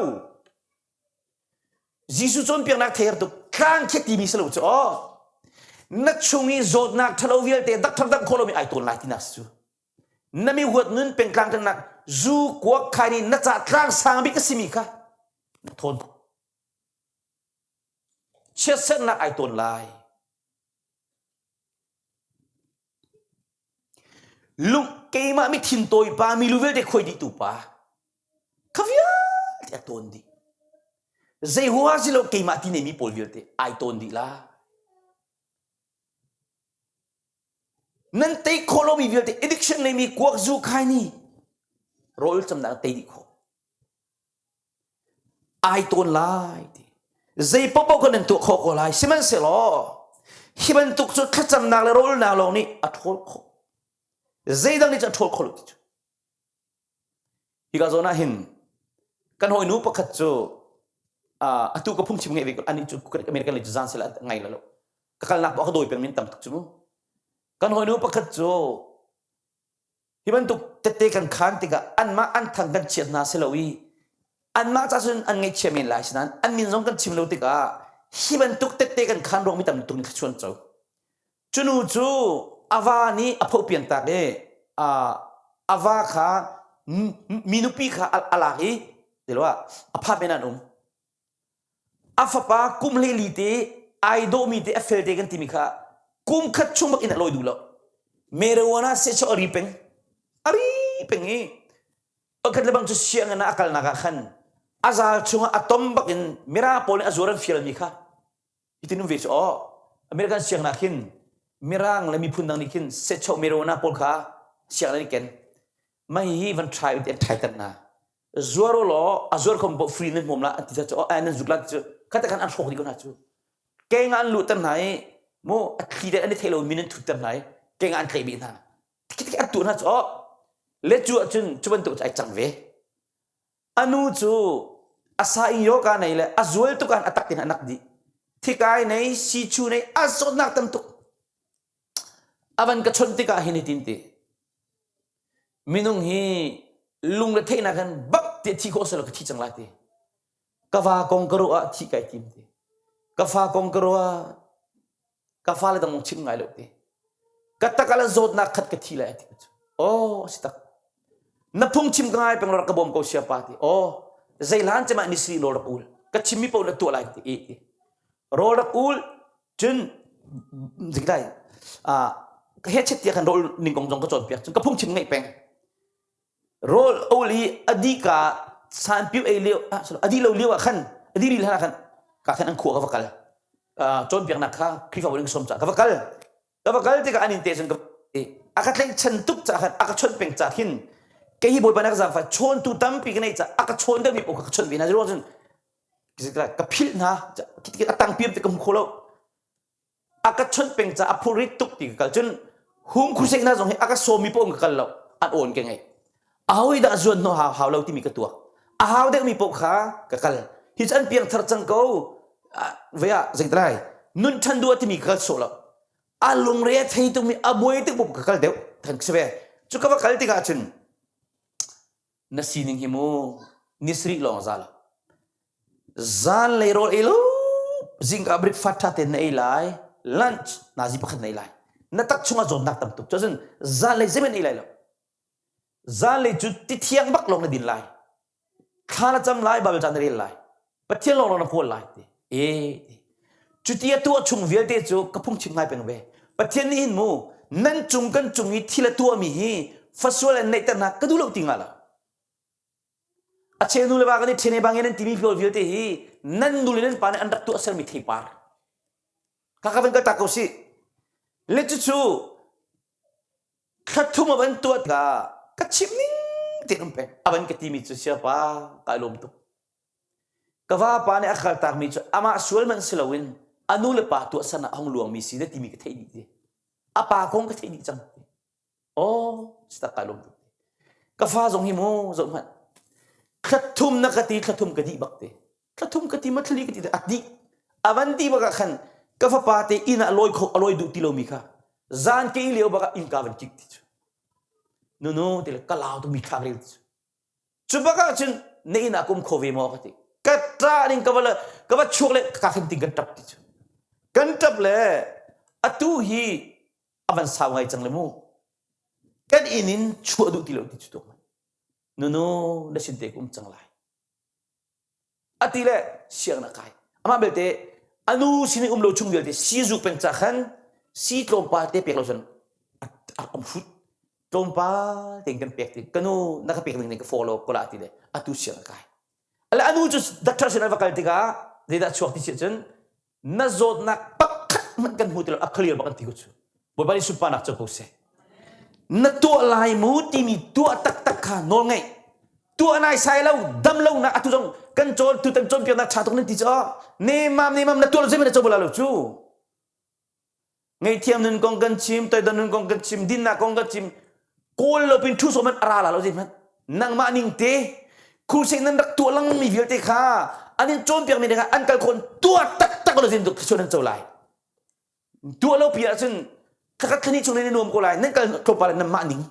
Jesuh cawnpiaknak thei tuk tlang khi timi si lo cu aw na chung i zawtnak ṭhalo vialte dakthar dam kho lomi ai tawn lai tinak si cu na mi huat nun pengtlang ṭannak zu kuak khai nih na ca tlang sang bik a simi kha na thawn chiatserhnak ai tawn lai lung keimah mi thin tawi pa mi lu vialte khoi dih tu pa kha vialte a tawn dih zei hua si lo keimah ti nei mi pawl vialte ai tawn dih la Nan tei khawh lomi vialte addiction neimi kuak zu khai ni rawl camnak tei dih khawh. Ai tawn lai ti. Zei paohpaoh kan nan tuah khawh ko lai. Sihmanhsehlaw hi bantuk cu thlacamnak le rawlnak lawng nih a ṭhawl khawh. Zeidang nih cun a ṭhawl khawh lo ti cu. Hika zawn ah hin kan hawinu pakhat cu atu ka phungchim ngeih ve anih cu American lei cu zan sila ngai lo ka kalnak paoh ka dawi peng min tam tuk cu mu kan hawinu pakhat cu hi bantuk tette kan khan tikah anmah an thang kan chiat hna si lo i anmah ca cun an ngaihchia men lai sinain an min zong kan chim lo tikah hi bantuk tette kan khan ruang mi tam tuk nih thluachuan co Cu nu cu a va nih a phohpian tak i a va kha mi nupi kha a lak i tiloah a pha men an um. A fapa kum 14 te ai dawhmi te a fel te kan timi kha kum khat chung bak in a lawi duh lo. Marijuana seh a ri peng. A ri peng i pakhat le bang cu sianginn ah a kalnak ah khan a zal chungah a tom bak in mirang pawl nih a zuar an fialmi kha Hitin um ve cu aw American siangnak hin Mirang le miphun dang nih khin secho marijuana pawl kha sianginn an i ken. Mah hihi van try ti an try ter hna. Zuar law a zuar khom free nan hmom la an ti cu aw nan zuk la ti cu khata khan an hrawk dih ko hna cu. Keng an luh ter hna i mu a thli de an i thei lo min an thut ter hna i keng an tlaih bih hna. Tikik an tuah hna cu aw le cu ahcun cu bantuk cu ai cang ve. A nu cu a sa in yoga nei le a zual tuk ah a tak in a nak dih. Thikai nei, sichu nei, a zawtnak tam tuk. A van ka chawnh tikah hin hitin ti. Minung hi lungre theihnak hin bak te thi khawh selaw ka thi cang lai ti. Ka va kong ka ruah ah thi kai tim ti. Ka fa kong ka ruah ka fale dang chim ngai lo ti. Ka tak ala zawtnak khat ka thi lai ti cu. Oh si tak. Na phung chim ka ngai peng rak ka bawm ko sia pa ti. Oh zei hlan cema ni sri rawl rak ul. Ka chim mi paoh na tuah lai ti. E ti. Rawl rak ul cun ziklai ah he chet tia khan rawl ning kong zong ka cawnpiak cun ka phung chim ngaih peng. Rawl ul i a di ka sanpiu ei lio ah a di lo lio ah khan a di ril hlan ah khan ka khan an khua ka va kal. Cawnpiaknak kha Khrihfabu in ka sawm caah ka va kal. Ka va kal tikah an inn te cun ka a ka tlaihchan tuk caah khan a ka chawnh peng caah khin kei hi Bawipa nih a ka zaangfah chawntu tampi ka neih caah a ka chawn deuhmi paoh kha ka chawnh ve hna. Ruang cun ka philh hna a tang piam te ka hmu kho lo. A ka chawnh peng caah a phurrit tuk ti ka kal cun hum khusek hna zong hi a ka sawmmi paoh ka kal lo an awn ka ngei. Aho dah zuan hnawh hau hau lo timi ka tuak. A hau deuhmi paoh kha ka kal. Hi cu an piangthar cang ko. Ve ah zeitlai nun ṭhan duh timi ka kal sawh lo. A lungre a thei tukmi a buai tuk ka kal deuh. Than si ve. Cu ka va kal tikah cun na sining hi mu ni sarih lawng za lo. Zanlei rawl ei lo zingka breakfast ṭha tein na ei lai. Lunch nazi pakhat na ei lai. Na tak chungah zawtnak tam tuk. Cun zanlei zeihmanh ei lai lo. Zanlei cu ti thiang bak lawng na din lai. Thla na cam lai, Bible ca na rel lai. Pathian lawng lawng na kawl lai ti. E ti. Cuti a tuah chung vialte cu ka phungchim ngai peng ve. Pathian nih hin mu nan cung kan cung i thil a tuahmi hi fasual an neihter hna ka duh lo ti nga lo. A cheu nu le va kan i ṭhen bangin nan timi pawl vialte hi nan nu le nan pa nih an rak tuah sermi theipar. Kha ka van kal tak ko si. Le cucu Thlathum a van tuah tikah ka chim ning tein um peng. A van ka timi cu siapa kai lawm tuk. Ka vapa nih a kaltakmi cu amah sual man si loin a nu le pa tuahsernak a hung luangmi si na timi ka theih dih ti. A pa kong ka theih dih cang. Oh, si tak kai lawm tuk. Ka fa zong hi mu zoh hmanh. Thlathum na ka ti thlathum ka dih bak te. Thlathum ka ti ma thlali ka ti a dih. A van ti bak ah khan ka fapa te inn ah lawi kho a lawi duh ti lomi kha zan ke i lio bak ah innka van kik ti cu. Nunu ti le ka lau tu mi thlak rel ti cu. Cu bak ah cun na inn ah kum kho ve maw ka ti. Ka ṭah ning ka va ka va chuak le ka khan ting kan ṭap ti cu. Kan ṭap le atu hi a van sau ngai cang le mu. Kan inn in chuah duh ti lo ti cu tuk. Nunu na sin te kum cang lai. A ti le sianginn a kai. Amah belte a nu sin i um lo chung vialte sizu peng ca khan si tlawmpal te pek lo cun a um hrut. Tlawmpal tein kan pek ti ka nu na ka pek ning ning ka follow ko la ti le atu siang a kai. Ale anu cu doctor sin an va kal tikah zeidah chuak ti si cun na zawtnak pakhat hmanh kan hmu ti lo a clear bak an ti ko cu Bawipa nih sunparnak co ko seh na tuah lai mu timi tuah taktak kha nawl ngeih tuah nai sai lo dam lo nak atu zong kan cawn tu tan cawnpiaknak tha tuk nan ti cu nemam nemam na tuah lo zeihmanh na co bala lo cu Ngaihthiam nun kong kan chim, toidor nun kong kan chim, dinnak kong kan chim. Kawl lo pin thu sawm a ra la lo zeihmanh. Nangmah ning te crusade nan rak tuah lengmang vialte kha an in cawnpiak mi kha an kal khon tuah taktak lo zin tuk thluachuah nan co lai. Tuah lo pi ahcun thlakhat thlani chung nan i nuam ko lai. Nan kal tlawmpal nan mah ning.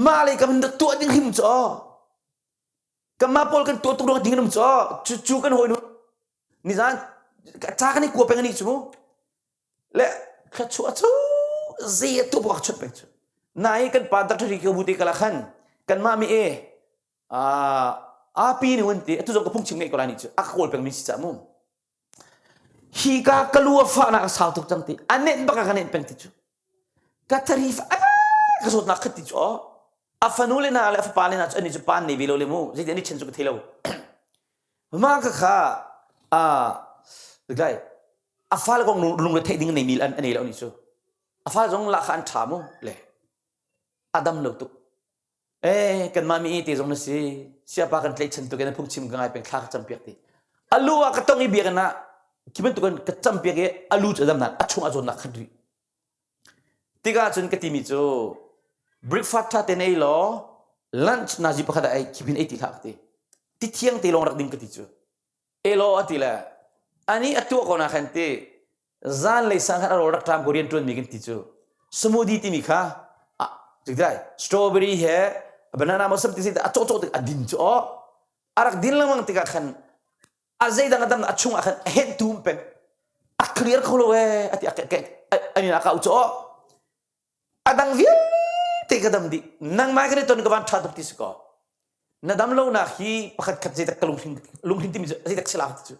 Mah lei kam rak tuah ding hrim cu kanmah pawl kan tuah tuk ruang ding um cu cu cu kan hawi nu nizan ca kan i kua peng ani cu mu le thluachuah cu zei a tu bak chut peng cu nai kan pa doctor ri bu te kala khan kan mah mi e api ni hun ti atu zong ka phungchim ngai ko lai ni cu a kawl peng mi si ca mu hi ka ka lu a fahnak a sau tuk cang ti a nenh bak a ka nenh peng ti cu ka tarif a ka zawtnak khat ti cu a fanu le na le a fapa le na cu ani cu pan nei ve lo le mu zeiti ani chen cu ka thei lo mah ka kha a gai a fale kong lungre theih ding nei mi an nei lo ni cu a fale zong lah kha an ṭha mu le a dam lo tuk Eh, kanmah mi te zong na si. Siapa kan tlaihchan tuk in phungchim ka ngai peng thla ka campiak ti. A lu ah ka tong i biakinn ah khi bantukin ka campiak i a lu cu a dam nain a chung a zawtnak khat rih. Tikah cun ka timi cu breakfast ṭha tein ei law lunch nazi pakhat ah ei khi bin ei ti hlah ka ti. Ti thiang te lawng rak ding ka ti cu. Elaw a ti le ani a tuah ko na khan ti zanlei sang khan a rawl rak ṭam ko rian ṭuanmi kan ti cu smoothie timi kha. Cik strawberry he banana maw something a cawh cawh tik a din cu aw. A rak din lengmang tikah khan a zeidang a dam a chung ah khan a henh tum peng. A clear kho lo ee ati a ke a ka u cu aw. A dang vialte ka dam dih. Nangmah kan i ton ka van ṭha tuk ti si kaw. Na dam lonak hi pakhat khat zeitak ka lunghrin lunghrin timi cu zeitak si la ti cu.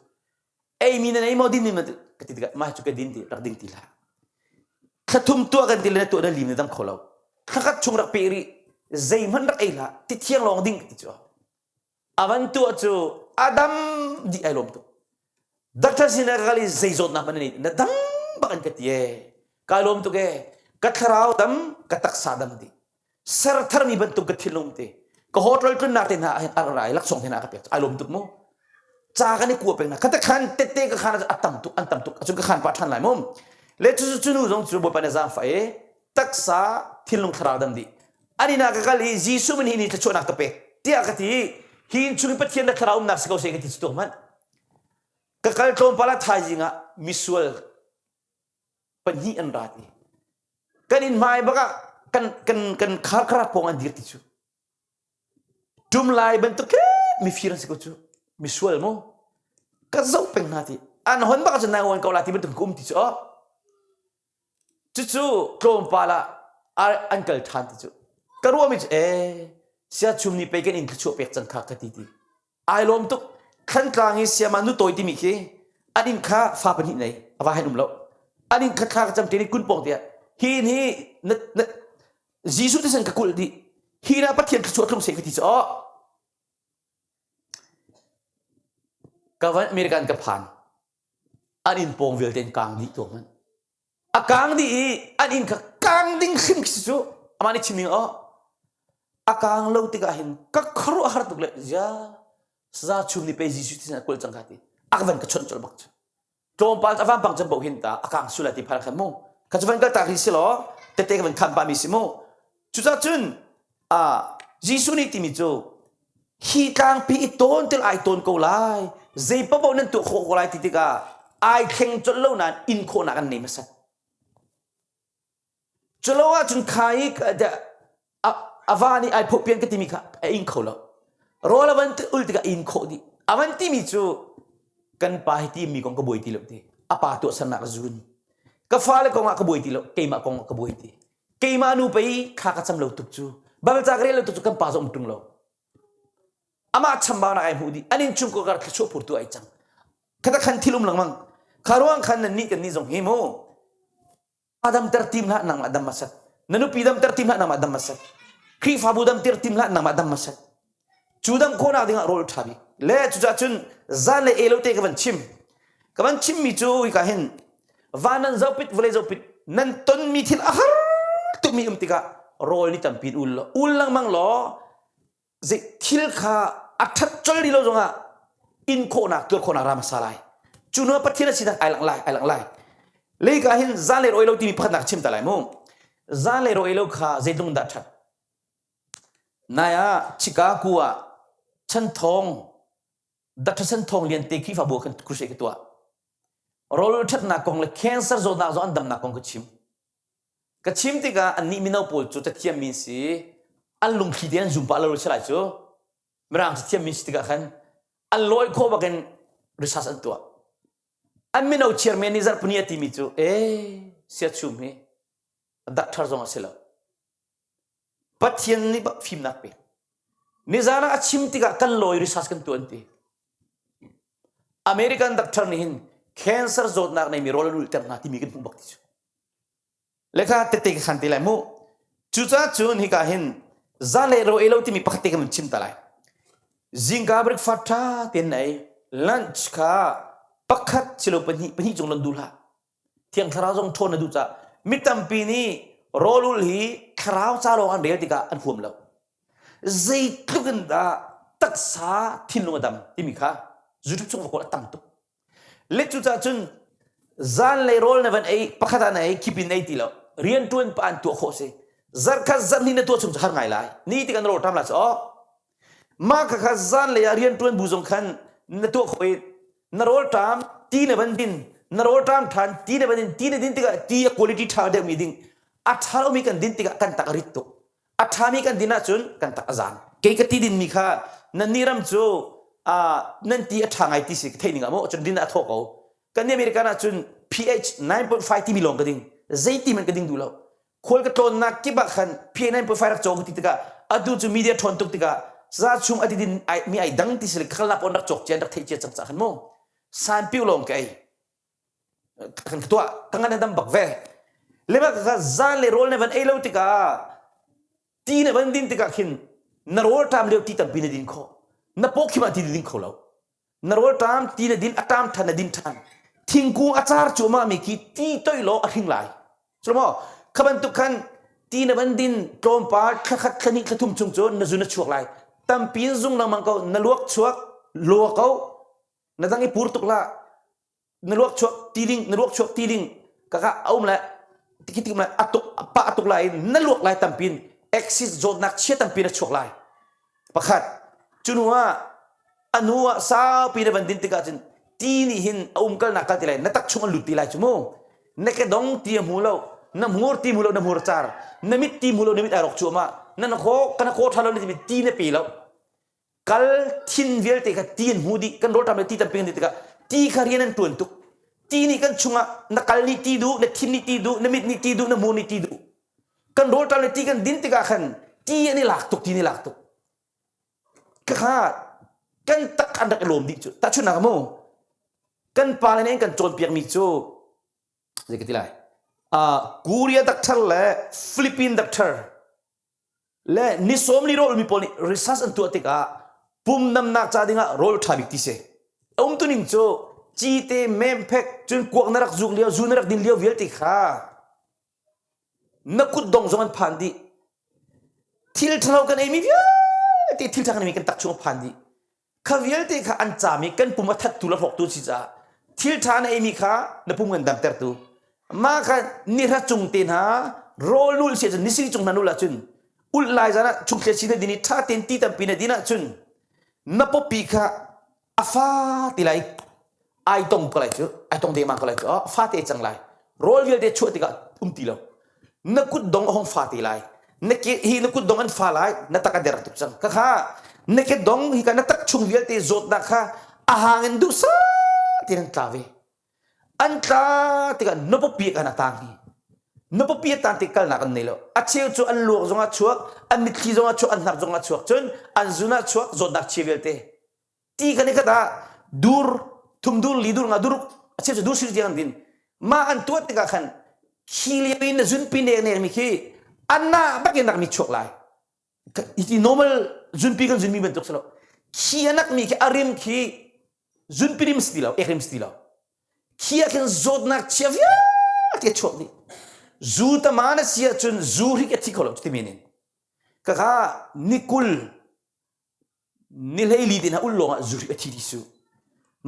Ei mi na nei maw din mi ka ti tikah mah cu ka din ti rak ding ti hlah. Thla thum tuah kan ti le na tuah na lim na dam kho lo. Thla khat chung rak pe rih. Zeihmanh rak ei hlah. Ti thiang lawng ding ka ti cu. A van tuah cu a dam dih ai lawm tuk. Doctor sin ah ka kal i zei zawtnak hmanh na nei na dam bak an ka ti ee. Kai lawm tuk ee. Ka thlarau dam, ka taksa dam dih. Ser tharmi bantuk ka thinlung te. Ka hotel tlunnak te hna ah hin a ra i laksawng te hna ka pek. Ai lawm tuk mu. Ca kan i kua peng na. Ka te khan tette ka khan a tam tuk an tam tuk. Acun ka khan pah ṭhan lai mu. Le cu cu nu zong cu Bawipa nih zaangfah i taksa thinlung thlarau dam dih. An inn ah ka kal i Jesuh min hi ni thluachuahnak ka pek tiah ka ti i hi inn chung i Pathian le thlarau umnak si ko seh ka ti cu tuak hmanh. Ka kal tlawmpal ah thaizing ah misual pahnih an ra ti. Kan inn hmai bak ah kan kan kan khar kharat pawng an dir ti cu. Tum lai bantuk mifir an si ko cu. Misual mu. Ka zoh peng hna ti. An hon bak ahcun nai uan ko la ti bantuk ka um ti cu. Oh. Cucu tlawmpal ah an kal ṭhan ti cu. Ka ruahmi cu ee siachum nih pei kan inn thluachuah pek cang kha ka ti ti. Ai lawm tuk. Thlantlang i siama nutawi timi khi an inn kha fa pahnih nei a va hen um lo. An inn kha thla ka cam ṭin i kun pawng tiah hi inn hi na, na, Jesuh thisen ka kulh dih. Hi inn ah Pathian thluachuah tlung seh ka ti cu aw. Ka van American ka phan. An inn pawng vialte in kang dih tuah hmanh. A kang dih i an inn kha kang ding hrim khi cu amah nih chim ning aw. A kang lo tikah hin ka khuaruah har tuk le zia saza chum nih pei Jesuh thisen a kulh cang ka ti. A ka van ka chawnh colh bak cu. Tlawmpal a vampang cam bo hin ta a kang sula ti phar khan mu. Kha cu van kal tak hi si law tete ka van khan pa mi si mu. Cucah cun Jesuh nih timi cu hi tlangpi i tawn tel ai tawn ko lai zei paoh nan tuah khawh ko lai ti tikah ai thleng colh lo nain in khawhnak an nei hmasat. Culo ahcun kha i a va nih ai phoh pian ka timi kha a ing kho lo. Rawl a van ul tikah in khawh dih. A van timi cu kan pa hi timi kong ka buai ti lo ti. A pa tuahsernak a zun. Ka fale kong ah ka buai ti lo, keimah kong ah ka buai ti. Keimah nu pei kha ka cam lo tuk cu. Bible ca ka rel lo tuk cu kan pa zong um ṭung lo. Amah chambaunak ai hmuh dih. An innchung ko kar thluachuah phurtu ai cang. Khata khan thil um lengmang. Kha ruang khan nan nih kan nih zong hi mu. A damter tim hlah nangmah dam hmasat. Na nupi damter tim hlah nangmah dam hmasat. Khrihfabu damter tim hlah nangmah dam hmasat. Cu dam khawhnak dingah rawl ṭha bik. Le cucaah cun zan le e lo te ka van chim. Ka van chimmi cu hika hin van nan zohpit vawlei zohpit nan tonmi thil a har tukmi um tikah rawl ni tampi in ul law ul lengmang law zei thil kha a ṭhat col rih lo zongah in khawhnak tuar khawhnak ram a sa lai. Cu hnu ah Pathian a sinak ai langh lai ai langh lai. Leika hin zan le rawi lo timi pakhatnak chim ta lai mu. Zan le rawi lo kha zeitlung dah ṭhat? Nai ah Chicago ah Chanthawng Dr. Chanthawng Lian te Khrihfabu ah khan crusade ka tuah. Rawl ṭhatnak kong le cancer zawtnak zong an damnak kong ka chim. Ka chim tikah annih mino pawl cu cathiammi an si. An lungthli te an zum pah lo si lai cu. Mirang cathiammi si tikah khan an lawi khawh bakin research an tuah. An mino chairman nih zarhpini a timi cu ee siachum hi doctor zong a si lo. Pathian nih bak fimnak pek. Nizan ah a chim tikah kan lawi research kan tuah an ti. American doctor nih hin cancer zawtnak neimi rawl an ulhter hna timi kan hmuh bak ti cu. Lekha tete ka khan te lai mu. Cucaah cun hika hin za le ro ei lo timi pakhat te kan chim ta lai. Zingka breakfast tha tein na ei. Lunch kha pakhat silo pahnih pahnih cung lon duh hlah. Thiang Thlarau zong ṭhawn na duh caah mi tampi nih rawlul hi thlarau ca lawng an rel tikah an huam lo. Zeitluk in dah taksa thinlung a dam timi kha YouTube chung va kawl a tam tuk. Le cucaah cun zanlei rawl na van ei pakhat ah na ei khip in ei ti lo rianṭuan pa an tuah khawh si zarkhat zarhnih na tuah chung cu har ngai lai ni tik an rawl ṭam lai cu oh Mah khakha zanlei ah rianṭuan bu zong khan na tuah khawh i na rawlṭam ti na van din na rawlṭam ṭhan ti na van din ti na din tikah ti a quality ṭha deuhmi ding a ṭha lomi kan din tikah kan tak a rit tuk. A ṭhami kan din ahcun kan tak a zang. Kei ka ti dinmi kha nan nih ram cu nan ti a ṭha ngai ti si ka theih ning ah maw cun din ah a thaw ko. Kan nih American ahcun pH 9.5 timi lawng ka ding. Zeiti hmanh ka ding duh lo. Khual ka tlawnnak kip ah khan pH 9.5 rak caw ka ti tikah atu cu media ṭhawn tuk tikah za chung a ti din mi ai dang ti si le khalnak pawn rak cawk cia rak theih cia cang cah khan mu. Sanpiu lawng ka ei. Kan tuah ka ngan a dam bak ve. Le bak kha zan le rawl na van ei lo tikah ti na van din tikah khin na rawl ṭam lio ti tampi na din khawh. Na paw khim ah ti na ding kho lo. Na rawl ṭam ti na din a ṭam ṭhan na din ṭhan. Thingkung a car cuahmah mi khi ti toih law a hring lai. Cu maw kha bantuk khan ti na van din tlawmpal thla khat thla hnih thla thum chung cu na zun a chuak lai. Tampi in zung lengmang ko na luak chuak lua ko na dang i pur tuk la na luak chuak ti ding na luak chuak ti ding kaka a um le tiki tik lai atuk pa atuk lai na luak lai tampin axis zawtnak chia tampin a chuak lai pakhat cunu ah anu ah saupi na van din tikah cun ti nih hin a um kalnak kal ti lai na tak chung an lut ti lai cu mu na ke dong ti a hmu lo na hmur ti hmu lo na hmur car na mit ti hmu lo na mit ai rok cuahmah na na khaw kana khaw tha lo na ti ti na pe lo Kal thin vialte kha ti an hmu dih kan rawlṭam le ti tampi kan ti tikah ti kha rian an ṭuan tuk ti nih kan chungah na kal nih ti duh na thin nih ti duh na mit nih ti duh na hmur nih ti duh kan rawlṭam le ti kan din tikah khan ti an i lak tuk ti an i lak tuk khakha kan tak an rak i lawm dih cu tahchunhnak mu kan pa le nih an kan cawnpiakmi cu zei ka ti lai uh, Korea doctor le Philippine doctor Le ni sawm li rawl mi pawl nih research an tuah tikah pum namnak ca dingah rawl ṭha bik ti si. A umtuning cu cite memphek cun kuak na rak zuk lio zu na rak din lio vialte kha na kut dong zong an phan dih. Thil ṭhalo kan eimi vialte thil ṭha kan eimi kan tak chung a phan dih. Kha vialte kha an caam i kan pum a thattu le hrawktu si caah thil ṭha na eimi kha na pum kan damtertu. Mah kha nihra cung te hna rawl nul si ahcun nisiri cung hna nul ahcun ulh lai zan ah chungthliah si na din i ṭha tein ti tampi na din ahcun na pawpi kha a fa ti lai ai tong ko lai cu ai tong dengmang ko lai cu oh, fate cang lai rawl vialte chuah tikah um ti lo na kut dong a hong fa te lai na ke hi na kut dong an fa lai na tak a der tuk cang ka kha na ke dong hi ka na tak chung vialte zawtnak kha a hang in duh sa tin an tla ve an tla tikah na pawpi kan a tang hi na pawpi a tang tik kalnak an nei lo a cheu cu an luak zong ah chuak an mitthli zong ah chuak an hnar zong ah chuak cun an zun ah chuak zawtnak chia vialte ti kan i khat ah dur thum dur li dur nga dur a cheu cu dur sir tiang an din mah an tuah tikah khan khi lio in na zunpi nek nek mi khi anna bak in nak mi chuak lai iti normal zunpi kan zunmi bantuk si lo khi anak mi khi arim khi zunpi rim si ti lo ek rim si ti lo khi ah khin zawtnak chia vialte chuak dih zu tama na si ahcun zu hrik a thi kho lo ti men in kaka nikul ni hleili te hna ul lawngah zuhri a thi ti su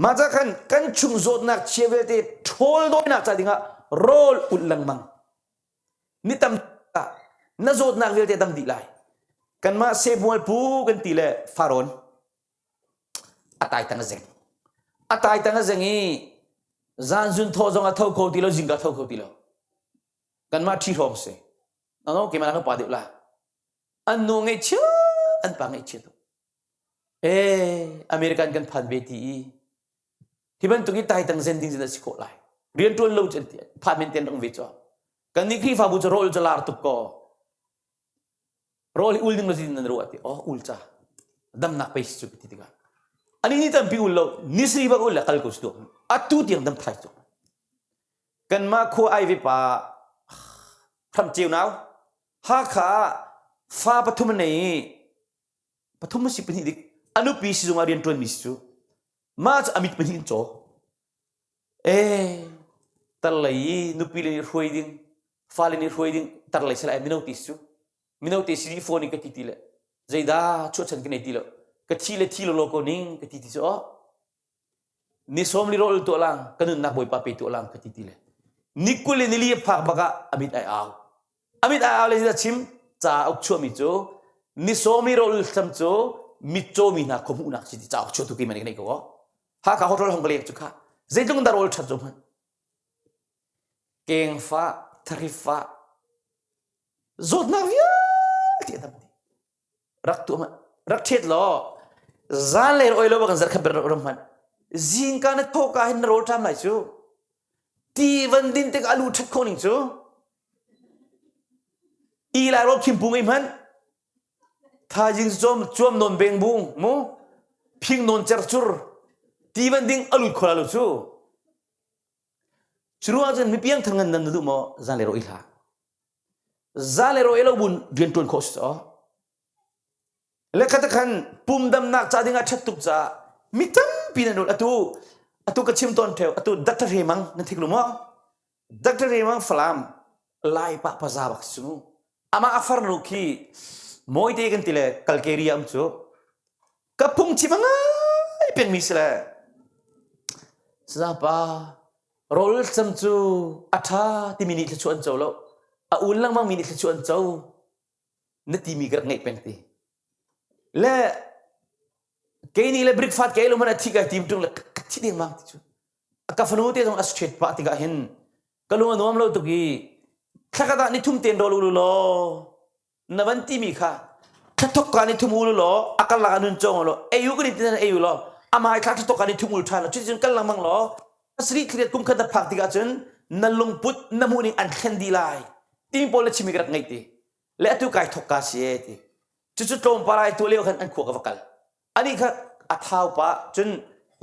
mah ca khan kan chung zawtnak chia vialte ṭhawl dawinak ca dingah rawl ulh lengmang ni tam ah na zawtnak vialte dam dih lai kanmah Samuel pu kan ti le Farawn a tai tang a zeng a tai tang a zeng i zan zun thaw zong a tho kho ti lo zingka tho kho ti lo kanmah ṭhi hrawng si ano keimah nak pa deuh la An nu ngaihchia an pa ngaihchia tuk. Ee American kan phan ve ti i hi bantuk i taitang zen ding zin a si khawh lai. Rian ṭuan lo cu an ti. Phan men ten rang ve cu. Kan nih Khrihfabu cu rawl cu lar tuk ko. Rawl hi ul ding lo zin nan ruah ti. Oh ul ca. Damnak pei si cu ti tikah. Ani ni tampi ul lo ni sri bak ul le kal ko si tu. Atu tiang dam thai cu. Kanmah khua ai ve pa hram ceu nau Hakha ah fa pathum a nei i pathum a si pahnih dik a nupi sizung ah rian ṭuanmi si cu mah cu a mit pahnih in caw ee tarlei i nupi le nih hruai ding fale nih hruai ding tarlei si lai mino ti si cu mino te si dih fawn i ka ti ti le zeidah chuahchan ka nei ti lo ka thi le thi lo lo ko ning ka ti ti cu oh Ni sawm li rawl tuah lang ka nunnak Bawipa pe tuah lang ka ti ti le ni 20 le ni li a phak bak ah a mit ai au a mit ai au le a chim cauk chuahmi cu ni sawm li rawl hlam cu mitcaw mi hna khuahmuhnak si ti cauk chuah tu keimah nih ka neih ko Hakha hotel hong ka lek cu kha zeitluk dah rawl ṭhat cu hmanh kengfah tharifah zawtnak vialte. Vialte a dam dih. Rak tuah hmanh. Rak ṭhet law zanlei oi lo kan zarh khat ram hmanh. Zingka na thawhka hin na rawl ṭam lai cu. Ti van din tik a lu ṭhat khawh ning cu. I lai rawl khim pung ei hmanh. Thaizing cuam cuam nawn beng bung mu. Phing nawn cercur. Ti van ding a lut kho la lo cu. Cu ruang cun mi piangthar ngan nan na duh maw zanlei ro i hlah. Zanlei ro i lo bun rian ṭuan khawh si caw. Le khat khan pum damnak ca ding ah ṭhat tuk caah mi tampi nan rul atu atu ka chim tawn ṭheo atu Dr. Remang nan thik lu maw? Dr. Remang Falam Lai pa paza bak si mu. Amah a farnu khi mawite kan ti le Kalkeria um cu ka phungchim a ngai pengmi si le Sazapa rawl cam cu a ṭha timi nih thluachuah an co lo a ul lengmang mi nih thluachuah an co na timi ka rak ngeih peng ti le kei nih le breakfast ka ei lo hmanh a thi kai tim ṭung le ka thi dengmang ti cu ka fanu te zong a straight pah tikah hin ka lung a nuam lo tuk i thlakhat ah ni thum ten rawl ulu law na van timi kha thlathok ka ni thum ulu law a karlak ah nun cawng law ei u kan in tin ei u law amai thla thlathok ka ni thum ul ṭhan law cuticun kal lengmang law pasarih thliat kum khat na phak tikah cun na lungput na hmuhning an thlen dih lai timi pawl na chimmi ka rak ngeih ti le atu kai thok ka si e ti cucu tlawmpal ai tuah lio khan an khua ka va kal ani kha a thau pa cun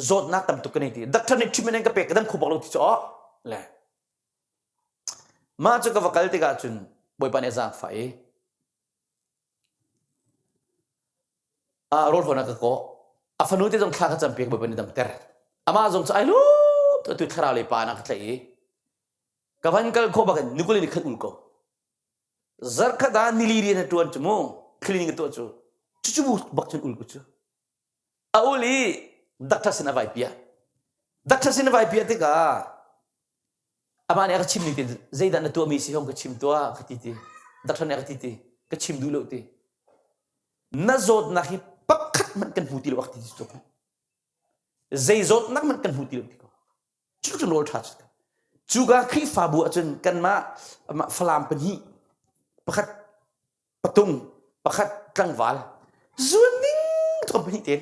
zawtnak tam tuk ka nei ti doctor nih treatment an ka pek ka dam kho bak lo ti cu oh le mah cu ka va kal tikah cun bawipa nih a zaangfah i a rawl hawn a ka kawh a fanu te zong thla ka campiak bawipa nih damter amah zong cu ai lum atu thlarau lei pa na ka tlaih i ka van kal khawh bak in nikul in khat ul ko Zarkhat ah nili rian a ṭuan cu mu cleaning a tuah cu cucu bu bak cun ul ku cu a ul i doctor sin a vai piah doctor sin a vai piah tikah amah nih a ka chim ning tin zeidah na tuahmi si hong ka chim tuah ka ti ti doctor nih a ka ti ti ka chim duh lo ti na zawtnak hi pakhat hmanh kan hmu ti lo a ka ti ti cu zei zawtnak hmanh kan hmu ti lo ti ko Cu cu rawl ṭha cu. Cuka Khrihfabu ahcun kanmah Falam pahnih, pakhat patung, pakhat tlangval, zuan ding cu pahnih tein.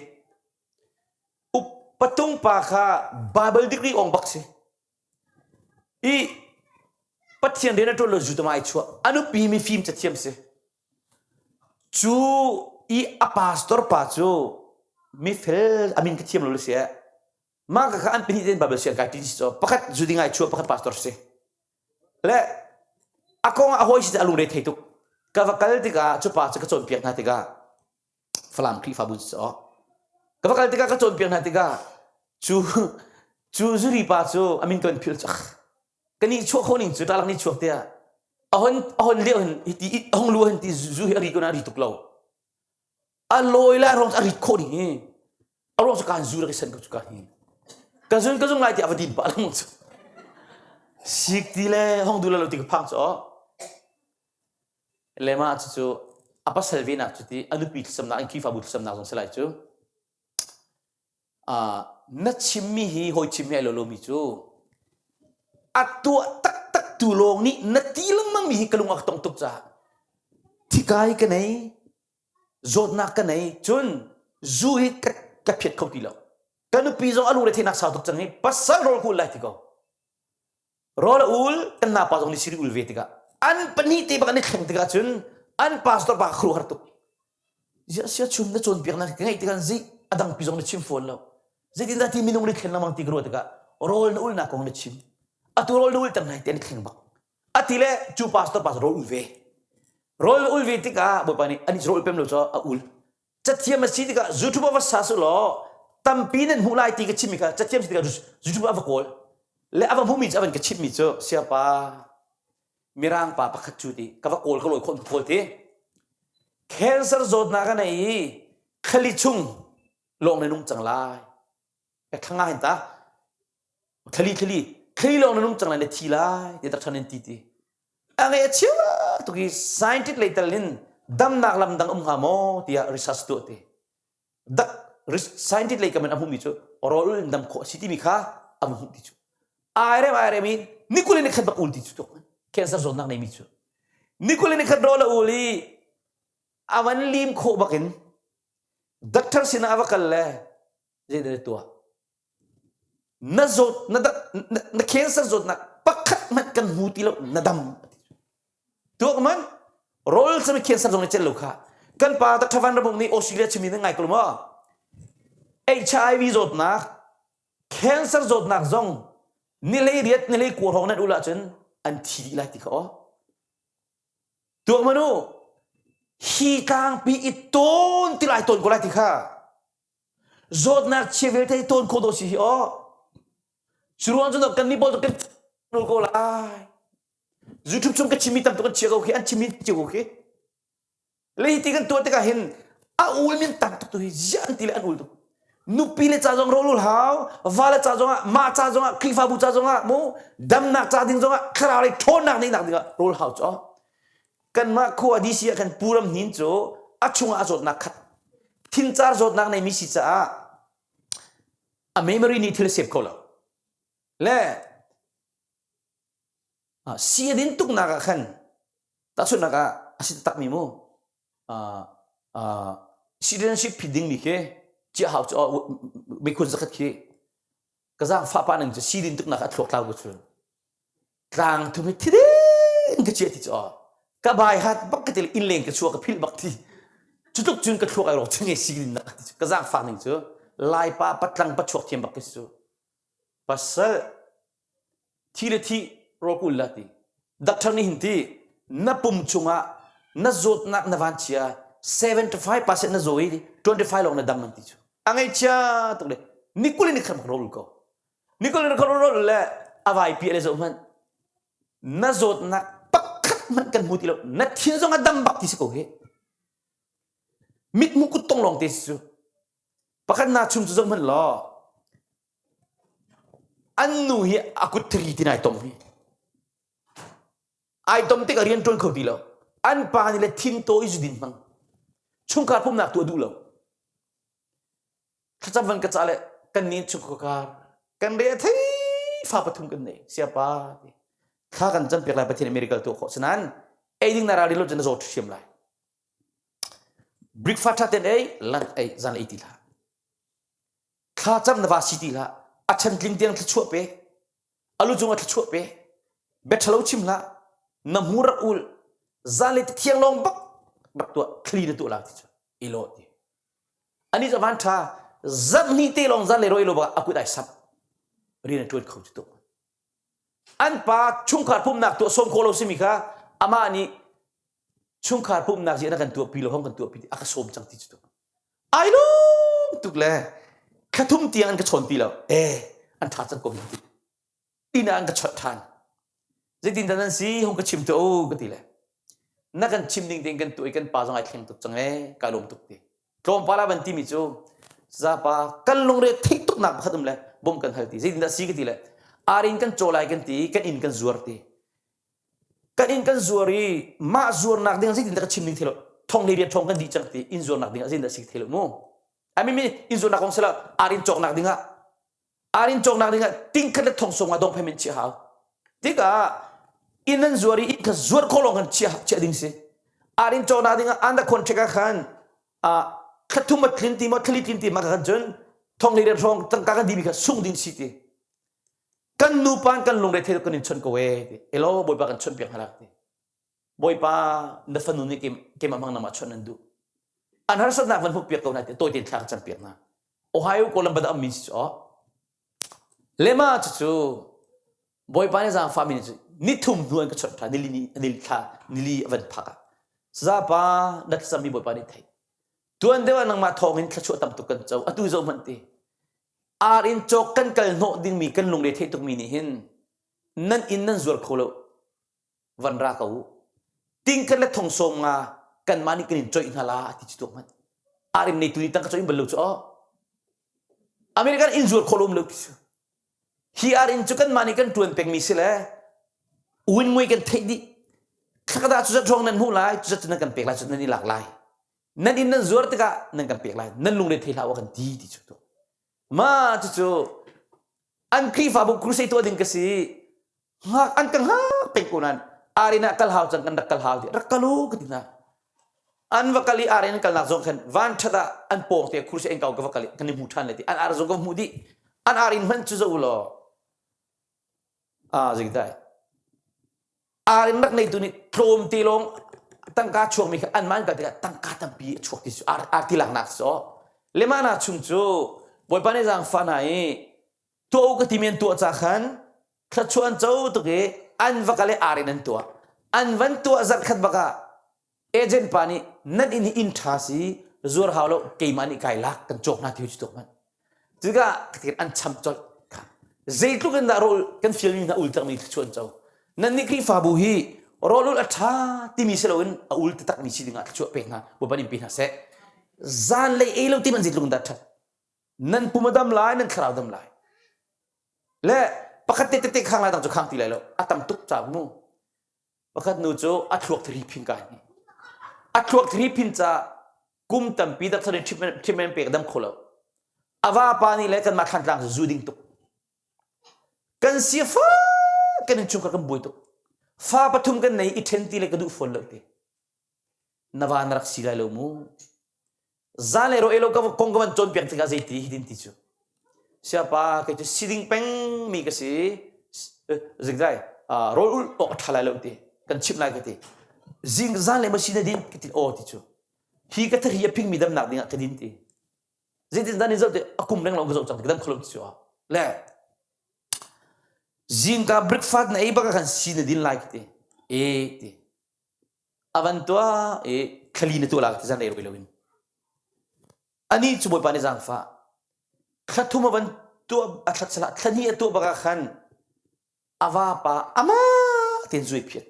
Patung pa kha Bible degree ong bak si. I Pathian rian a ṭuan lo zu tama ai chuah. A nupi mifim cathiam si. Cu i a pastor pa cu mifel a min ka thiam lo le si eh. Mah ka kha an pahnih tein Bible siang kai ṭi si caw pakhat zu ding ai chuah pakhat pastor si. Le a kong ah a hawi si a lungre thei tuk. Ka va kal tikah cu pa cu ka cawnpiak hna tikah Falam Khrihfabu si caw. Ka va kal tikah ka cawnpiak hna tikah cu cu zuri pa cu a min kan philh cu ka nih chuah kho ning cu ṭalak nih chuak tiah a hon a hon lio hin hiti a hong lu hin ti zu hi a ri ko na ri tuk lo a lawi lai rong a rit khawh ding hi a ruang cu kaan zu rak i san ko cu ka hi ka zun ka zung lai ti a va din pah lengmang cu sik ti le hong du lo ti ka phang cu lema cu cu a pasal ve nak cu ti a nupi thlacamnak in Khrihfabu thlacamnak zong si lai cu na chimmi hi hawi chimmi ai lo lomi cu a tuah taktak tu lawng nih na ti lengmang mi hi ka lung a ka tong tuk caah thikai ka nei zawtnak ka nei cun zu hi ka, ka phiat kho ti lo ka nupi zong a lungre theihnak sau tuk cang hi pasal rawl ka ul lai ti ko rawl a ul kan napa zong nih siri ul ve tikah an pahnih te bak an i thleng tikah cun an pastor pa khru har tuk sia sia chum na cawnpiaknak ka ngeih tikah zi a dang pi zong na chim fawn lo zeitindah ti minung nih thlen lengmang ti ka ruah tikah rawl na ulnak kong na chim atu rawl na ul tang nai te an i thleng bak ati le cu pastor pa rawl ul ve rawl ul ve tikah bawipa nih ani rawl pem lo cu a ul cathiam a si tikah YouTube ah va sa su law tampi nan hmuh lai ti ka chimmi kha cathiam si tikah YouTube ah va kawl le a va hmuhmi cu a van ka chimmi cu siapa mirang pa pakhat cu ti ka va kawl ka lawi khawh kawl ti cancer zawtnak a nei i khali chung lawng na nung cang lai ka thanga hin ta thlali thlali thlali lawng na nung cang lai na thi lai ti tak than in ti ti a nge a chia tuk i scientist lei tal in damnak lam dang um hnga maw tiah research tuah ti dak scientist lei kamen a hmuhmi cu rawl in dam khawh si timi kha a hmuh ti cu ai rem ai rem i nikul in khat bak ul ti cu tuk cancer zawtnak nei mi cu nikul in khat rawl a ul i. A van lim khawh bakin doctor sinah a va kal le zeidah tuah? Na zawt na, na, na cancer zawtnak pakhat hmanh kan hmu ti lo na dam. Tuak man rawl sami cancer zong ni cel lo kha. Kan pa Dr. Van Ramung nih Australia chimi na ngai ko maw? HIV zawtnak cancer zawtnak zong ni hlei riat ni hlei kua hrawng nan ul ahcun an thi dih lai ti kha aw. Tuak manu hi tlangpi i tawn ti lai tawn ko lai ti kha. Zawtnak chia vialte hi tawn khawh dawh si hi aw. Curuang cun kan nih pawl cu kan nul ko lai. YouTube chung ka chimmi tam tuk an chia ko khi an chimmi cio ko khi. Le hi ti kan tuah tikah hin a ul min tam tuk tu hi ziah an ti le an ul tuk. Nupi le ca zong rawl ul hau, va le ca zongah, mah ca zongah, Khrihfabu ca zongah, mu damnak ca ding zongah, thlarau lei ṭhawnnak neihnak dingah rawl hau cu. Kanmah khua DC ah khan Pu Ram Hnin cu a chungah a zawtnak khat. Thincar zawtnak neimi si caah a memory nih thil a save kho lo. Le si a din tuknak ah khan tahchunhnak ah a si taktakmi mu citizenship phit dingmi khi chiah hau cu mikhun zakhat khi ka zaangfah pa ning cu si din tuknak a thluak tlau ko cu tlang thum hi thidin ka chiah ti cu ka bai hat bak ka ti inn leng ka chuak ka philh bak ti cu tluk cun ka thluak ai rawk cu nge si din nak ka zaangfah ning cu laipa patlang pachuak thiam bak ka si cu pasal Thi le thi rawkul la ti. Doctor nih hin ti na pum chungah na zawtnak na van chia 75% na zaw i 25 lawng na dam an ti cu. A ngaihchia tuk le nikul in nikhat bak rawlul ko. Nikul in nikhat rawlul le a vai pi le zoh hmanh na zawtnak pakhat hmanh kan hmu ti lo na thin zong a dam bak ti si ko hi. Mithmuh kuttong lawng te si cu. Pakhat na chung cu zoh hmanh law An nu hi a kut thiri tin ai tom hi. Ai tom tik ah rian ṭuan kho ti lo. An pa nih le thin tawi zu din hmang. Chungkhar pumnak tuah duh lo. Thlacam van ka ca le kan ni chungkhar kan re a thei fa pathum kan nei siapa ti. Thla kan cam piak lai Pathian miracle tuah khawh sinan ei ding na ral lo cun na zawt hriam lai. Breakfast ṭha ten ei, lunch ei, zan ei ti hlah. Thlacam na va si ti hlah. A chantling tiang thluachuah pe. A lu cungah thluachuah pe. Bia ṭhalo chim hlah. Na hmur rak ul. Zan le thiang lawng bak rak tuah. Thli na tuah la ti cu. I lawh ti. Ani cu van ṭha. Zarh hnih te lawng zan le ro i lo bak a kut ai samh. Rian a ṭuan kho cu tuk. An pa chungkhar pumhnak tuah sawm khawh lo simi kha amah nih chungkhar pumhnak ziah na kan tuahpi lo hong kan tuahpi a ka sawm cang ti cu tuk. Ai lawm tuk le thlathum tiang an ka chawn ti lo. Eh, an ṭha cang ko ti. Inn ah an ka chawnh ṭhan. Zeitin dah nan si hong ka chim tuah u ka ti le. Na kan chim ding tein kan tuah i kan pa zong ai thleng tuk cang ee, kai lawm tuk ti. Tlawmpal ah van timi cu zapa kan lungre theih tuknak pakhat um le bawm kan hal ti. Zeitin dah si ka ti le. Arin kan caw lai kan ti, kan inn kan zuar ti. Kan inn kan zuar i mah zuarnak ding zeitin dah ka chim ding thei lo thong le riat thong kan dih cang ti inn zuarnak ding ah zeitin dah si thei lo mu I mean inn zuarnak kong sila ar inn cawknak ding ah ar inn cawknak ding ah tingkhat le thong song ah dong payment chiah hau tikah inn nan zuar i inn kha zuar khawh lawng kan chiah chiah ding si ar inn cawknak ding ah under contract ah khan thla thum a tlin ti maw thli tlin ti ma khan cun thong le riat hrawng tangka kan dimi kha sung ding si ti Kan nupa kan lungre thei kan in chawnh ko ee ti. Elaw Bawipa kan chawnh piak hna ti. Bawipa na fanu nih keimah hmang nangmah chawnh nan duh. An harsatnak van hmuh piak ko hna ti tawi tein thla ka cam piak hna. Ohio Columbus a ummi si cu Lema cu cu Bawipa nih zaangfah mi cu ni thum hnu an ka chawnh ṭhan nili ni thla nili a van phak ah Sazapa na thlacammi Bawipa nih theih. Tuan deuh ah nangmah thawng in thluachuah tam tuk kan co. Atu zoh hmanh ti. Ar in cawk kan kal hnawh dingmi kan lungre theih tukmi nih hin nan inn nan zuar kho lo van ra ko u tingkhat le thong sawm nga kanmah nih kan in coih hna la ti cu tuak hmanh ar inn neitu nih tangka coih bal lo cu aw American inn zuar khawh lo um lo ti cu hi ar inn cu kanmah nih kan tuan pengmi si le win ngui kan theih dih thlakada cu zat ruang nan hmuh lai cu zat cu nan kan pek lai cu nan i lak lai Nan inn nan zuar tikah nan kan pek lai. Nan lungre thei hlah u kan ti ti cu. Ma cucu an Khrihfabu crusade tuah ding ka si. Hngak an ka hngak peng ko nan arena kal hau cang kan rak kal hau ti rak kal u ka ti hna. An va kal i ar in kalnak zong khan van ṭhat ah an pawng te khur si en kau ka va kal i kan i hmu ṭhan le ti. An ar zong ka hmuh dih. An ar in hmanh cu zo law ah zingtai. Ar in rak neitu nih tlawm te lawng tangka chuakmi kha anmah an kal tikah tangka tampi a chuak ti cu ar ar ti laknak cu. Lemana chung cu Bawipa nih zaangfah hna i tuah u ka timi an tuah ca khan thluachuah an co tuk i an va kal i ar in an tuah. An van tuah zarh khat bak ah agent pa nih nan inn hi inn ṭha si zuar hau lo keimah nih kai lak kan cawk hna ti cu tuak hmanh. Cutikah an cham colh. Zeitluk in dah rawl kan fialmi hna ul takmi thluachuah an co. Nan nih Khrihfabu hi rawl ul a ṭha timi si loin a ul taktakmi si dingah thluachuah pek hna Bawipa nih in pe hna seh. Zanlei ei lo ti man zeitluk in dah ṭhat. Nan pum a dam lai, nan thlarau dam lai. Le pakhat te tete khang lai dang cu khang ti lai lo. A tam tuk ca mu. Pakhat nu cu a thluak thari phin kai ni. A thluak thari phin ca kum tampi doctor nih treatment, treatment pek dam kho lo. A vapa nih le kanmah thlantlang cu zu ding tuk. Kan si fa kan innchungkhar kan buai tuk. Fa pathum kan nei i ṭhen ti le ka duh fawn lo ti. Na va na rak si lai lo mu. Zan le ro elo ka kong ka van cawnpiak tikah zeiti hitin ti cu. Siapa kei cu siding peng mi ka si. Zingzai rawl ul awk a ṭha lai lo ti. Kan chimh lai ka ti. Zing zan le ma si na din ka ti aw ti cu. Hi ka thari a phing mi damnak dingah ka din ti. Zeitin dan in zoh ti a kum reng lo ka zoh cang ti ka dam kho lo ti cu. Le zingka breakfast na ei bak ah khan si na din lai ka ti. E ti. A van tuah i thlali na tuah la ti zan ei roi loin. Ani cu Bawipa nih zaangfah. Thla thum a van tuah a thla salah thla hnih a tuah bak ah khan a vapa amah tein zui phiat.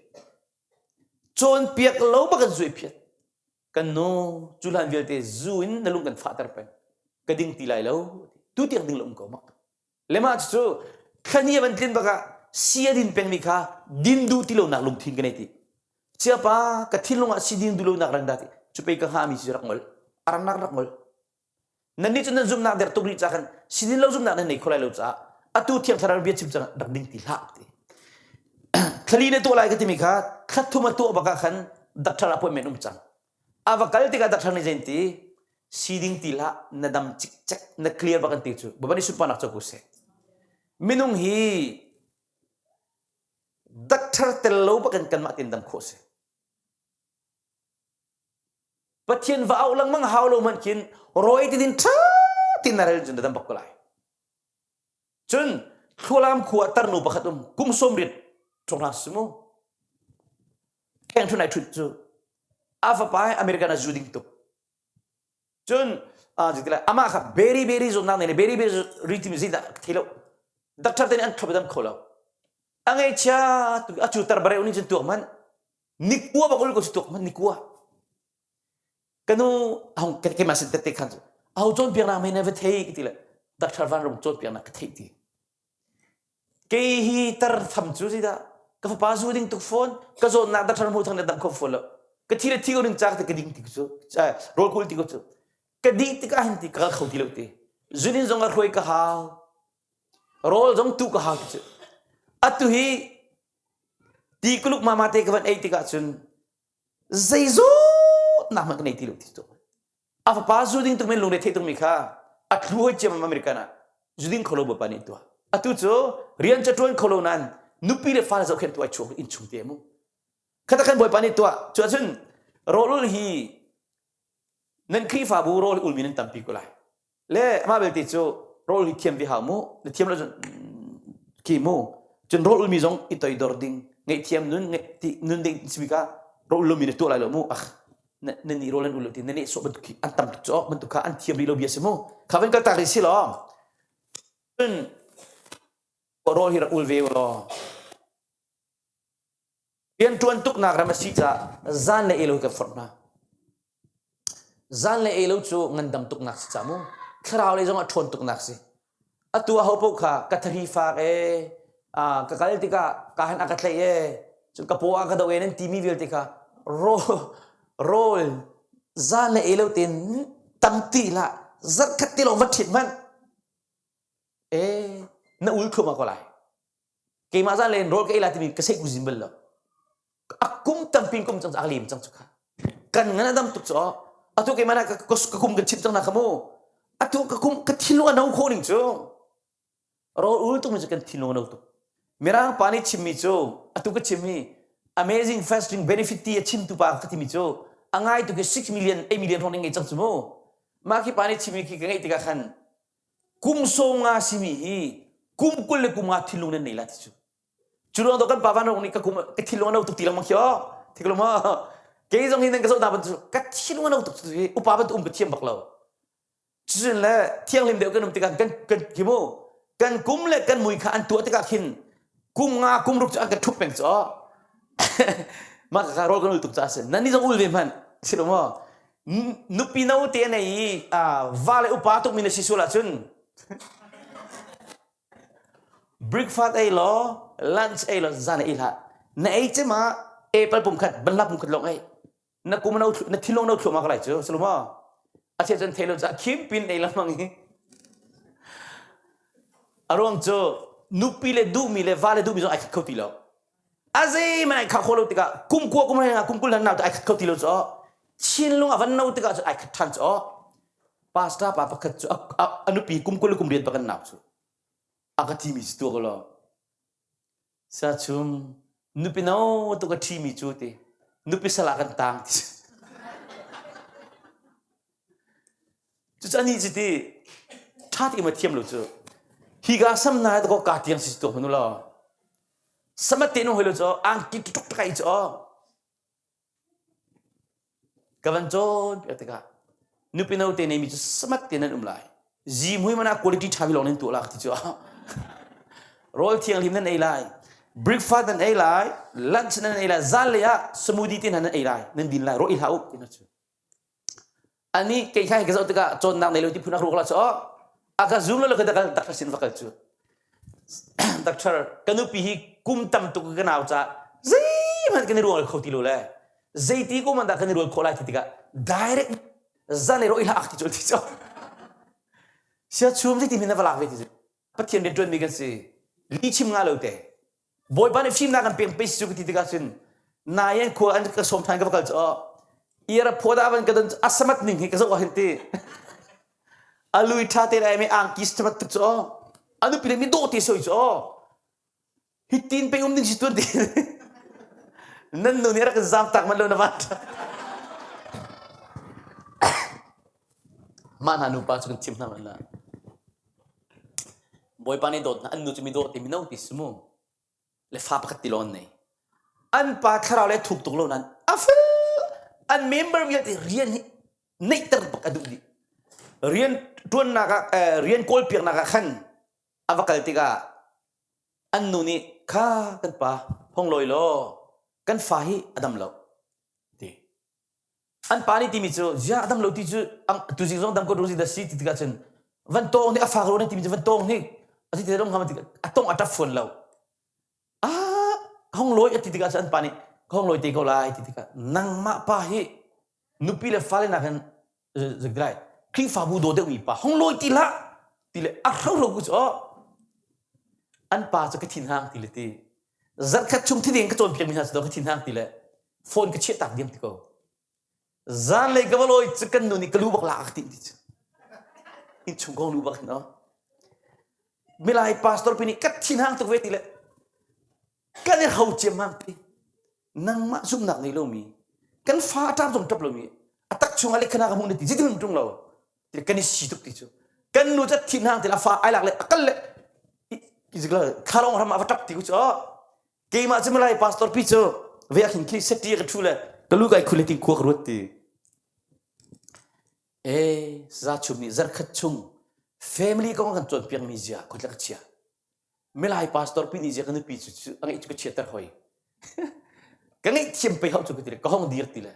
Cawnpiak lo bak in zui phiat. Kan nu cu hlan vialte zu in na lung kan fahter peng. Ka ding ti lai lo. Tu tiang ding lo um ko mak. Le mah cucu thlani a van tlin bak ah si a din pengmi kha din duh ti lonak lungthin ka nei ti. Ciapa ka thinlung ah si din duh lonak rang dah ti. Cu pei ka hngahmi cu rak ngol. A rangnak rak ngol. Nan nih cu nan zumhnak der tuk rih ca khan si din lo zumhnak nan nei kho lai lo caah atu thiang thlarau bia chim cang rak ding ti hlah ti. Thlali na tuah lai ka timi kha thla thum a tuah bak ah khan doctor appointment um cang. A va kal tikah doctor nih zei ti si ding ti hlah na dam cikcek na clear bak an ti cu Bawipa nih sunparnak co ko seh. Minung hi doctor tel lo bak in kanmah tein dam khawh si. Pathian va auh lengmang hau lo hmanh khin rawi ti din ṭha tin na rel cun na dam bak ko lai. Cun Thlualam khua tarnu pakhat um kum 80 hrawng hna si mu. Kheng thun ai thut cu a fapa hi American ah zu ding tuk. Cun uh, amah kha very very zawtnak nei le very very ri timi zeidah thei lo. Doctor te nih an thlop dam kho lo. A ngaihchia tu a cu tar bareu nih cun tuak hmanh nikua bak ul ko si tuak hmanh nikua. Kanu hong keimah sin tette khan cu aho cawnpiaknak mei na va thei ka ti le Doctor Van Rung cawnpiaknak ka theih ti. Kei hi tar tham cu zeidah ka fapa zu ding tuk fawn ka zawtnak doctor hmu thang le dam kho fawn lo ka thi le thi ko ding ca ka ding ti cu rawl kul ti ko cu ka dih tikah hin ti ka kal kho ti lo ti zunin zong a hruai ka hau rawl zong tu ka hau ti cu atu hi ti kuluk mama te ka van ei tikah cun zei zawtnak hmanh ka nei ti lo ti cu a fapa zu ding tuk men lungre theih tukmi kha a thlu hoi ciam American ah zu ding kho lo bawipa nih tuah atu cu rian ca ṭuan kho lo nain nupi le fale zohkhenh tu ai chuak inn chung te mu khata khan bawipa nih tuah cu ahcun rawlul hi nan Khrihfabu rawl ulmi nan tampi ko lai Le amah belte cu rawl hi thiam ve hau mu. Na thiam lo cun ki mu. Cun rawl ulmi zong i toidor ding, ngaihthiam nun ti nun ding simi ka rawl lomi na tuah lai lo mu. Ah na na nih rawl an ul lo ti na neh sawh bantuk khi an tam tuk cu bantuk kha an thiam rih lo bia si mu. Kha van kal tak rih si law. Cun rawl hi rak ul ve u law. Rianṭuan tuknak ram a si caah zan le ei lo hi kan forh hna. Zan le ei lo cu ngandam tuknak si ca mu. Thlarau lei zong ah ṭhawn tuknak si. Atu aho paoh kha ka thari fak ee, ka kal tikah ka han a ka tlaih ee, cun ka paw a ka do ee nan timi vialte kha rawl rawl zan le ei lo tein tam ti hlah zarhkhat te lawng va ṭhit hmanh ee na ul thluahmah ko lai. Keimah zan len rawl ka ei lai timi ka sei kuzin bal lo. A kum tampi kum cang a lim cang cu kha. Kan ngan a dam tuk cu. Atu keimah na ka ka kum kan chim cang na kha mu. Atu ka kum ka thinlung a no khawh ning cu. Rawl ul tuk mi cu kan thinlung a no tuk. Mirang pa nih chimmi cu atu ka chimmi amazing fasting benefit ti a chimtu pa ka timi cu a ngai tu khi 6 million 8 million hrawng ning ngei cang cu mu. Mah khi pa nih chimmi khi ka ngeih tikah khan kum 50 simi hi kum 20 le kum nga thinlung nan nei la ti cu. Cu ruang to kan pa van nih ka kum ka thinlung a no tuk ti lengmang khi aw. Thik lo ma. Kei zong hi nan ka zoh na bantuk ka thinlung a no tuk cu upa bantuk um ka thiam bak lo. Cucun le thianghlim deuh kan um tikah kan kan khi mu kan kum le kan mui kha an tuah tikah khin kum nga kum ruk cu an kan ṭhup peng cu aw. Mah ka rawl kan ul tuk caah a si. Nan nih zong ul ve hmanh. Si lo maw? Nupi no te nei i va le upa tukmi na si sual ahcun breakfast ei law lunch ei law zan ei hlah. Na ei cem ah apple pum khat banhla pum khat lawng ei. Na kum no na thinlung no thluahmah ka lai cu si lo maw? A cheu cun thei lo ca khim pin ei lengmang hi. A ruang cu nupi le duhmi le va le duhmi zong ai khat kho ti lo. A zeihmanh ai khah khawh lo tikah kum kua kum hlei kum 20 han nau ai khat kho ti lo cu thinlung a van no tikah cu ai khat ṭhan cu pastor pa pakhat cu a nupi kum 20 le kum riat bak an nau cu a ka thimi si tuak law Sachum nupi no tuk a ṭhimi cu ti nupi sal ah kan tang ti cucu anih cu ti ṭha tein ma thiam lo cu hi ka sam na ko ka tiang si tu hmanu law samat te no hoi lo cu angki tuk tuk ai cu Ka van cawnpiak tikah nupi no te neimi cu samat te nan um lai. Zihmui man ah quality ṭha mi lawng nan tuah la ti cu rawl thianghlim nan ei lai. Breakfast nan ei lai, lunch nan ei lai, zanlei ah smoothie te hna nan ei lai, nan din lai, rawl ei hlah u ti cu. Ani kei kha ka zoh tikah cawnnak nei lo ti phun a ruak la cu a ka zum lo ka doctor sin va kal cu. Doctor ka nupi hi kum tam tuk ka nau ca zeihmanh kan i ruang kho ti lo le zeiti kum an dah kan i rual khawh lai ti tikah direct zan i ro i hlah ti cu ti cu sia chum zeiti min na va lak ve ti cu Pathian rian ṭuanmi kan si li chim nga lo te Bawipa nih fimnak kan pek pe si cu ka ti tikah cun nain khua an ka sawm than ka va kal cu iara phuada van ka don asamat ning hi ka zoh ah hin ti alui tha te lai mi angki samat tuk cu anu pi le mi dawh te soi cu hi tin pe um ding si tuan ti nan nu nih rak in zam tak man lo na van mah hna nupa cu kan chim hna man la Bawipa nih dawt hna an nu cu mi dawh te mino ti si mu le fa pakhat ti lawn nei an pa thlarau le thuk tuk lo nan a fel an member vialte rian hi neihter bak a duh dih rian tuannak ah rian kawl piaknak ah khan a va kal tikah an nu nih kha kan pa hong lawi law kan fa hi a dam lo ti An pa nih timi cu ziah a dam lo ti cu tuzing zong dam ko ru da si ti tikah cun van tawng nih a fak ro na timi cu van tawng nih a ti ti dong ngam a tong a tap fawn lo. Ah hong lawi a ti tikah cun an pa nih ka hong lawi te ko lai ti tikah nangmah pa hi nupi le fale nakin lai Khrihfabu daw deuhmi pa hong lawi ti hlah ti le a hro ku cu an pa cu ka thin hang ti le ti zarkhat chung thiding ka cawnpiak mi hna cu ka thin hang ti le phone ka chiah tak diam ti ko zanlei ka va lawi cu kan nu nih ka lu bak lak ti ti cu innchung kong lu bak no milai pastor pi nih ka thin hang tuk ve ti le kan i hro ciam mang ti nangmah zumhnak nei lomi kan fa a ṭap zong ṭap lomi a tak chungah le khana ka hmuh na ti zeitin ṭung lo ti kan i si tuk ti cu kan nu cu thin hang ti a fa ai lak le a kal le thlalong ram ah va ṭap ti ku cu keimah cu malai pastor pi cu ve ah khin khi seti ka ṭhu le ka lu kai khule tin khua ka ruat ti e za chum nih zarkhat chung family kong kan cawnpiak mi zia khutla ka chia milai pastor pi nih zia ka nupi cu a ngeih cu ka chiater hoi ka ngeih thiam pei hau cu ka ti le ka hong dir ti le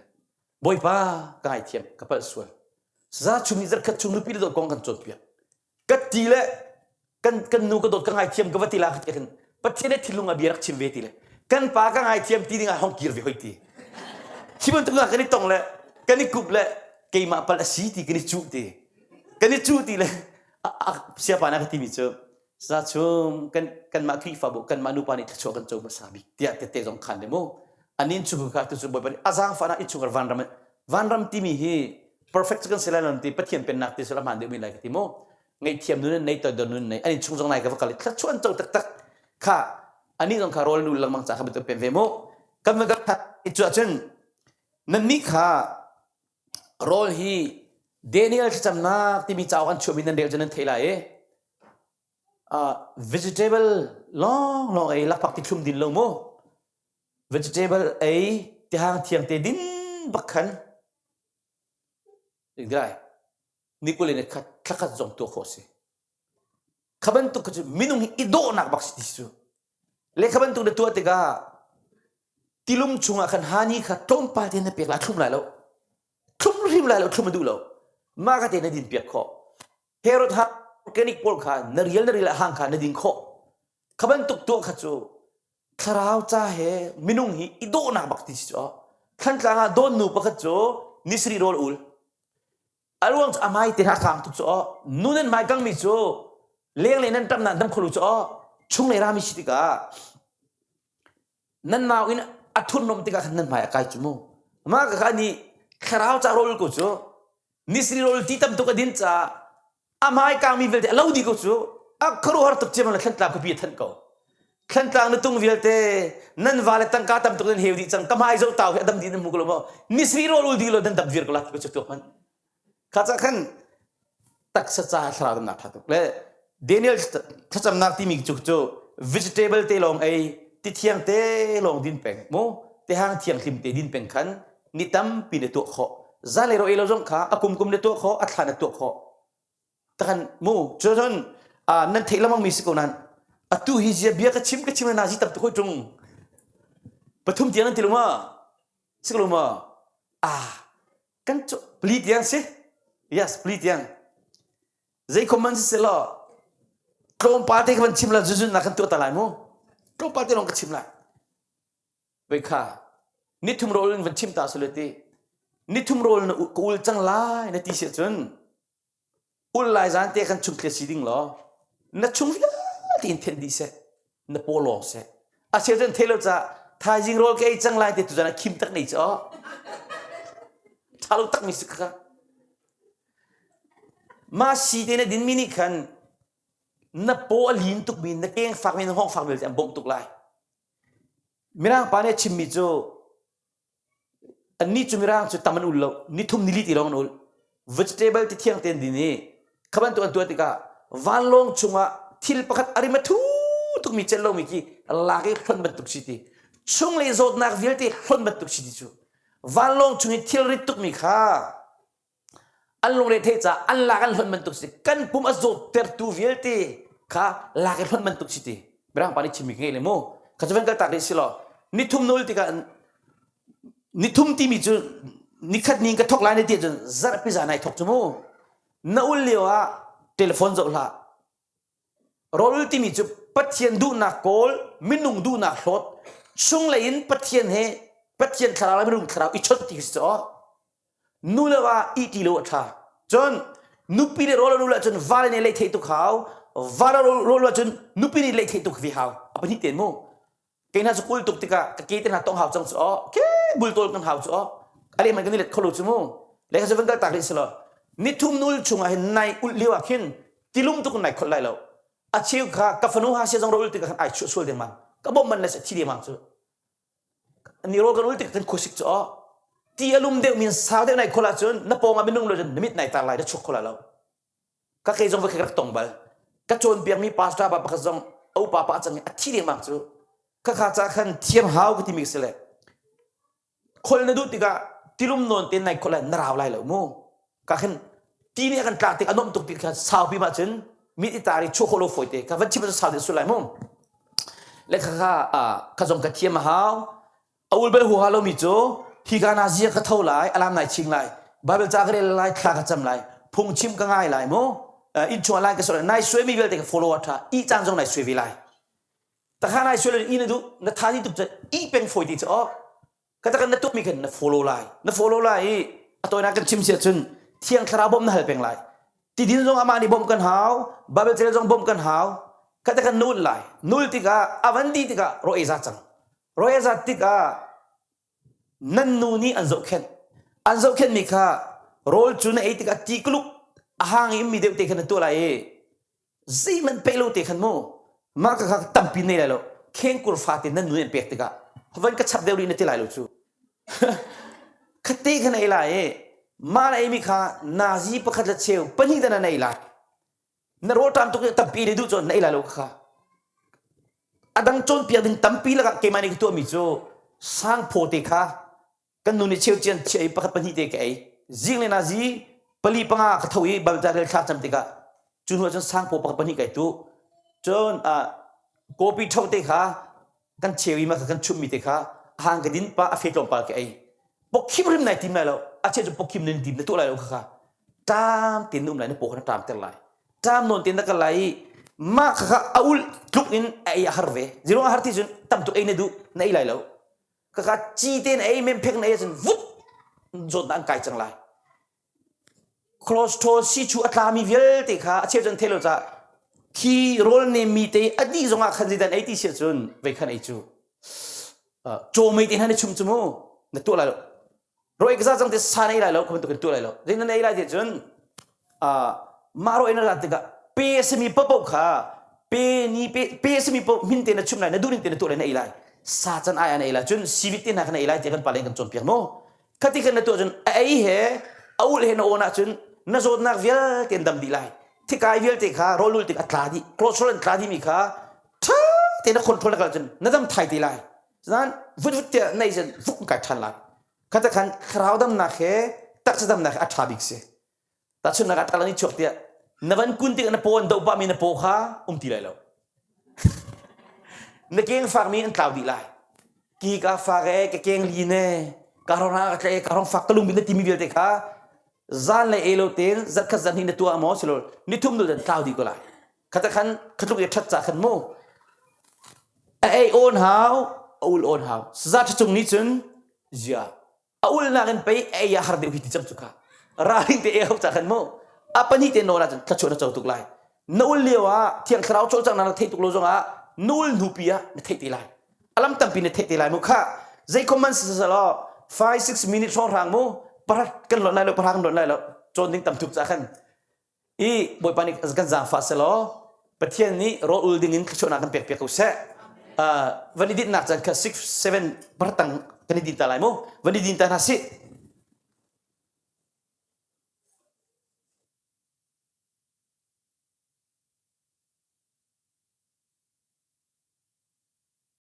bawipa ka ngaithiam ka palh sual za chung nih zarkhat chung nupi le dawt kong kan cawnpiak ka ti le kan kan nu ka dawt ka ngaithiam ka va ti la ka ti khan pathian le thinlung ah bia rak chim ve ti le kan pa ka ngaithiam ti ding ah hong kir ve hoi ti hi bantuk ah kan i tong le kan i kup le keimah pal a si ti kan i cuh ti kan i cuh ti le siapa na ka timi cu sa chung kan kanmah Khrihfabu kanmah nupa nih thluachuah kan co hmasa bik tiah tette zong khan le mu anin chung kha tu cu bawipa nih a zaangfahnak innchungkhar vanram. Vanram timi hi perfect cu kan si lai lo ti Pathian pennak ti sul a hmaan deuhmi lai ka ti mu. Ngaihthiam nun in nei toidor nun nei an in chung zong nai ka va kal i thluachuah an co taktak kha anih zong kha rawl nu lengmang ca kha bantuk pem ve mu. Kan va cu ahcun nannih kha rawl hi Daniel thlacamnak timi cauk an chuahmi nan rel cu nan thei lai i uh, vegetable lawng lawng ei lakphak ti thlum din lo mu vegetable ei tihang thiang te din bak khan lai nikul in khat thlakhat zong tuah khawh si kha bantuk kha cu minung hi i dawhnak bak si ti cu le kha bantuk na tuah tikah tilum chungah khan hani kha tlawmpal te na pek la thlum lai lo thlum hrim lai lo thlum a duh lo mah ka te na din piak khawh Herod ha organic pawl kha na rial na rial hang kha na din khawh kha bantuk tuah kha cu thlarau ca he minung hi i dawhnak bak ti si cu Thlantlang ah dawn nu pakhat cu nisri rawl ul a ruang cu a mai te hna kang tuk cu nu nan mai kangmi cu lenglei nan ṭam nan dam kholu cu chunglei rami si tikah nan nau in a thurnom tikah khan nan hmai a kai cu mu mah ka kha nih thlarau ca rawl ko cu nisri rawl ti tam tuk a din ca a hmai kangmi vialte a lo dih ko cu a khuaruahhar tuk ciam le thlantlang khuapi a thanh ko thlantlang na tung vialte nan va le tangka tam tuk nan heu dih cang ka hmai zo tau hi a dam dih nan hmu ko lo maw nisri rawl ul dih lo nan dam vir ko la ko cu tuak man kha ca khan taksa ca thlarau damnak ṭha tuk le Daniel thlacamnak timi cu cu vegetable te lawng ei ti thiang te lawng din peng mu te hang thianghlim te din peng khan ni tampi na tuah khawh zan le ro ei lo zong kha a kum kum na tuah khawh a thla na tuah khawh takan mu cun nan theih lamang mi si ko nan atu hi zia bia ka chim ka chim na zi tam tuk hoi tung pathum tiang nan ti lo ma si ko lo ma ah kan cu pli tiang si yes pli tiang zei khom man si se law tlawmpal te ka van chim la zuzun na kan tuah ta lai mu tlawmpal te lawng ka chim lai vei kha nithum rawl in van chim ta sule ti nithum rawl na ka ul cang lai na ti si cun ul lai zan te kan chung thlia si ding law na chung vialte in thenh dih seh na paw lawng seh a cheu cun thei lo ca thaizing rawl ka ei cang lai te tu zan ah khim tak nei cu ṭha lo tak mi si kha ma si te na din mi nih khan na paw a lin tuk mi na keng fak mi na hngawng fak mi an bawmh tuk lai mirang pa nih a chimmi cu Annih cu Mirang cu tam an ul lo. Nithum nili ti lawng an ul. Vegetable ti thiang tein din i kha bantuk an tuah tikah vanlawng chungah thil pakhat a rim a thu tukmi celh lomi khi lak i hlonh bantuk si ti. Chunglei zawtnak vialte hlonh bantuk si ti cu. Vanlawng chung i thil rit tukmi kha an lungre theih caah an lak an hlonh bantuk si kan pum a zawttertu vialte kha lak i hlonh bantuk si ti mirang pa nih chimmi ka ngei le mu kha cu van kal tak rih si law nithum nul tikah nithum timi cu nikhat ni ka thok lai na ti cun zarhpi zan ai thok cu mu na ul lio ah telephone zoh hlah Rawl timi cu Pathian duhnak kawl, minung duhnak hlawt, chunglei in Pathian he Pathian thlarau le minung thlarau i chawnh ti si caw. Nu le va ih lo a ṭha. Cun nupi nih rawl a nu ahcun vale nih lei theih tuk hau, va rawl ahcun nupi nih lei theih tuk ve hau. A pahnih tein mu. Kei hna cu kul tuk tikah ka ke te hna tong hau cang cu aw ke bultawl kan hau cu aw a leh man kan i let kho lo cu mu le kha cu van kal tak rih si law nithum nul chungah hin nai ulh lio ah khin tilum tuk in nai kholh lai lo a cheu kha ka fanu ha sia zong ro ul tikah khan ai chuah sual dengmang ka bawmh man le thi dengmang cu ni ro kan ul tik kan khuasik cu aw ti a lum deuh min sau deuh nai kholh ahcun na pawng ah minung lo cun na mit nai tar lai na chuak kho lai lo ka kei zong va rak tong bal ka cawnpiakmi pastor pa pakhat zong a upa pa cang i a thi dengmang cu ka kha ca khan thiam hau ka timi si le khol na duh tikah tilum nawn te nai khol lai na rau lai lo mu ka khin ti nih a kan tlak tik a nuamh tuk ti khan saupi ma cun mit i tar i chuah khawh lo fawi te ka van chim sau deuh sul lai mu le kha kha kha zong ka thiam a hau A ul bal huaha lomi cu hi ka na zia ka tho lai, alam nai ching lai, Bible ca ka rel lai, thla ka cam lai, phungchim ka ngai lai mu, innchung lai ka suai nai suai mi vialte ka follow a tha, i caan zong nai suai ve lai. Takha nai suai lo i na duh, na tha ni tuk cu i peng fawi ti cu oh. Ka takan na tuk mi khan na follow lai. Na follow lai i a tawinak kan chim sia cun thiang thlarau bawm na hal peng lai. Tidin zong amah nih bawmh kan hau, Bible cel zong bawmh kan hau. Ka takan nul lai. Nul tikah avan di tikah ro ei za cang. Rawi a zat tikah nan nu nih an zohkhenh. An zohkhenhmi kha rawl cu na ei tikah ti kuluk a hang i ummi deuh te khan na tuah lai i zeihmanh pe lo te khan mu mah ka kha tampi nei lai lo khengkur fate nan nu nih an pek tikah van ka chap deuh rih na ti lai lo cu khatte khan ei lai i mah na eimi kha nazi pakhat le cheu pahnih dan na ei lai na rawl ṭam tuk i tampi na duh cun na ei lai lo kha a dang cawnpiak ding tampi lakah keimah nih ka tuahmi cu sangphaw te kha kan nu nih cheu cian chia i pakhat pahnih te ka ei zing le nazi pali panga ka tho i balta rel thlak cam tikah cu hnu ahcun sangphaw pakhat pahnih kai tu cun kawpi tho te kha kan cheu i ma kha kan chummi te kha hang ka din pa a fe tlawmpal ka ei pokkhim rim nai tim lai lo a cheu cu pokkhim nan tim na tuah lai lo kha kha ṭam tin na um lai na paw kha na ṭam ter lai ṭam nawn tin na kal lai i mah kha kha a ul tluk in a ei a har ve zirong a har ti cun tam tuk ei na duh na ei lai lo kaka ci te na ei mem phek na ei ahcun vut zawtnak an kai cang lai cholesterol si chu a tlami vialte kha a cheu cun thei lo caah khi rawl nem mi te a dih zongah khan zeidan ei ti si ahcun vei khan ei cu caw mei te hna na chum cu mu na tuah lai lo Rawi ka za cang te sa na ei lai lo kha bantuk in tuah lai lo. Zei na ei lai ti cun mah rawi na rat tikah pe a simi paoh kha pe ni pe pe a simi paoh min te na chum lai na duh ning te na tuah lai na ei lai. Sa can ai na ei lai cun sivit te hna kha na ei lai tiah kan pale kan cawnpiak mu. Khati khan na tuah cun a ei he a ul he na awn ahcun na zawtnak vialte an dam dih lai. Thikai vialte kha rawlul tik a tla dih. Cholesterol an tla dih mi kha ṭha te na control na kal cun na dam thai te lai. Zan vut vut tiah nei cun vuk kai ṭhan lai. Khata khan thlarau damnak he taksa damnak he a ṭha bik si. Tahchunhnak ah talang i chuak tiah na van kun tikah na paw an doh pahmi na paw kha um ti lai lo. Na keng fakmi an tlau dih lai. Ki ka fak e, ka keng lin e, ka rong ka tle, ka rong fak ka lung na timi vialte kha zan le e lo tein zarkhat zan hi na tuah maw silo nithum nu dan tlau dih ko lai. Khata khan khatluk i ṭhat ca khan mu a ei awn hau a ul awn hau saza ṭha cung nih cun zia a ulnak in pei a ei a har deuh hi ti cang cu kha ralring te ei hau ca khan mu a pahnih te nawl ahcun thluachuah na co tuk lai na ul lio ah thiang thlarau cawlcanghnak na theih tuk lo zongah na ul hnupi ah na theih te lai alam tampi na theih te lai mu kha zeikhom man sisalaw 5 6 minute hrawng hrang mu parat kan lon lai lo pahra kan lon lai lo cawn ding tam tuk ca khan I Bawipa nih kan zaangfah selaw Pathian nih rawl ul ding in thluachuahnak kan pek piak ko seh. Uh, van i dinhnak caan kha 6 7 paratang kan i din ta lai mu. Van i din ta hna sih.